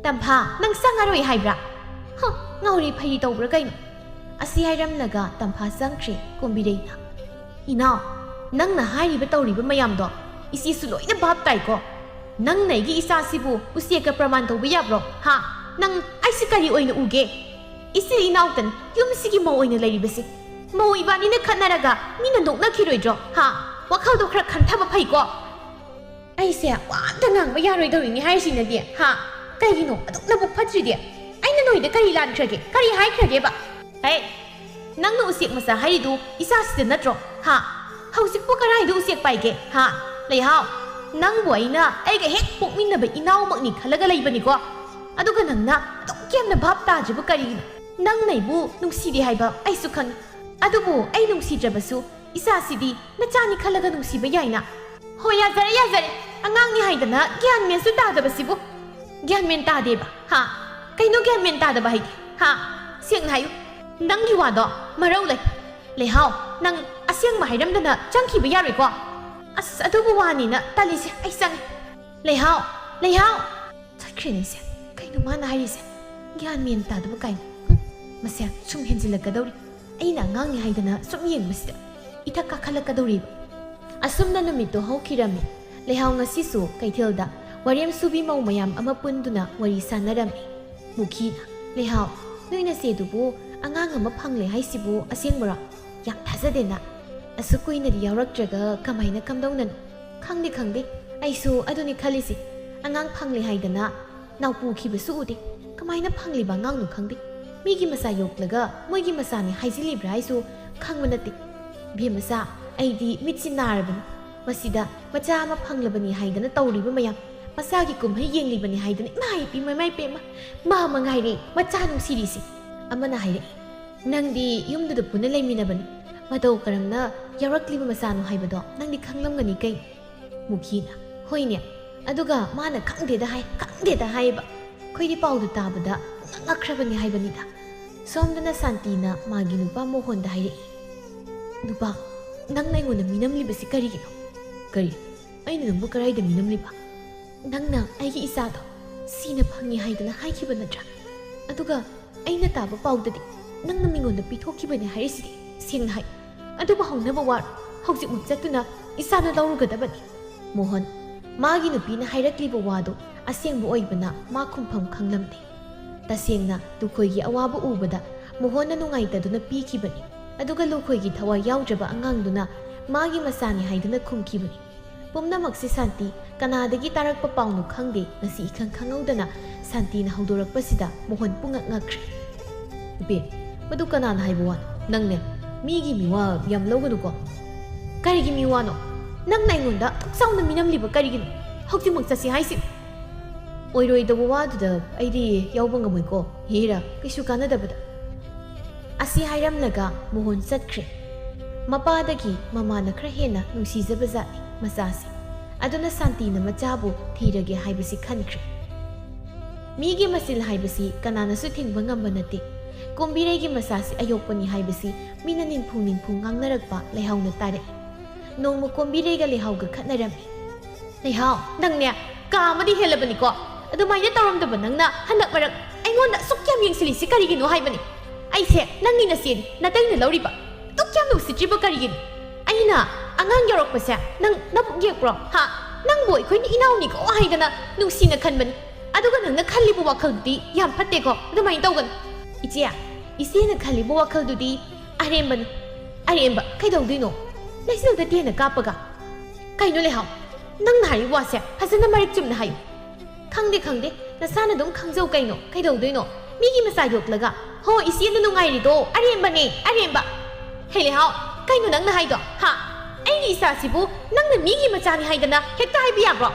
"ꯇꯝꯐꯥ, ꯅꯪ ꯆꯪꯉꯔꯣꯏ ꯍꯥꯏꯕ꯭ꯔꯥ? ꯍ, ꯉꯥꯎꯔꯤ ꯐꯩꯔꯤ ꯇꯧꯕ꯭ꯔꯥ ꯀꯩꯅꯣ?" ꯑꯁꯤ ꯍꯥꯏꯔꯝꯂꯒ ꯇꯝꯐꯥ ꯆꯪꯈ꯭ꯔꯦ ꯀꯣꯝꯕꯤꯔꯩꯅ꯫ "ꯏꯅꯥꯎ, ꯅꯪꯅ ꯍꯥꯏꯔꯤꯕ ꯇꯧꯔꯤꯕ ꯃꯌꯥꯝꯗꯣ ꯏꯆꯦꯁꯨ ꯂꯣꯏꯅ ꯚꯥꯞ ꯇꯥꯏꯀꯣ꯫ ꯅꯪꯅ ꯑꯩꯒꯤ ꯏꯆꯥꯁꯤꯕꯨ ꯎꯆꯦꯛꯀ ꯄ꯭ꯔꯃꯥꯟ ꯇꯧꯕ ꯌꯥꯕ꯭ꯔꯣ? ꯍꯥ? ꯅꯪ ꯑꯩꯁꯤ ꯀꯔꯤ ꯑꯣꯏꯅ ꯎꯒꯦ? ꯏꯆꯤꯜ ꯏꯅꯥꯎꯇꯅꯤ ꯌꯨꯝꯁꯤꯒꯤ ꯃꯧ ꯑꯣꯏꯅ ꯂꯩꯔꯤꯕꯁꯦ꯫ ꯃꯧ ꯏꯕꯥꯅꯤꯅ ꯈꯠꯅꯔꯒ ꯃꯤꯅ ꯅꯣꯛꯅꯈꯤꯔꯣꯏꯗ꯭ꯔꯣ? ꯍꯥ? ꯋꯥꯈꯜꯗꯣ ꯈꯔ ꯈꯟꯊꯕ ꯐꯩꯀꯣ꯫" "ꯑꯩꯁꯦ ꯋꯥ ꯑꯝꯇ ꯉꯥꯡꯕ ꯌꯥꯔꯣꯏꯗꯧꯔꯤꯅꯤ ꯍꯥꯏꯔꯤꯁꯤꯅꯗꯤ, ꯍꯥ? ꯀꯩꯒꯤꯅꯣ ꯑꯗꯨꯛ ꯅꯕꯨꯛ ꯐꯠꯇ꯭ꯔꯤꯗꯤ? ꯑꯩꯅ ꯅꯣꯏꯗ ꯀꯔꯤ ꯂꯥꯟꯈ꯭ꯔꯒꯦ? ꯀꯔꯤ ꯍꯥꯏꯈ꯭ꯔꯒꯦꯕ?" "ꯍꯦ, ꯅꯪꯅ ꯎꯆꯦꯛ ꯃꯆꯥ ꯍꯥꯏꯔꯤꯗꯨ ꯏꯆꯥꯁꯤꯗ ꯅꯠꯇ꯭ꯔꯣ? ꯍꯥ? ꯍꯧꯖꯤꯛꯄꯨ ꯀꯔꯥꯏꯗ ꯎꯆꯦꯛ ꯄꯥꯏꯒꯦ? ꯍꯥ? ꯂꯩꯍꯥꯎ, ꯅꯪꯕꯨ ꯑꯩꯅ ꯑꯩꯒ ꯍꯦꯛ ꯄꯣꯛꯃꯤꯟꯅꯕ ꯏꯅꯥꯎꯃꯛꯅꯤ ꯈꯜꯂꯒ ꯂꯩꯕꯅꯤꯀꯣ꯫ ꯑꯗꯨꯒ ꯅꯪꯅ ꯑꯗꯨꯛ ꯌꯥꯝꯅ ꯚꯥꯞ ꯇꯥꯗ꯭ꯔꯤꯕ ꯀꯔꯤꯒꯤꯅꯣ? ꯅꯪꯅ ꯑꯩꯕꯨ ꯅꯨꯡꯁꯤꯗꯦ ꯍꯥꯏꯕ ꯑꯩꯁꯨ ꯈꯪꯉꯤ꯫ ꯑꯗꯨꯕꯨ ꯑꯩ ꯅꯨꯡꯁꯤꯗ꯭ꯔꯕꯁꯨ ꯏꯆꯥꯁꯤꯗꯤ ꯅꯆꯥꯅꯤ ꯈꯜꯂꯒ ꯅꯨꯡꯁꯤꯕ ꯌꯥꯏꯅ꯫" "ꯍꯣ, ꯌꯥꯖꯔꯦ, ꯌꯥꯖꯔꯦ꯫ ꯑꯉꯥꯡꯅꯤ ꯍꯥꯏꯗꯅ ꯒ꯭ꯌꯥꯟ ꯃꯦꯟꯁꯨ ꯇꯥꯗꯕꯁꯤꯕꯨ꯫" "ꯒ꯭ꯌꯥꯟ ꯃꯦꯟ ꯇꯥꯗꯦꯕ, ꯍꯥ? ꯀꯩꯅꯣ ꯒ꯭ꯌꯥꯟ ꯃꯦꯟ ꯇꯥꯗꯕ ꯍꯥꯏꯗꯤ? ꯍꯥ? ꯁꯦꯡꯅ ꯍꯥꯏꯌꯨ꯫ ꯅꯪꯒꯤ ꯋꯥꯗꯣ ꯃꯔꯧ ꯂꯩ꯫ ꯂꯩꯍꯥꯎ, ꯅꯪ ꯑꯁꯦꯡꯕ ꯍꯥꯏꯔꯝꯗꯅ ꯆꯪꯈꯤꯕ ꯌꯥꯔꯣꯏꯀꯣ?" "ꯑꯁ, ꯑꯗꯨꯕꯨ ꯋꯥꯅꯤꯅ ꯇꯜꯂꯤꯁꯦ꯫ ꯑꯩ ꯆꯪꯉꯦ꯫" "ꯂꯩꯍꯥꯎ, ꯂꯩꯍꯥꯎ!" ꯈ꯭ꯔꯦꯅꯦꯁꯦ, ꯀꯩꯅꯣ ꯃꯥꯅ ꯍꯥꯏꯔꯤꯁꯦ? ꯒ꯭ꯌꯥꯟ ꯃꯦꯟ ꯇꯥꯗꯕ ꯀꯥꯏꯅ꯫ ꯍꯨꯝ, ꯃꯁꯦ ꯁꯨꯝ ꯍꯦꯟꯖꯤꯜꯂꯛꯀꯗꯧꯔꯤ꯫ ꯑꯩꯅ ꯑꯉꯥꯡꯅꯤ ꯍꯥꯏꯗꯅ ꯁꯨꯝ ꯌꯦꯡꯕꯁꯤꯗ ꯏꯊꯛ ꯀꯥꯈꯠꯂꯛꯀꯗꯧꯔꯤꯕ꯫ ꯑꯁꯨꯝꯅ ꯅꯨꯃꯤꯠꯇꯣ ꯍꯧꯈꯤꯔꯝꯃꯤ꯫ ꯂꯩꯍꯥꯎ ꯉꯁꯤꯁꯨ ꯀꯩꯊꯦꯜꯗ ꯋꯥꯔꯦꯝ ꯁꯨꯕꯤ ꯃꯧ ꯃꯌꯥꯝ ꯑꯃ ꯄꯨꯟꯗꯨꯅ ꯋꯥꯔꯤ ꯁꯥꯟꯅꯔꯝꯃꯤ꯫ ꯃꯨꯈꯤꯅ, "ꯂꯩꯍꯥꯎ, ꯅꯣꯏ ꯅꯆꯦꯗꯨꯕꯨ ꯑꯉꯥꯡ ꯑꯃ ꯐꯪꯂꯦ ꯍꯥꯏꯁꯤꯕꯨ ꯑꯁꯦꯡꯕꯔꯣ? ꯌꯥꯝ ꯊꯥꯖꯗꯦꯅ꯫ ꯑꯁꯨꯛ ꯀꯨꯏꯅꯗꯤ ꯌꯥꯎꯔꯛꯇ꯭ꯔꯒ ꯀꯃꯥꯏꯅ ꯀꯝꯗꯧꯅꯅꯣ?" "ꯈꯪꯗꯦ, ꯈꯪꯗꯦ꯫ ꯑꯩꯁꯨ ꯑꯗꯨꯅꯤ ꯈꯜꯂꯤꯁꯦ꯫ ꯑꯉꯥꯡ ꯐꯪꯂꯦ ꯍꯥꯏꯗꯅ ꯅꯥꯎꯄꯨꯈꯤꯕꯁꯨ ꯎꯗꯦ꯫ ꯀꯃꯥꯏꯅ ꯐꯪꯂꯤꯕ ꯑꯉꯥꯡꯅꯣ ꯈꯪꯗꯦ꯫ ꯃꯤꯒꯤ ꯃꯆꯥ ꯌꯣꯛꯂꯒ ꯃꯣꯏꯒꯤ ꯃꯆꯥꯅꯤ ꯍꯥꯏꯖꯤꯜꯂꯤꯕ꯭ꯔꯥ ꯍꯥꯏꯁꯨ ꯈꯪꯕ ꯅꯠꯇꯦ꯫ ꯏꯕꯦꯝꯃꯆꯥ, ꯑꯩꯗꯤ ꯃꯤꯠꯁꯤ ꯅꯥꯔꯕꯅꯤ꯫ ꯃꯁꯤꯗ ꯃꯆꯥ ꯑꯃ ꯐꯪꯂꯕꯅꯤ ꯍꯥꯏꯗꯅ ꯇꯧꯔꯤꯕ ꯃꯌꯥꯝ, ꯃꯆꯥꯒꯤ ꯀꯨꯝꯍꯩ ꯌꯦꯡꯂꯤꯕꯅꯤ ꯍꯥꯏꯗꯅ, ꯏꯃꯥ ꯏꯄꯦꯝꯃ, ꯏꯃꯥ ꯏꯄꯦꯝꯃ, ꯃꯥ ꯃꯉꯥꯏꯔꯦ ꯃꯆꯥ ꯅꯨꯡꯁꯤꯔꯤꯁꯤ꯫" ꯑꯃꯅ ꯍꯥꯏꯔꯛꯏ, "ꯅꯪꯗꯤ ꯌꯨꯝꯗꯨꯗ ꯄꯨꯟꯅ ꯂꯩꯃꯤꯟꯅꯕꯅꯤ꯫ ꯃꯇꯧ ꯀꯔꯝꯅ ꯌꯥꯎꯔꯛꯂꯤꯕ ꯃꯆꯥꯅꯣ ꯍꯥꯏꯕꯗꯣ ꯅꯪꯗꯤ ꯈꯪꯂꯝꯒꯅꯤ ꯀꯩ?" ꯃꯨꯈꯤꯅ, "ꯍꯣꯏꯅꯦ, ꯑꯗꯨꯒ ꯃꯥꯅ ꯈꯪꯗꯦꯗ ꯍꯥꯏ, ꯈꯪꯗꯦꯗ ꯍꯥꯏꯌꯦꯕ꯫ ꯑꯩꯈꯣꯏꯗꯤ ꯄꯥꯎꯗꯨ ꯇꯥꯕꯗ ꯉꯛꯈ꯭ꯔꯕꯅꯤ ꯍꯥꯏꯕꯅꯤꯗ꯫" ꯁꯣꯝꯗꯅ ꯁꯥꯟꯇꯤꯅ ꯃꯥꯒꯤ ꯅꯨꯄꯥ ꯃꯣꯍꯣꯟꯗ ꯍꯥꯏꯔꯛꯏ, "ꯅꯨꯄꯥ, ꯅꯪꯅ ꯑꯩꯉꯣꯟꯗ ꯃꯤꯅꯝꯂꯤꯕꯁꯤ ꯀꯔꯤꯒꯤꯅꯣ?" "ꯀꯔꯤ? ꯑꯩꯅ ꯅꯪꯕꯨ ꯀꯔꯥꯏꯗ ꯃꯤꯅꯝꯂꯤꯕ?" "ꯅꯪꯅ ꯑꯩꯒꯤ ꯏꯆꯥꯗꯣ ꯁꯤꯅ ꯐꯪꯉꯤ ꯍꯥꯏꯗꯅ ꯍꯥꯏꯈꯤꯕ ꯅꯠꯇ꯭ꯔꯥ? ꯑꯗꯨꯒ ꯑꯩꯅ ꯇꯥꯕ ꯄꯥꯎꯗꯗꯤ ꯅꯪꯅ ꯃꯤꯉꯣꯟꯗ ꯄꯤꯊꯣꯛꯈꯤꯕꯅꯤ ꯍꯥꯏꯔꯤꯁꯤꯗꯤ ꯁꯦꯡꯅ ꯍꯥꯏ꯫ ꯑꯗꯨꯕꯨ ꯍꯧꯅꯕ ꯋꯥꯔꯣ, ꯍꯧꯖꯤꯛꯃꯛ ꯆꯠꯇꯨꯅ ꯏꯆꯥꯗꯣ ꯂꯧꯔꯨꯒꯗꯕꯅꯤ꯫" ꯃꯣꯍꯟ, ꯃꯥꯒꯤ ꯅꯨꯄꯤꯅ ꯍꯥꯏꯔꯛꯂꯤꯕ ꯋꯥꯗꯨ ꯑꯁꯦꯡꯕ ꯑꯣꯏꯕꯅ ꯃꯥ ꯈꯨꯝꯐꯝ ꯈꯪꯂꯝꯗꯦ꯫ ꯇꯁꯦꯡꯅ ꯂꯨꯈꯣꯏꯒꯤ ꯑꯋꯥꯕ ꯎꯕꯗ ꯃꯣꯍꯟꯅ ꯅꯨꯡꯉꯥꯏꯇꯗꯨꯅ ꯄꯤꯈꯤꯕꯅꯤ꯫ ꯑꯗꯨꯒ ꯂꯨꯈꯣꯏꯒꯤ ꯊꯋꯥꯏ ꯌꯥꯎꯗ꯭ꯔꯕ ꯑꯉꯥꯡꯗꯨꯅ ꯃꯥꯒꯤ ꯃꯆꯥꯅꯤ ꯍꯥꯏꯗꯨꯅ ꯈꯨꯝꯈꯤꯕꯅꯤ꯫ ꯄꯨꯝꯅꯃꯛꯁꯤ ꯁꯥꯟꯇꯤ ꯀꯅꯥꯗꯒꯤ ꯇꯥꯔꯛꯄ ꯄꯥꯎꯅꯣ ꯈꯪꯗꯦ, ꯉꯁꯤ ꯏꯈꯪ ꯈꯪꯍꯧꯗꯅ ꯁꯥꯟꯇꯤꯅ ꯍꯧꯗꯣꯔꯛꯄꯁꯤꯗ ꯃꯣꯍꯟ ꯄꯨꯡꯉꯛ ꯉꯛꯈ꯭ꯔꯦ꯫ "ꯏꯕꯦ, ꯃꯗꯨ ꯀꯅꯥꯅ ꯍꯥꯏꯕ ꯋꯥꯅꯣ? ꯅꯪꯅꯦ, ꯃꯤꯒꯤ ꯃꯤꯋꯥ ꯌꯥꯝ ꯂꯧꯒꯅꯨꯀꯣ꯫" "ꯀꯔꯤꯒꯤ ꯃꯤꯋꯥꯅꯣ? ꯅꯪꯅ ꯑꯩꯉꯣꯟꯗ ꯑꯗꯨꯛ ꯆꯥꯎꯅ ꯃꯤꯅꯝꯂꯤꯕ ꯀꯔꯤꯒꯤꯅꯣ? ꯍꯧꯖꯤꯛꯃꯛ ꯆꯠꯁꯤ ꯍꯥꯏꯁꯤ꯫" "ꯑꯣꯏꯔꯣꯏꯗꯧꯕ ꯋꯥꯗꯨꯗ ꯑꯩꯗꯤ ꯌꯥꯎꯕ ꯉꯝꯃꯣꯏꯀꯣ, ꯍꯦꯔꯥ, ꯀꯩꯁꯨ ꯀꯥꯟꯅꯗꯕꯗ꯫" ꯑꯁꯤ ꯍꯥꯏꯔꯝꯂꯒ ꯃꯣꯍꯟ ꯆꯠꯈ꯭ꯔꯦ꯫ ꯃꯄꯥꯗꯒꯤ ꯃꯃꯥꯅ ꯈꯔ ꯍꯦꯟꯅ ꯅꯨꯡꯁꯤꯖꯕ ꯖꯥꯠꯅꯤ ꯃꯆꯥꯁꯦ꯫ ꯑꯗꯨꯅ ꯁꯥꯟꯇꯤꯅ ꯃꯆꯥꯕꯨ ꯊꯤꯔꯒꯦ ꯍꯥꯏꯕꯁꯤ ꯈꯟꯈ꯭ꯔꯦ꯫ ꯃꯤꯒꯤ ꯃꯆꯤꯜ ꯍꯥꯏꯕꯁꯤ ꯀꯅꯥꯅꯁꯨ ꯊꯤꯡꯕ ꯉꯝꯕ ꯅꯠꯇꯦ꯫ ꯀꯣꯝꯕꯤꯔꯩꯒꯤ ꯃꯆꯥꯁꯤ ꯑꯌꯣꯛꯄꯅꯤ ꯍꯥꯏꯕꯁꯤ ꯃꯤꯅ ꯅꯤꯡꯐꯨ ꯅꯤꯡꯐꯨ ꯉꯥꯡꯅꯔꯛꯄ ꯂꯩꯍꯥꯎꯅ ꯇꯥꯔꯛꯏ꯫ ꯅꯣꯡꯃ ꯀꯣꯝꯕꯤꯔꯩꯒ ꯂꯩꯍꯥꯎꯒ ꯈꯠꯅꯔꯝꯃꯤ꯫ "ꯂꯩꯍꯥꯎ, ꯅꯪꯅꯦ ꯀꯥ ꯑꯃꯗꯤ ꯍꯦꯜꯂꯕꯅꯤꯀꯣ꯫ ꯑꯗꯨꯃꯥꯏꯅ ꯇꯧꯔꯝꯗꯕ ꯅꯪꯅ ꯍꯟꯗꯛ ꯃꯔꯛ ꯑꯩꯉꯣꯟꯗ ꯑꯁꯨꯛ ꯌꯥꯝ ꯌꯦꯡꯁꯤꯜꯂꯤꯁꯤ ꯀꯔꯤꯒꯤꯅꯣ ꯍꯥꯏꯕꯅꯤ? ꯑꯩꯁꯦ ꯅꯪꯒꯤ ꯅꯆꯦꯅꯤ, ꯅꯇꯩꯅ ꯂꯧꯔꯤꯕ꯫ ꯑꯗꯨꯛ ꯌꯥꯝ ꯅꯨꯡꯁꯤꯗ꯭ꯔꯤꯕ ꯀꯔꯤꯒꯤꯅꯣ? ꯑꯩꯅ ꯑꯉꯥꯡ ꯌꯧꯔꯛꯄꯁꯦ ꯅꯪ ꯅꯕꯨꯛ ꯌꯦꯛꯄ꯭ꯔꯣ? ꯍꯥ? ꯅꯪꯕꯨ ꯑꯩꯈꯣꯏꯅ ꯏꯅꯥꯎꯅꯤꯀꯣ ꯍꯥꯏꯗꯅ ꯅꯨꯡꯁꯤꯅ ꯈꯟꯕꯅꯤ꯫ ꯑꯗꯨꯒ ꯅꯪꯅ ꯈꯜꯂꯤꯕ ꯋꯥꯈꯜꯗꯨꯗꯤ ꯌꯥꯝ ꯐꯠꯇꯦꯀꯣ꯫ ꯑꯗꯨꯃꯥꯏꯅ ꯇꯧꯒꯅꯨ꯫ ꯏꯆꯦ, ꯏꯆꯦꯅ ꯈꯜꯂꯤꯕ ꯋꯥꯈꯜꯗꯨꯗꯤ ꯑꯔꯦꯝꯕꯅꯤ꯫ ꯑꯔꯦꯝꯕ ꯀꯩꯗꯧꯗꯣꯏꯅꯣ? ꯂꯩꯆꯤꯜꯗ ꯇꯦꯟꯅ ꯀꯥꯞꯄꯒ꯫ ꯀꯩꯅꯣ ꯂꯩꯍꯥꯎ? ꯅꯪꯅ ꯍꯥꯏꯔꯤꯕ ꯋꯥꯁꯦ ꯐꯖꯅ ꯃꯔꯤꯛ ꯆꯨꯝꯅ ꯍꯥꯏꯌꯨ꯫ ꯈꯪꯗꯦ, ꯈꯪꯗꯦ꯫ ꯅꯁꯥꯅ ꯑꯗꯨꯝ ꯈꯪꯖꯧ ꯀꯩꯅꯣ꯫ ꯀꯩꯗꯧꯗꯣꯏꯅꯣ? ꯃꯤꯒꯤ ꯃꯆꯥ ꯌꯣꯛꯂꯒ꯫ ꯍꯣ, ꯏꯆꯦꯅ ꯅꯨꯡꯉꯥꯏꯔꯤꯗꯣ ꯑꯔꯦꯝꯕꯅꯦ, ꯑꯔꯦꯝꯕ꯫ ꯍꯦ ꯂꯩꯍꯥꯎ, ꯀꯩꯅꯣ ꯅꯪꯅ ꯍꯥꯏꯗꯣ? ꯍꯥ? ꯑꯩꯒꯤ ꯏꯆꯥꯁꯤꯕꯨ ꯅꯪꯅ ꯃꯤꯒꯤ ꯃꯆꯥꯅꯤ ꯍꯥꯏꯗꯅ ꯍꯦꯛꯇ ꯍꯥꯏꯕ ꯌꯥꯕ꯭ꯔꯣ?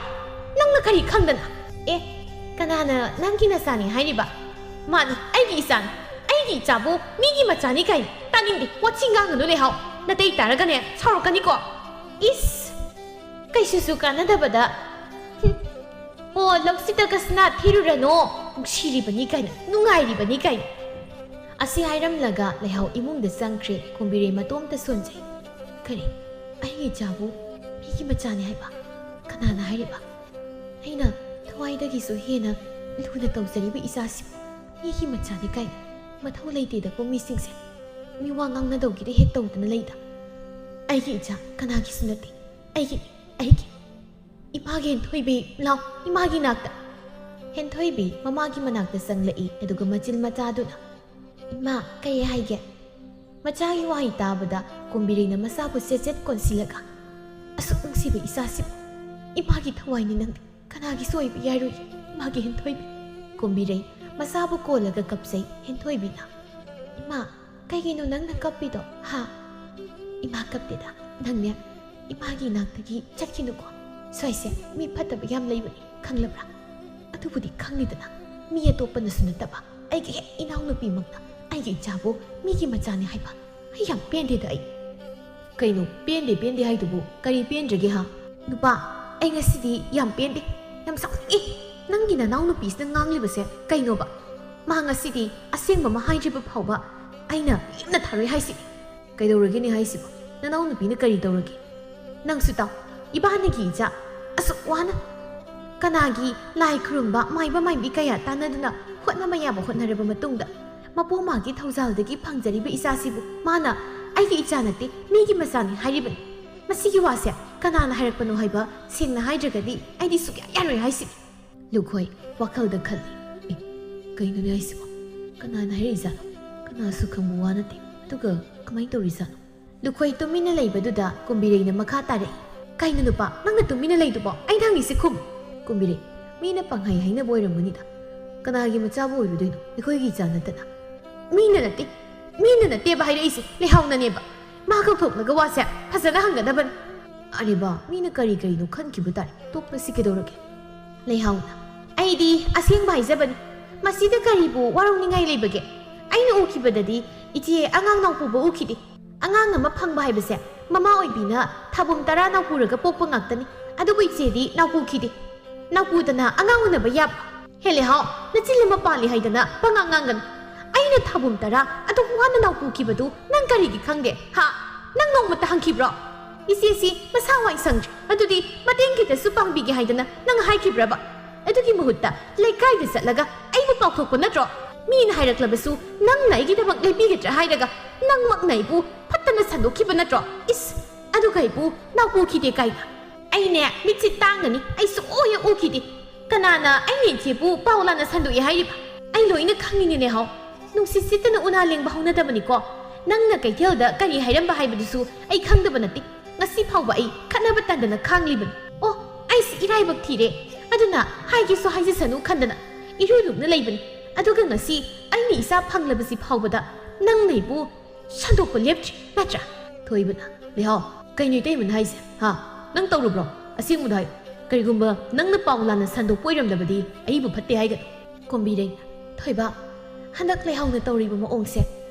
ꯅꯪꯅ ꯀꯔꯤ ꯈꯪꯗꯅ? ꯑꯦ, ꯀꯅꯥꯅ ꯅꯪꯒꯤ ꯅꯆꯥꯅꯤ ꯍꯥꯏꯔꯤꯕ? ꯃꯥꯅꯤ, ꯑꯩꯒꯤ ꯏꯆꯥꯅꯤ꯫ ꯑꯩꯒꯤ ꯏꯆꯥꯕꯨ ꯃꯤꯒꯤ ꯃꯆꯥꯅꯤ ꯀꯥꯏꯅ꯫ ꯇꯥꯅꯤꯡꯗꯦ, ꯋꯥꯊꯤ ꯉꯥꯡꯒꯅꯨ ꯂꯩꯍꯥꯎ꯫ ꯅꯇꯩ ꯇꯥꯔꯒꯅꯦ, ꯁꯥꯎꯔꯛꯀꯅꯤꯀꯣ꯫ ꯏꯁ! ꯀꯩꯁꯨꯁꯨ ꯀꯥꯟꯅꯗꯕꯗ꯫ ꯍꯨꯝ꯫ ꯑꯣ, ꯂꯧꯁꯤꯗ ꯀꯁꯅꯥ ꯊꯤꯔꯨꯔꯅꯣ꯫ ꯅꯨꯡꯁꯤꯔꯤꯕꯅꯤ ꯀꯥꯏꯅ, ꯅꯨꯡꯉꯥꯏꯔꯤꯕꯅꯤ ꯀꯥꯏꯅ꯫ ꯑꯁꯤ ꯍꯥꯏꯔꯝꯂꯒ ꯂꯩꯍꯥꯎ ꯏꯃꯨꯡꯗ ꯆꯪꯈ꯭ꯔꯦ꯫ ꯀꯨꯝꯕꯤꯔꯩ ꯃꯇꯣꯝꯇ ꯁꯣꯟꯖꯩ꯫ ꯀꯔꯤ? ꯑꯩꯒꯤ ꯏꯆꯥꯕꯨ ꯃꯤꯒꯤ ꯃꯆꯥꯅꯤ ꯍꯥꯏꯕ? ꯀꯅꯥꯅ ꯍꯥꯏꯔꯤꯕ? ꯑꯩꯅ ꯊꯋꯥꯏꯗꯒꯤꯁꯨ ꯍꯦꯟꯅ ꯂꯨꯅ ꯇꯧꯖꯔꯤꯕ ꯏꯆꯥꯁꯤꯕꯨ ꯃꯤꯒꯤ ꯃꯆꯥꯅꯤ ꯀꯥꯏꯅ ꯃꯊꯧ ꯂꯩꯇꯦꯗꯀꯣ ꯃꯤꯁꯤꯡꯁꯦ꯫ ꯃꯤ ꯋꯥ ꯉꯥꯡꯅꯗꯧꯒꯤꯗ ꯍꯦꯛ ꯇꯧꯗꯅ ꯂꯩꯗ꯫ ꯑꯩꯒꯤ ꯏꯆꯥ ꯀꯅꯥꯒꯤꯁꯨ ꯅꯠꯇꯦ꯫ ꯑꯩꯒꯤ, ꯑꯩꯒꯤ꯫ ꯏꯃꯥꯒꯤ ꯍꯦꯟꯊꯣꯏꯕꯤ, ꯂꯥꯎ, ꯏꯃꯥꯒꯤ ꯅꯥꯛꯇ꯫ ꯍꯦꯟꯊꯣꯏꯕꯤ ꯃꯃꯥꯒꯤ ꯃꯅꯥꯛꯇ ꯆꯪꯂꯛꯏ, ꯑꯗꯨꯒ ꯃꯆꯤꯟ ꯃꯆꯥꯗꯨꯅ, "ꯏꯃꯥ, ꯀꯔꯤ ꯍꯥꯏꯒꯦ?" ꯃꯆꯥꯒꯤ ꯋꯥꯍꯩ ꯇꯥꯕꯗ ꯀꯨꯝꯕꯤꯔꯩꯅ ꯃꯆꯥꯕꯨ ꯆꯦꯠ ꯆꯦꯠ ꯀꯣꯟꯁꯤꯜꯂꯒ, "ꯑꯁꯨꯛ ꯅꯨꯡꯁꯤꯕ ꯏꯆꯥꯁꯤꯕꯨ, ꯏꯃꯥꯒꯤ ꯊꯋꯥꯏꯅꯤ ꯅꯪꯗꯤ, ꯀꯅꯥꯒꯤꯁꯨ ꯑꯣꯏꯕ ꯌꯥꯔꯣꯏ, ꯏꯃꯥꯒꯤ ꯍꯦꯟꯊꯣꯏꯕꯤ꯫" ꯀꯨꯝꯕꯤꯔꯩ ꯃꯆꯥꯕꯨ ꯀꯣꯜꯂꯒ ꯀꯞꯆꯩ꯫ ꯍꯦꯟꯊꯣꯏꯕꯤꯅ, "ꯏꯃꯥ, ꯀꯩꯒꯤꯅꯣ ꯅꯪꯅ ꯀꯞꯄꯤꯗꯣ, ꯍꯥ?" "ꯏꯃꯥ ꯀꯞꯇꯦꯗ, ꯅꯪꯅꯦ ꯏꯃꯥꯒꯤ ꯏꯅꯥꯛꯇꯒꯤ ꯆꯠꯈꯤꯅꯨꯀꯣ꯫ ꯁ꯭ꯋꯥꯏꯁꯦ ꯃꯤ ꯐꯠꯇꯕ ꯌꯥꯝ ꯂꯩꯕꯅꯤ, ꯈꯪꯂꯕ꯭ꯔꯥ? ꯑꯗꯨꯕꯨꯗꯤ ꯈꯪꯂꯤꯗꯅ, ꯃꯤ ꯑꯇꯣꯞꯄꯅꯁꯨ ꯅꯠꯇꯕ, ꯑꯩꯒꯤ ꯍꯦꯛ ꯏꯅꯥꯎꯅꯨꯄꯤꯃꯛꯅ ꯑꯩꯒꯤ ꯏꯆꯥꯕꯨ ꯃꯤꯒꯤ ꯃꯆꯥꯅꯤ ꯍꯥꯏꯕ꯫ ꯑꯩ ꯌꯥꯝ ꯄꯦꯟꯗꯦꯗ ꯑꯩ꯫" "ꯀꯩꯅꯣ ꯄꯦꯟꯗꯦ ꯄꯦꯟꯗꯦ ꯍꯥꯏꯗꯨꯕꯨ? ꯀꯔꯤ ꯄꯦꯟꯗ꯭ꯔꯒꯦ ꯍꯥ?" "ꯅꯨꯄꯥ, ꯑꯩ ꯉꯁꯤꯗꯤ ꯌꯥꯝ ꯄꯦꯟꯗꯦ, ꯌꯥꯝ ꯁꯥꯎꯅꯤꯡꯉꯤ꯫ ꯅꯪꯒꯤ ꯅꯅꯥꯎꯅꯨꯄꯤꯁꯤꯅ ꯉꯥꯡꯂꯤꯕꯁꯦ ꯀꯩꯅꯣꯕ? ꯃꯥ ꯉꯁꯤꯗꯤ ꯑꯁꯦꯡꯕ ꯑꯃ ꯍꯥꯏꯗ꯭ꯔꯤꯕ ꯐꯥꯎꯕ ꯑꯩꯅ ꯂꯦꯝꯅ ꯊꯥꯔꯣꯏ ꯍꯥꯏꯁꯤ꯫" "ꯀꯩꯗꯧꯔꯒꯦꯅꯦ ꯍꯥꯏꯁꯤꯕꯣ? ꯅꯅꯥꯎꯅꯨꯄꯤꯅ ꯀꯔꯤ ꯇꯧꯔꯒꯦ? ꯅꯪꯁꯨ ꯇꯥꯎ, ꯏꯕꯥꯅꯤꯒꯤ ꯏꯆꯥ ꯑꯁꯨꯛ ꯋꯥꯅ ꯀꯅꯥꯒꯤ ꯂꯥꯏ ꯈꯨꯔꯨꯝꯕ, ꯃꯥꯏꯕ ꯃꯥꯏꯕꯤ ꯀꯌꯥ ꯇꯥꯟꯅꯗꯨꯅ ꯍꯣꯠꯅꯕ ꯌꯥꯕ ꯍꯣꯠꯅꯔꯕ ꯃꯇꯨꯡꯗ, ꯃꯄꯣ ꯃꯥꯒꯤ ꯊꯧꯖꯥꯜꯗꯒꯤ ꯐꯪꯖꯔꯤꯕ ꯏꯆꯥꯁꯤꯕꯨ ꯃꯥꯅ "ꯑꯩꯒꯤ ꯏꯆꯥ ꯅꯠꯇꯦ, ꯃꯤꯒꯤ ꯃꯆꯥꯅꯤ" ꯍꯥꯏꯔꯤꯕꯅꯤ꯫ ꯃꯁꯤꯒꯤ ꯋꯥꯁꯦ ꯀꯅꯥꯅ ꯍꯥꯏꯔꯛꯄꯅꯣ ꯍꯥꯏꯕ ꯁꯦꯡꯅ ꯍꯥꯏꯗ꯭ꯔꯒꯗꯤ ꯑꯩꯗꯤ ꯁꯨꯛꯌꯥ ꯌꯥꯔꯣꯏ ꯍꯥꯏꯁꯤꯅꯤ꯫ ꯂꯨꯈꯣꯏ ꯋꯥꯈꯜꯗ ꯈꯜꯂꯤ, "ꯑꯦ, ꯀꯩꯅꯣꯅꯦ ꯍꯥꯏꯁꯤꯕꯣ? ꯀꯅꯥꯅ ꯍꯥꯏꯔꯛꯏꯖꯥꯠꯅꯣ? ꯀꯅꯥꯁꯨ ꯈꯪꯕ ꯋꯥ ꯅꯠꯇꯦ꯫ ꯑꯗꯨꯒ ꯀꯃꯥꯏꯅ ꯇꯧꯔꯤꯖꯥꯠꯅꯣ?" ꯂꯨꯈꯣꯏ ꯇꯨꯃꯤꯟꯅ ꯂꯩꯕꯗꯨꯗ ꯀꯨꯝꯕꯤꯔꯩꯅ ꯃꯈꯥ ꯇꯥꯔꯛꯏ, "ꯀꯩꯅꯣ ꯅꯨꯄꯥ, ꯅꯪꯅ ꯇꯨꯃꯤꯟꯅ ꯂꯩꯗꯨꯕꯣ? ꯑꯩꯅ ꯍꯪꯉꯤꯁꯤ ꯈꯨꯝ꯫" ꯀꯨꯝꯕꯤꯔꯩ, "ꯃꯤꯅ ꯄꯪꯍꯥꯏ ꯍꯥꯏꯅꯕ ꯑꯣꯏꯔꯝꯒꯅꯤꯗ꯫ ꯀꯅꯥꯒꯤ ꯃꯆꯥꯕꯨ ꯑꯣꯏꯔꯨꯗꯣꯏꯅꯣ? ꯑꯩꯈꯣꯏꯒꯤ ꯏꯆꯥ ꯅꯠꯇꯅ꯫" "ꯃꯤꯅ ꯅꯠꯇꯦ, ꯃꯤꯅ ꯅꯠꯇꯦꯕ ꯍꯥꯏꯔꯛꯏꯁꯦ, ꯂꯩꯍꯥꯎꯅꯅꯦꯕ꯫ ꯃꯥ ꯀꯧꯊꯣꯛꯂꯒ ꯋꯥꯁꯦ ꯐꯖꯅ ꯍꯪꯒꯗꯕꯅꯤ꯫" "ꯑꯔꯦꯕ, ꯃꯤꯅ ꯀꯔꯤ ꯀꯔꯤꯅꯣ ꯈꯟꯈꯤꯕ ꯇꯥꯔꯦ, ꯇꯣꯛꯂꯁꯤ ꯀꯩꯗꯧꯔꯒꯦ?" ꯂꯩꯍꯥꯎꯅ, "ꯑꯩꯗꯤ ꯑꯁꯦꯡꯕ ꯍꯥꯏꯖꯕꯅꯤ꯫ ꯃꯁꯤꯗ ꯀꯔꯤꯕꯨ ꯋꯥꯔꯧꯅꯤꯡꯉꯥꯏ ꯂꯩꯕꯒꯦ? ꯑꯩꯅ ꯎꯈꯤꯕꯗꯗꯤ ꯏꯆꯦ ꯑꯉꯥꯡ ꯅꯥꯎꯄꯨꯕ ꯎꯈꯤꯗꯦ꯫ ꯑꯉꯥꯡ ꯑꯃ ꯐꯪꯕ ꯍꯥꯏꯕꯁꯦ ꯃꯃꯥ ꯑꯣꯏꯕꯤꯅ ꯊꯥꯕꯨꯝ ꯇꯔꯥ ꯅꯥꯎꯄꯨꯔꯒ ꯄꯣꯛꯄ ꯉꯥꯛꯇꯅꯤ꯫ ꯑꯗꯨꯕꯨ ꯏꯆꯦꯗꯤ ꯅꯥꯎꯄꯨꯈꯤꯗꯦ꯫ ꯅꯥꯎꯄꯨꯗꯅ ꯑꯉꯥꯡ ꯎꯅꯕ ꯌꯥꯕ꯭ꯔꯣ? ꯍꯦ ꯂꯩꯍꯥꯎ, ꯅꯆꯤꯜ ꯑꯃ ꯄꯥꯜꯂꯤ ꯍꯥꯏꯗꯅ ꯄꯉꯥꯡ ꯉꯥꯡꯒꯅꯨ꯫ ꯑꯩꯅ ꯊꯥꯕꯨꯝ ꯇꯔꯥ ꯑꯗꯨꯛ ꯋꯥꯅ ꯅꯥꯎꯄꯨꯈꯤꯕꯗꯨ ꯅꯪ ꯀꯔꯤꯒꯤ ꯈꯪꯗꯦ? ꯍꯥ? ꯅꯪ ꯅꯣꯡꯃꯇ ꯍꯪꯈꯤꯕ꯭ꯔꯣ? ꯏꯆꯦꯁꯤ ꯃꯁꯥ ꯋꯥꯏ ꯁꯪꯗ꯭ꯔꯤ, ꯑꯗꯨꯗꯤ ꯃꯇꯦꯡ ꯈꯤꯇꯁꯨ ꯄꯥꯡꯕꯤꯒꯦ ꯍꯥꯏꯗꯅ ꯅꯪ ꯍꯥꯏꯈꯤꯕ꯭ꯔꯕ? ꯑꯗꯨꯒꯤ ꯃꯍꯨꯠꯇ ꯂꯩꯀꯥꯏꯗ ꯆꯠꯂꯒ ꯑꯩꯕꯨ ꯄꯥꯎꯊꯣꯛꯄ ꯅꯠꯇ꯭ꯔꯣ? ꯃꯤꯅ ꯍꯥꯏꯔꯛꯂꯕꯁꯨ ꯅꯪꯅ ꯑꯩꯒꯤꯗꯃꯛ ꯂꯦꯞꯄꯤꯒꯗ꯭ꯔꯥ ꯍꯥꯏꯔꯒ ꯅꯪꯃꯛꯅ ꯑꯩꯕꯨ ꯐꯠꯇꯅ ꯁꯟꯗꯣꯛꯈꯤꯕ ꯅꯠꯇ꯭ꯔꯣ? ꯏꯁ, ꯑꯗꯨꯒ ꯑꯩꯕꯨ ꯅꯥꯎꯄꯨꯈꯤꯗꯦ ꯀꯥꯏꯅ꯫ ꯑꯩꯅꯦ, ꯃꯤꯠꯁꯤ ꯇꯥꯡꯒꯅꯤ, ꯑꯩ ꯁꯨꯛꯎ ꯍꯦꯛ ꯎꯈꯤꯗꯦ꯫ ꯀꯅꯥꯅ ꯑꯩꯅ ꯏꯆꯦꯕꯨ ꯄꯥꯎ ꯂꯥꯟꯅ ꯁꯟꯗꯣꯛꯏ ꯍꯥꯏꯔꯤꯕ? ꯑꯩ ꯂꯣꯏꯅ ꯈꯪꯉꯤꯅꯦ ꯂꯩꯍꯥꯎ꯫ ꯅꯨꯡꯁꯤꯠ ꯁꯤꯠꯇꯅ ꯎꯅꯥ ꯂꯦꯡꯕ ꯍꯧꯅꯗꯕꯅꯤꯀꯣ꯫ ꯅꯪꯅ ꯀꯩꯊꯦꯜꯗ ꯀꯔꯤ ꯍꯥꯏꯔꯝꯕ ꯍꯥꯏꯕꯗꯨꯁꯨ ꯑꯩ ꯈꯪꯗꯕ ꯅꯠꯇꯦ꯫ ꯉꯁꯤ ꯐꯥꯎꯕ ꯑꯩ ꯈꯠꯅꯕ ꯇꯟꯗꯅ ꯈꯥꯡꯂꯤꯕꯅꯤ꯫ ꯑꯣ, ꯑꯩꯁꯤ ꯏꯔꯥꯏꯕꯛ ꯊꯤꯔꯦ꯫ ꯑꯗꯨꯅ ꯍꯥꯏꯒꯦꯁꯨ ꯍꯥꯏꯖꯁꯅꯨ ꯈꯟꯗꯅ ꯏꯔꯨ ꯂꯨꯝꯅ ꯂꯩꯕꯅꯤ꯫ ꯑꯗꯨꯒ ꯉꯁꯤ ꯑꯩꯅ ꯏꯆꯥ ꯐꯪꯂꯕꯁꯤ ꯐꯥꯎꯕꯗ ꯅꯪꯅ ꯑꯩꯕꯨ ꯁꯟꯗꯣꯛꯄ ꯂꯦꯞꯇ꯭ꯔꯤ, ꯅꯠꯇ꯭ꯔꯥ? ꯊꯣꯏꯕꯅ, ꯂꯩꯍꯥꯎ, ꯀꯩꯅꯣ ꯏꯇꯩꯃꯅ ꯍꯥꯏꯁꯦ? ꯍꯥ? ꯅꯪ ꯇꯧꯔꯨꯕ꯭ꯔꯣ? ꯑꯁꯦꯡꯕꯗꯣ ꯍꯥꯏꯌꯨ꯫ ꯀꯔꯤꯒꯨꯝꯕ ꯅꯪꯅ ꯄꯥꯎ ꯂꯥꯟꯅ ꯁꯟꯗꯣꯛꯄ ꯑꯣꯏꯔꯝꯂꯕꯗꯤ ꯑꯩꯕꯨ ꯐꯠꯇꯦ ꯍꯥꯏꯒꯅꯨ꯫ ꯀꯣꯝꯕꯤꯔꯩ, ꯊꯣꯏꯕ, ꯍꯟꯗꯛ ꯂꯩꯍꯥꯎꯅ ꯇꯧꯔꯤꯕ ꯃꯑꯣꯡꯁꯦ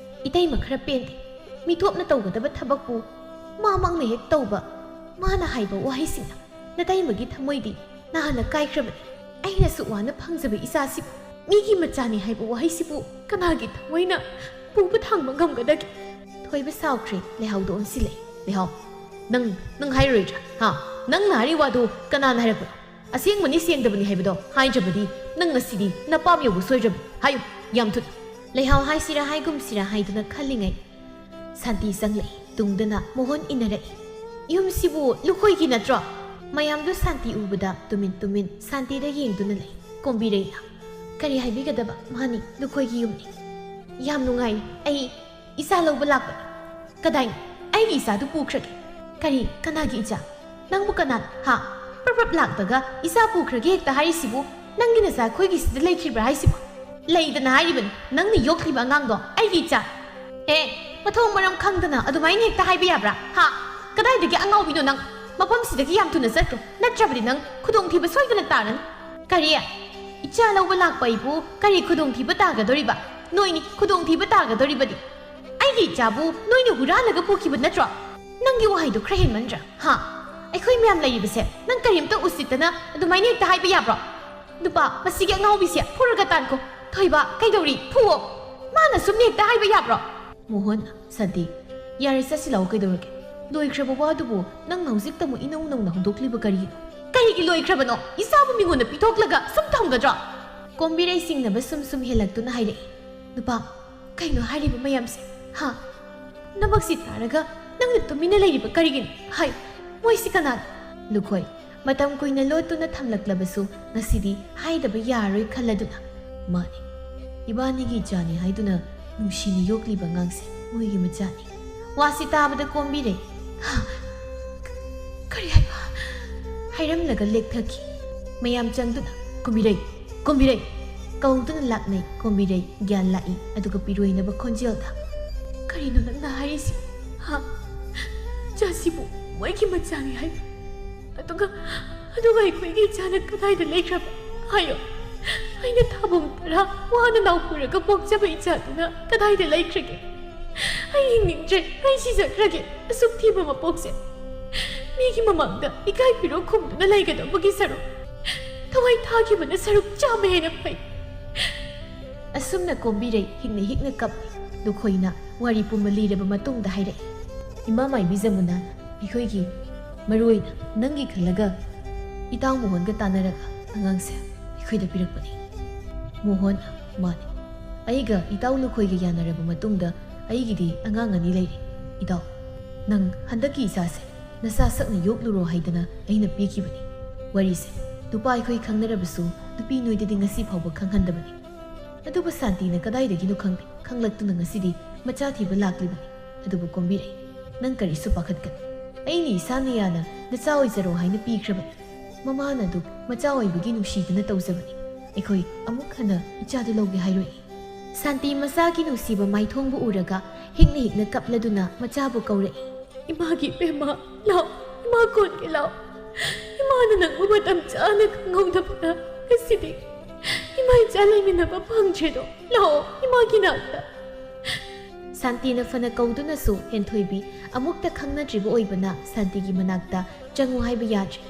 ꯏꯇꯩꯃ ꯈꯔ ꯄꯦꯟꯗꯦ꯫ ꯃꯤꯊꯣꯞꯅ ꯇꯧꯒꯗꯕ ꯊꯕꯛꯄꯨ ꯃꯥꯃꯛꯅ ꯍꯦꯛ ꯇꯧꯕ꯫ ꯃꯥꯅ ꯍꯥꯏꯕ ꯋꯥꯍꯩꯁꯤꯡꯅ ꯅꯇꯩꯃꯒꯤ ꯊꯃꯣꯏꯗꯤ ꯅꯍꯥꯟꯅ ꯀꯥꯏꯈ꯭ꯔꯕꯅꯤ꯫ ꯑꯩꯅ ꯑꯁꯨꯛ ꯋꯥꯅ ꯐꯪꯖꯕ ꯏꯆꯥꯁꯤꯕꯨ ꯃꯤꯒꯤ ꯃꯆꯥꯅꯤ ꯍꯥꯏꯕ ꯋꯥꯍꯩꯁꯤꯕꯨ ꯀꯅꯥꯒꯤ ꯊꯃꯣꯏꯅ ꯄꯨꯕ ꯊꯥꯡꯕ ꯉꯝꯒꯗꯒꯦ? ꯊꯣꯏꯕ ꯁꯥꯎꯈ꯭ꯔꯦ, ꯂꯩꯍꯥꯎꯗ ꯑꯣꯟꯁꯤꯜꯂꯦ꯫ ꯂꯩꯍꯥꯎ, ꯅꯪ, ꯅꯪ ꯍꯥꯏꯔꯣꯏꯗ꯭ꯔꯥ? ꯍꯥ? ꯅꯪꯅ ꯍꯥꯏꯔꯤ ꯋꯥꯗꯨ ꯀꯅꯥꯅ ꯍꯥꯏꯔꯛꯄꯅꯣ? ꯑꯁꯦꯡꯕꯅꯤ ꯁꯦꯡꯗꯕꯅꯤ ꯍꯥꯏꯕꯗꯣ ꯍꯥꯏꯗ꯭ꯔꯕꯗꯤ ꯅꯪ ꯉꯁꯤꯗꯤ ꯅꯄꯥꯝ ꯌꯧꯕ ꯁꯣꯏꯗ꯭ꯔꯕꯅꯤ꯫ ꯍꯥꯏꯌꯨ, ꯌꯥꯝ ꯊꯨꯅ꯫ ꯂꯩꯍꯥꯎ ꯍꯥꯏꯁꯤꯔꯥ ꯍꯥꯏꯒꯨꯝꯁꯤꯔꯥ ꯍꯥꯏꯗꯨꯅ ꯈꯜꯂꯤꯉꯩ ꯁꯥꯟꯇꯤ ꯆꯪꯂꯛꯏ꯫ ꯇꯨꯡꯗꯅ ꯃꯣꯍꯟ ꯏꯟꯅꯔꯛꯏ꯫ "ꯌꯨꯝꯁꯤꯕꯨ ꯂꯨꯈꯣꯏꯒꯤ ꯅꯠꯇ꯭ꯔꯣ?" ꯃꯌꯥꯝꯗꯨ ꯁꯥꯟꯇꯤ ꯎꯕꯗ ꯇꯨꯃꯤꯟ ꯇꯨꯃꯤꯟ ꯁꯥꯟꯇꯤꯗ ꯌꯦꯡꯗꯨꯅ ꯂꯩ꯫ ꯀꯣꯝꯕꯤꯔꯩꯅ, "ꯀꯔꯤ ꯍꯥꯏꯕꯤꯒꯗꯕ? ꯃꯥꯅꯤ, ꯂꯨꯈꯣꯏꯒꯤ ꯌꯨꯝꯅꯤ꯫ ꯌꯥꯝ ꯅꯨꯡꯉꯥꯏ꯫ ꯑꯩ ꯏꯆꯥ ꯂꯧꯕ ꯂꯥꯛꯄꯅꯤ꯫" "ꯀꯗꯥꯏꯅꯣ? ꯑꯩꯒꯤ ꯏꯆꯥꯗꯨ ꯄꯨꯈ꯭ꯔꯒꯦ꯫" "ꯀꯔꯤ? ꯀꯅꯥꯒꯤ ꯏꯆꯥ? ꯅꯪꯕꯨ ꯀꯅꯥꯅ? ꯍꯥ? ꯄ꯭ꯔꯞ ꯄ꯭ꯔꯞ ꯂꯥꯛꯇꯒ ꯏꯆꯥ ꯄꯨꯈ꯭ꯔꯒꯦ ꯍꯦꯛꯇ ꯍꯥꯏꯔꯤꯁꯤꯕꯨ? ꯅꯪꯒꯤ ꯅꯆꯥ ꯑꯩꯈꯣꯏꯒꯤ ꯁꯤꯗ ꯂꯩꯈꯤꯕ꯭ꯔꯥ ꯍꯥꯏꯁꯤꯕꯨ?" "ꯂꯩꯗꯅ ꯍꯥꯏꯔꯤꯕꯅꯤ, ꯅꯪꯅ ꯌꯣꯛꯂꯤꯕ ꯑꯉꯥꯡꯗꯣ ꯑꯩꯒꯤ ꯏꯆꯥ꯫" "ꯑꯦ, ꯃꯊꯣꯡ ꯃꯔꯝ ꯈꯪꯗꯅ ꯑꯗꯨꯃꯥꯏꯅ ꯍꯦꯛꯇ ꯍꯥꯏꯕ ꯌꯥꯕ꯭ꯔꯥ? ꯍꯥ? ꯀꯗꯥꯏꯗꯒꯤ ꯑꯉꯥꯎꯕꯤꯅꯣ ꯅꯪ? ꯃꯐꯝꯁꯤꯗꯒꯤ ꯌꯥꯝ ꯊꯨꯅ ꯆꯠꯈ꯭ꯔꯣ, ꯅꯠꯇ꯭ꯔꯕꯗꯤ ꯅꯪ ꯈꯨꯗꯣꯡꯊꯤꯕ ꯁꯣꯏꯗꯅ ꯇꯥꯔꯅꯤ꯫" "ꯀꯔꯤ? ꯏꯆꯥ ꯂꯧꯕ ꯂꯥꯛꯄ ꯑꯩꯕꯨ ꯀꯔꯤ ꯈꯨꯗꯣꯡꯊꯤꯕ ꯇꯥꯒꯗꯧꯔꯤꯕ? ꯅꯣꯏꯅꯤ ꯈꯨꯗꯣꯡꯊꯤꯕ ꯇꯥꯒꯗꯧꯔꯤꯕꯗꯤ꯫ ꯑꯩꯒꯤ ꯏꯆꯥꯕꯨ ꯅꯣꯏꯅ ꯍꯨꯔꯥꯜꯂꯒ ꯄꯨꯈꯤꯕ ꯅꯠꯇ꯭ꯔꯣ? ꯅꯪꯒꯤ ꯋꯥꯍꯩꯗꯣ ꯈꯔ ꯍꯦꯟꯃꯟꯗ꯭ꯔꯥ? ꯍꯥ? ꯑꯩꯈꯣꯏ ꯃꯌꯥꯝ ꯂꯩꯔꯤꯕꯁꯦ ꯅꯪ ꯀꯔꯤꯝꯇ ꯎꯁꯤꯠꯇꯅ ꯑꯗꯨꯃꯥꯏꯅ ꯍꯦꯛꯇ ꯍꯥꯏꯕ ꯌꯥꯕ꯭ꯔꯣ? ꯅꯨꯄꯥ, ꯃꯁꯤꯒꯤ ꯑꯉꯥꯎꯕꯤꯁꯦ ꯐꯨꯔꯒ ꯇꯥꯟꯈꯣ꯫ ꯊꯣꯏꯕ, ꯀꯩꯗꯧꯔꯤ? ꯐꯨꯋꯣ꯫ ꯃꯥꯅ ꯁꯨꯝ ꯍꯦꯛꯇ ꯍꯥꯏꯕ ꯌꯥꯕ꯭ꯔꯣ?" ꯃꯣꯍꯟ, "ꯁꯥꯟꯇꯤ, ꯌꯥꯔꯦ, ꯆꯠꯁꯤꯜꯂꯛꯑꯣ, ꯀꯩꯗꯧꯔꯒꯦ? ꯂꯣꯏꯈ꯭ꯔꯕ ꯋꯥꯗꯨꯕꯨ ꯅꯪ ꯍꯧꯖꯤꯛꯇ ꯑꯃꯨꯛ ꯏꯅꯧ ꯅꯧꯅ ꯍꯧꯗꯣꯛꯂꯤꯕ ꯀꯔꯤꯒꯤꯅꯣ?" "ꯀꯔꯤꯒꯤ ꯂꯣꯏꯈ꯭ꯔꯕꯅꯣ? ꯏꯆꯥꯕꯨ ꯃꯤꯉꯣꯟꯗ ꯄꯤꯊꯣꯛꯂꯒ ꯁꯨꯝ ꯊꯝꯒꯗ꯭ꯔꯣ?" ꯀꯣꯝꯕꯤꯔꯩ ꯆꯤꯡꯅꯕ ꯁꯨꯝ ꯁꯨꯝ ꯍꯦꯜꯂꯛꯇꯨꯅ ꯍꯥꯏꯔꯛꯏ꯫ "ꯅꯨꯄꯥ, ꯀꯩꯅꯣ ꯍꯥꯏꯔꯤꯕ ꯃꯌꯥꯝꯁꯦ? ꯍꯥ? ꯅꯃꯛꯁꯤ ꯇꯥꯔꯒ ꯅꯪꯅ ꯇꯨꯃꯤꯟꯅ ꯂꯩꯔꯤꯕ ꯀꯔꯤꯒꯤꯅꯣ? ꯍꯥꯏ, ꯃꯣꯏꯁꯤ ꯀꯅꯥꯅꯣ?" ꯂꯨꯈꯣꯏ, ꯃꯇꯝ ꯀꯨꯏꯅ ꯂꯣꯠꯇꯨꯅ ꯊꯝꯂꯛꯂꯕꯁꯨ ꯉꯁꯤꯗꯤ ꯍꯥꯏꯗꯕ ꯌꯥꯔꯣꯏ ꯈꯜꯂꯗꯨꯅ, "ꯃꯥꯅꯤ, ꯏꯕꯥꯅꯤꯒꯤ ꯏꯆꯥꯅꯤ ꯍꯥꯏꯗꯨꯅ ꯅꯨꯡꯁꯤꯅ ꯌꯣꯛꯂꯤꯕ ꯑꯉꯥꯡꯁꯦ ꯃꯣꯏꯒꯤ ꯃꯆꯥꯅꯤ꯫" ꯋꯥꯁꯤ ꯇꯥꯕꯗ ꯀꯣꯝꯕꯤꯔꯩ, "ꯍꯥ? ꯀ-, ꯀꯔꯤ ꯍꯥꯏꯕ?" ꯍꯥꯏꯔꯝꯂꯒ ꯂꯦꯛꯊꯈꯤ꯫ ꯃꯌꯥꯝ ꯆꯪꯗꯨꯅ, "ꯀꯣꯝꯕꯤꯔꯩ, ꯀꯣꯝꯕꯤꯔꯩ!" ꯀꯧꯗꯨꯅ ꯂꯥꯛꯅꯩ꯫ ꯀꯣꯝꯕꯤꯔꯩ ꯒ꯭ꯌꯥꯟ ꯂꯥꯛꯏ, ꯑꯗꯨꯒ ꯄꯤꯔꯣꯏꯅꯕ ꯈꯣꯟꯖꯦꯜꯗ, "ꯀꯔꯤꯅꯣ ꯅꯪꯅ ꯍꯥꯏꯔꯤꯁꯤ? ꯍꯥ? ꯏꯆꯥꯁꯤꯕꯨ ꯃꯣꯏꯒꯤ ꯃꯆꯥꯅꯤ ꯍꯥꯏꯕ? ꯑꯗꯨꯒ, ꯑꯗꯨꯒ ꯑꯩꯈꯣꯏꯒꯤ ꯏꯆꯥꯅ ꯀꯗꯥꯏꯗ ꯂꯩꯈ꯭ꯔꯕ? ꯍꯥꯏꯌꯣ꯫ ꯑꯩꯅ ꯊꯥꯕꯨꯡ ꯇꯔꯥ ꯋꯥꯅ ꯅꯥꯎꯄꯨꯔꯒ ꯄꯣꯛꯆꯕ ꯏꯆꯥꯗꯨꯅ ꯀꯗꯥꯏꯗ ꯂꯩꯈ꯭ꯔꯒꯦ? ꯑꯩ ꯍꯤꯡꯅꯤꯡꯗ꯭ꯔꯦ, ꯑꯩ ꯁꯤꯖꯈ꯭ꯔꯒꯦ꯫ ꯑꯁꯨꯛ ꯊꯤꯕ ꯃꯄꯣꯛꯁꯦ ꯃꯤꯒꯤ ꯃꯃꯥꯡꯗ ꯏꯀꯥꯏ ꯄꯤꯔꯣ ꯈꯨꯝꯗꯨꯅ ꯂꯩꯒꯗꯧꯕꯒꯤ ꯁꯔꯨꯛ, ꯊꯋꯥꯏ ꯊꯥꯈꯤꯕꯅ ꯁꯔꯨꯛ ꯆꯥꯝꯃ ꯍꯦꯟꯅ ꯐꯩ꯫" ꯑꯁꯨꯝꯅ ꯀꯣꯝꯕꯤꯔꯩ ꯍꯤꯛꯅ ꯍꯤꯛꯅ ꯀꯞꯂꯤ꯫ ꯂꯨꯈꯣꯏꯅ ꯋꯥꯔꯤ ꯄꯨꯝꯕ ꯂꯤꯔꯕ ꯃꯇꯨꯡꯗ ꯍꯥꯏꯔꯛꯏ, "ꯏꯃꯥ ꯃꯥꯏꯕꯤ ꯖꯃꯨꯅꯥ, ꯑꯩꯈꯣꯏꯒꯤ, ꯃꯔꯨ ꯑꯣꯏꯅ ꯅꯪꯒꯤ ꯈꯜꯂꯒ ꯏꯇꯥꯎ ꯃꯣꯍꯣꯟꯒ ꯇꯥꯟꯅꯔꯒ ꯑꯉꯥꯡꯁꯦ ꯑꯩꯈꯣꯏꯗ ꯄꯤꯔꯛꯄꯅꯤ꯫ ꯃꯣꯍꯣꯟ, ꯃꯥꯅꯤ, ꯑꯩꯒ ꯏꯇꯥꯎ ꯂꯨꯈꯣꯏꯒ ꯌꯥꯅꯔꯕ ꯃꯇꯨꯡꯗ ꯑꯩꯒꯤꯗꯤ ꯑꯉꯥꯡ ꯑꯅꯤ ꯂꯩꯔꯦ꯫ ꯏꯇꯥꯎ, ꯅꯪ ꯍꯟꯗꯛꯀꯤ ꯏꯆꯥꯁꯦ ꯅꯁꯥ ꯁꯛꯅ ꯌꯣꯛꯂꯨꯔꯣ ꯍꯥꯏꯗꯅ ꯑꯩꯅ ꯄꯤꯈꯤꯕꯅꯤ꯫ ꯋꯥꯔꯤꯁꯦ ꯅꯨꯄꯥ ꯑꯩꯈꯣꯏ ꯈꯪꯅꯔꯕꯁꯨ ꯅꯨꯄꯤ ꯅꯣꯏꯗꯗꯤ ꯉꯁꯤ ꯐꯥꯎꯕ ꯈꯪꯍꯟꯗꯕꯅꯤ꯫ ꯑꯗꯨꯕꯨ ꯁꯥꯟꯇꯤꯅ ꯀꯗꯥꯏꯗꯒꯤꯅꯣ ꯈꯪꯗꯦ, ꯈꯪꯂꯛꯇꯨꯅ ꯉꯁꯤꯗꯤ ꯃꯆꯥ ꯊꯤꯕ ꯂꯥꯛꯂꯤꯕꯅꯤ꯫ ꯑꯗꯨꯕꯨ ꯀꯣꯝꯕꯤꯔꯩ, ꯅꯪ ꯀꯔꯤꯁꯨ ꯄꯥꯈꯠꯀꯅꯨ꯫ ꯑꯩꯅ ꯏꯁꯥꯅ ꯌꯥꯅ ꯅꯆꯥ ꯑꯣꯏꯖꯔꯣ ꯍꯥꯏꯅ ꯄꯤꯈ꯭ꯔꯕꯅꯤ꯫ ꯃꯃꯥꯅ ꯑꯗꯨ ꯃꯆꯥ ꯑꯣꯏꯕꯒꯤ ꯅꯨꯡꯁꯤꯗꯨꯅ ꯇꯧꯖꯕꯅꯤ꯫ ꯑꯩꯈꯣꯏ ꯑꯃꯨꯛ ꯍꯟꯅ ꯏꯆꯥꯗꯨ ꯂꯧꯒꯦ ꯍꯥꯏꯔꯣꯏ꯫ ꯁꯥꯟꯇꯤ ꯃꯆꯥꯒꯤ ꯅꯨꯡꯁꯤꯕ ꯃꯥꯏꯊꯣꯡꯕꯨ ꯎꯔꯒ ꯍꯤꯛꯅ ꯍꯤꯛꯅ ꯀꯞꯂꯗꯨꯅ ꯃꯆꯥꯕꯨ ꯀꯧꯔꯛꯏ꯫ "ꯏꯃꯥꯒꯤ ꯏꯕꯦꯝꯃ, ꯂꯥꯎ, ꯏꯃꯥ ꯀꯣꯟꯒꯦ ꯂꯥꯎ꯫ ꯏꯃꯥꯅ ꯅꯪꯕꯨ ꯃꯇꯝ ꯆꯥꯅ ꯈꯪꯍꯧꯗꯕꯅ ꯉꯁꯤꯗꯤ ꯏꯃꯥ ꯏꯆꯥ ꯂꯩꯃꯤꯟꯅꯕ ꯐꯪꯗ꯭ꯔꯦꯗꯣ꯫ ꯂꯥꯛꯑꯣ ꯏꯃꯥꯒꯤ ꯅꯥꯛꯇ꯫" ꯁꯥꯟꯇꯤꯅ ꯐꯅ ꯀꯧꯗꯨꯅꯁꯨ ꯍꯦꯟꯊꯣꯏꯕꯤ ꯑꯃꯨꯛꯇ ꯈꯪꯅꯗ꯭ꯔꯤꯕ ꯑꯣꯏꯕꯅ ꯁꯥꯟꯇꯤꯒꯤ ꯃꯅꯥꯛꯇ ꯆꯪꯉꯨ ꯍꯥꯏꯕ ꯌꯥꯗ꯭ꯔꯦ꯫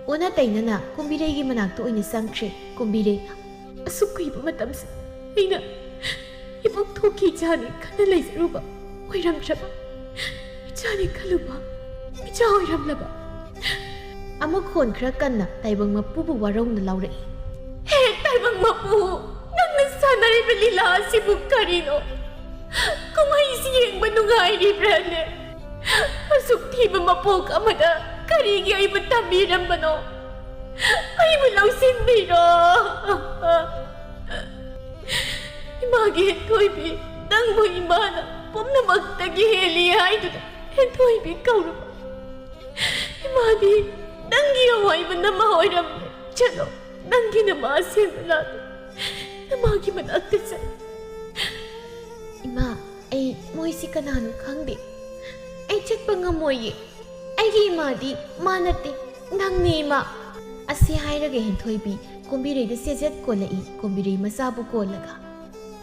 ꯑꯣꯟꯅ ꯇꯩꯅꯅ ꯀꯨꯝꯕꯤꯔꯩꯒꯤ ꯃꯅꯥꯛꯇ ꯑꯣꯏꯅ ꯆꯪꯈ꯭ꯔꯦ꯫ ꯀꯨꯝꯕꯤꯔꯩꯅ, "ꯑꯁꯨꯛ ꯀꯨꯏꯕ ꯃꯇꯝꯁꯦ ꯑꯩꯅ ꯏꯕꯨꯡ ꯊꯣꯛꯈꯤ ꯏꯆꯥꯅꯤ ꯈꯟꯅ ꯂꯩꯖꯔꯨꯕ ꯑꯣꯏꯔꯝꯗ꯭ꯔꯕ, ꯏꯆꯥꯅꯤ ꯈꯜꯂꯨꯕ ꯏꯆꯥ ꯑꯣꯏꯔꯝꯂꯕ꯫" ꯑꯃꯨꯛ ꯈꯣꯟ ꯈꯔ ꯀꯟꯅ ꯇꯥꯏꯕꯪ ꯃꯄꯨꯕꯨ ꯋꯥꯔꯧꯅ ꯂꯥꯎꯔꯛꯏ꯫ "ꯍꯦ ꯇꯥꯏꯕꯪ ꯃꯄꯨ, ꯅꯪꯅ ꯁꯥꯟꯅꯔꯤꯕ ꯂꯤꯂꯥ ꯑꯁꯤꯕꯨ ꯀꯔꯤꯅꯣ? ꯀꯨꯝꯍꯩꯁꯤ ꯌꯦꯡꯕ ꯅꯨꯡꯉꯥꯏꯔꯤꯕ꯭ꯔꯥꯅꯦ? ꯑꯁꯨꯛ ꯊꯤꯕ ꯃꯄꯣꯛ ꯑꯃꯗ ꯀꯔꯤꯒꯤ ꯑꯩꯕꯨ ꯇꯝꯕꯤꯔꯝꯕꯅꯣ? ꯑꯩꯕꯨ ꯂꯧꯁꯤꯟꯕꯤꯔꯣ꯫" "ꯏꯃꯥꯒꯤ ꯍꯦꯟꯊꯣꯏꯕꯤ, ꯅꯪꯕꯨ ꯏꯃꯥꯅ ꯄꯨꯝꯅꯃꯛꯇꯒꯤ ꯍꯦꯜꯂꯤ ꯍꯥꯏꯗꯨꯅ ꯍꯦꯟꯊꯣꯏꯕꯤ ꯀꯧꯔꯕ? ꯏꯃꯥꯗꯤ ꯅꯪꯒꯤ ꯑꯋꯥꯏꯕ ꯅꯃꯥ ꯑꯣꯏꯔꯝꯂꯦ꯫ ꯆꯠꯂꯣ, ꯅꯪꯒꯤ ꯅꯃꯥ ꯑꯁꯦꯡꯕ ꯂꯥꯛꯂꯦ꯫ ꯅꯃꯥꯒꯤ ꯃꯅꯥꯛꯇ ꯆꯠꯂꯣ꯫" "ꯏꯃꯥ, ꯑꯩ ꯃꯣꯏꯁꯤ ꯀꯅꯥꯅꯣ ꯈꯪꯗꯦ꯫ ꯑꯩ ꯆꯠꯄ ꯉꯝꯃꯣꯏꯌꯦ꯫ ꯑꯩꯒꯤ ꯏꯃꯥꯗꯤ ꯃꯥ ꯅꯠꯇꯦ, ꯅꯪꯅꯤ ꯏꯃꯥ꯫" ꯑꯁꯤ ꯍꯥꯏꯔꯒ ꯍꯦꯟꯊꯣꯏꯕꯤ ꯀꯣꯝꯕꯤꯔꯩꯗ ꯆꯦꯖꯠ ꯀꯣꯜꯂꯛꯏ꯫ ꯀꯣꯝꯕꯤꯔꯩ ꯃꯆꯥꯕꯨ ꯀꯣꯜꯂꯒ,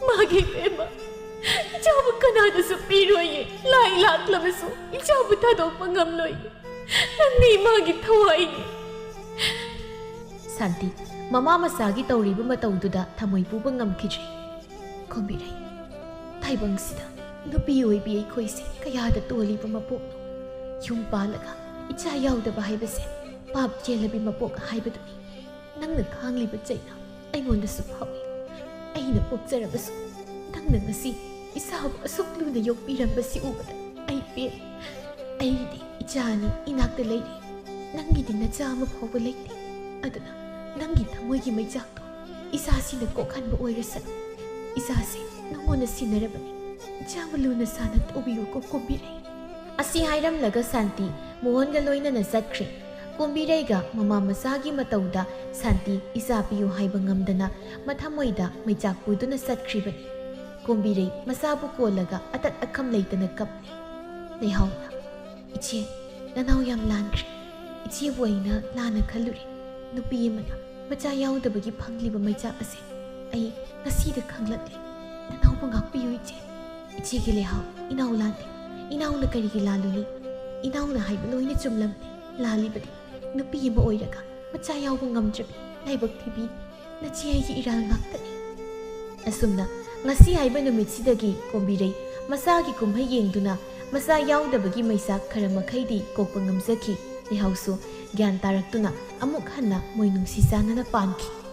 "ꯃꯥꯒꯤ ꯏꯕꯦꯝꯃ, ꯏꯆꯥꯕꯨ ꯀꯅꯥꯗꯁꯨ ꯄꯤꯔꯣꯏꯌꯦ꯫ ꯂꯥꯏ ꯂꯥꯛꯂꯕꯁꯨ ꯏꯆꯥꯕꯨ ꯊꯥꯗꯣꯛꯄ ꯉꯝꯂꯣꯏꯌꯦ꯫ ꯅꯪꯅꯤ ꯏꯃꯥꯒꯤ ꯊꯋꯥꯏꯅꯤ꯫" ꯁꯥꯟꯇꯤ ꯃꯃꯥ ꯃꯆꯥꯒꯤ ꯇꯧꯔꯤꯕ ꯃꯇꯧꯗꯨꯗ ꯊꯃꯣꯏ ꯄꯨꯕ ꯉꯝꯈꯤꯗ꯭ꯔꯦ꯫ ꯀꯣꯝꯕꯤꯔꯩ, ꯇꯥꯏꯕꯪꯁꯤꯗ ꯅꯨꯄꯤ ꯑꯣꯏꯕꯤ ꯑꯩꯈꯣꯏꯁꯦ ꯀꯌꯥꯗ ꯇꯣꯜꯂꯤꯕ ꯃꯄꯣꯛꯅꯣ꯫ ꯌꯨꯝ ꯄꯥꯜꯂꯒ ꯏꯆꯥ ꯌꯥꯎꯗꯕ ꯍꯥꯏꯕꯁꯦ ꯄꯥꯞ ꯆꯦꯜꯂꯕꯤ ꯃꯄꯣꯛ ꯍꯥꯏꯕꯗꯨꯅꯤ꯫ ꯅꯪꯅ ꯈꯥꯡꯂꯤꯕ ꯆꯩꯅ ꯑꯩꯉꯣꯟꯗꯁꯨ ꯐꯥꯎꯏ꯫ ꯑꯩꯅ ꯄꯣꯛꯆꯔꯕꯁꯨ ꯅꯪꯅ ꯉꯁꯤ ꯏꯆꯥꯕꯨ ꯑꯁꯨꯛ ꯂꯨꯅ ꯌꯣꯛꯄꯤꯔꯝꯕꯁꯤ ꯎꯕꯗ ꯑꯩ ꯄꯦꯜꯂꯤ꯫ ꯑꯩꯒꯤꯗꯤ ꯏꯆꯥ ꯑꯅꯤ ꯏꯅꯥꯛꯇ ꯂꯩꯔꯤ꯫ ꯅꯪꯒꯤꯗꯤ ꯅꯆꯥ ꯑꯃ ꯐꯥꯎꯕ ꯂꯩꯇꯦ꯫ ꯑꯗꯨꯅ ꯅꯪꯒꯤ ꯊꯃꯣꯏꯒꯤ ꯃꯩꯆꯥꯛꯇꯣ ꯏꯆꯥꯁꯤꯅ ꯀꯣꯛꯍꯟꯕ ꯑꯣꯏꯔꯁꯅꯨ꯫ ꯏꯆꯥꯁꯤ ꯅꯉꯣꯟꯗ ꯁꯤꯟꯅꯔꯕꯅꯤ꯫ ꯏꯆꯥꯕꯨ ꯂꯨꯅ ꯁꯥꯟꯅ ꯇꯧꯕꯤꯌꯨꯀꯣ ꯀꯣꯝꯕꯤꯔꯩ꯫ ꯑꯁꯤ ꯍꯥꯏꯔꯝꯂꯒ ꯁꯥꯟꯇꯤ ꯃꯣꯍꯟꯒ ꯂꯣꯏꯅꯅ ꯆꯠꯈ꯭ꯔꯦ꯫ ꯀꯣꯝꯕꯤꯔꯩꯒ ꯃꯃꯥ ꯃꯆꯥꯒꯤ ꯃꯇꯧꯗ ꯁꯥꯟꯇꯤ ꯏꯆꯥ ꯄꯤꯌꯨ ꯍꯥꯏꯕ ꯉꯝꯗꯅ ꯃꯊꯃꯣꯏꯗ ꯃꯩꯆꯥꯛ ꯄꯨꯗꯨꯅ ꯆꯠꯈ꯭ꯔꯤꯕꯅꯤ꯫ ꯀꯣꯝꯕꯤꯔꯩ ꯃꯆꯥꯕꯨ ꯀꯣꯜꯂꯒ ꯑꯇꯠ ꯑꯈꯝ ꯂꯩꯇꯅ ꯀꯞꯂꯤ꯫ ꯂꯩꯍꯥꯎꯅ, "ꯏꯆꯦ, ꯅꯅꯥꯎ ꯌꯥꯝ ꯂꯥꯟꯈ꯭ꯔꯦ꯫ ꯏꯆꯦꯕꯨ ꯑꯩꯅ ꯂꯥꯟꯅ ꯈꯜꯂꯨꯔꯦ꯫ ꯅꯨꯄꯤ ꯑꯃꯅ ꯃꯆꯥ ꯌꯥꯎꯗꯕꯒꯤ ꯐꯪꯂꯤꯕ ꯃꯩꯆꯥꯛ ꯑꯁꯦ ꯑꯩ ꯉꯁꯤꯗ ꯈꯪꯂꯛꯂꯦ꯫ ꯅꯅꯥꯎꯕꯨ ꯉꯥꯛꯄꯤꯌꯨ ꯏꯆꯦ꯫" "ꯏꯆꯦꯒꯤ ꯂꯩꯍꯥꯎ, ꯏꯅꯥꯎ ꯂꯥꯟꯗꯦ꯫ ꯏꯅꯥꯎꯅ ꯀꯔꯤꯒꯤ ꯂꯥꯜꯂꯨꯅꯤ? ꯏꯅꯥꯎꯅ ꯍꯥꯏꯕ ꯂꯣꯏꯅ ꯆꯨꯝꯂꯝꯅꯤ꯫ ꯂꯥꯜꯂꯤꯕꯗꯤ ꯅꯨꯄꯤ ꯑꯃ ꯑꯣꯏꯔꯒ ꯃꯆꯥ ꯌꯥꯎꯕ ꯉꯝꯗ꯭ꯔꯕꯤ ꯂꯥꯏꯕꯛ ꯊꯤꯕꯤ ꯅꯆꯦ ꯑꯩꯒꯤ ꯏꯔꯥꯜ ꯉꯥꯛꯇꯅꯤ꯫" ꯑꯁꯨꯝꯅ ꯉꯁꯤ ꯍꯥꯏꯕ ꯅꯨꯃꯤꯠꯁꯤꯗꯒꯤ ꯀꯣꯝꯕꯤꯔꯩ ꯃꯆꯥꯒꯤ ꯀꯨꯝꯍꯩ ꯌꯦꯡꯗꯨꯅ ꯃꯆꯥ ꯌꯥꯎꯗꯕꯒꯤ ꯃꯩꯆꯥꯛ ꯈꯔ ꯃꯈꯩꯗꯤ ꯀꯣꯛꯄ ꯉꯝꯖꯈꯤ꯫ ꯂꯩꯍꯥꯎꯁꯨ ꯒ꯭ꯌꯥꯟ ꯇꯥꯔꯛꯇꯨꯅ ꯑꯃꯨꯛ ꯍꯟꯅ ꯃꯣꯏ ꯅꯨꯡꯁꯤ ꯆꯥꯟꯅꯅ ꯄꯥꯟꯈꯤ꯫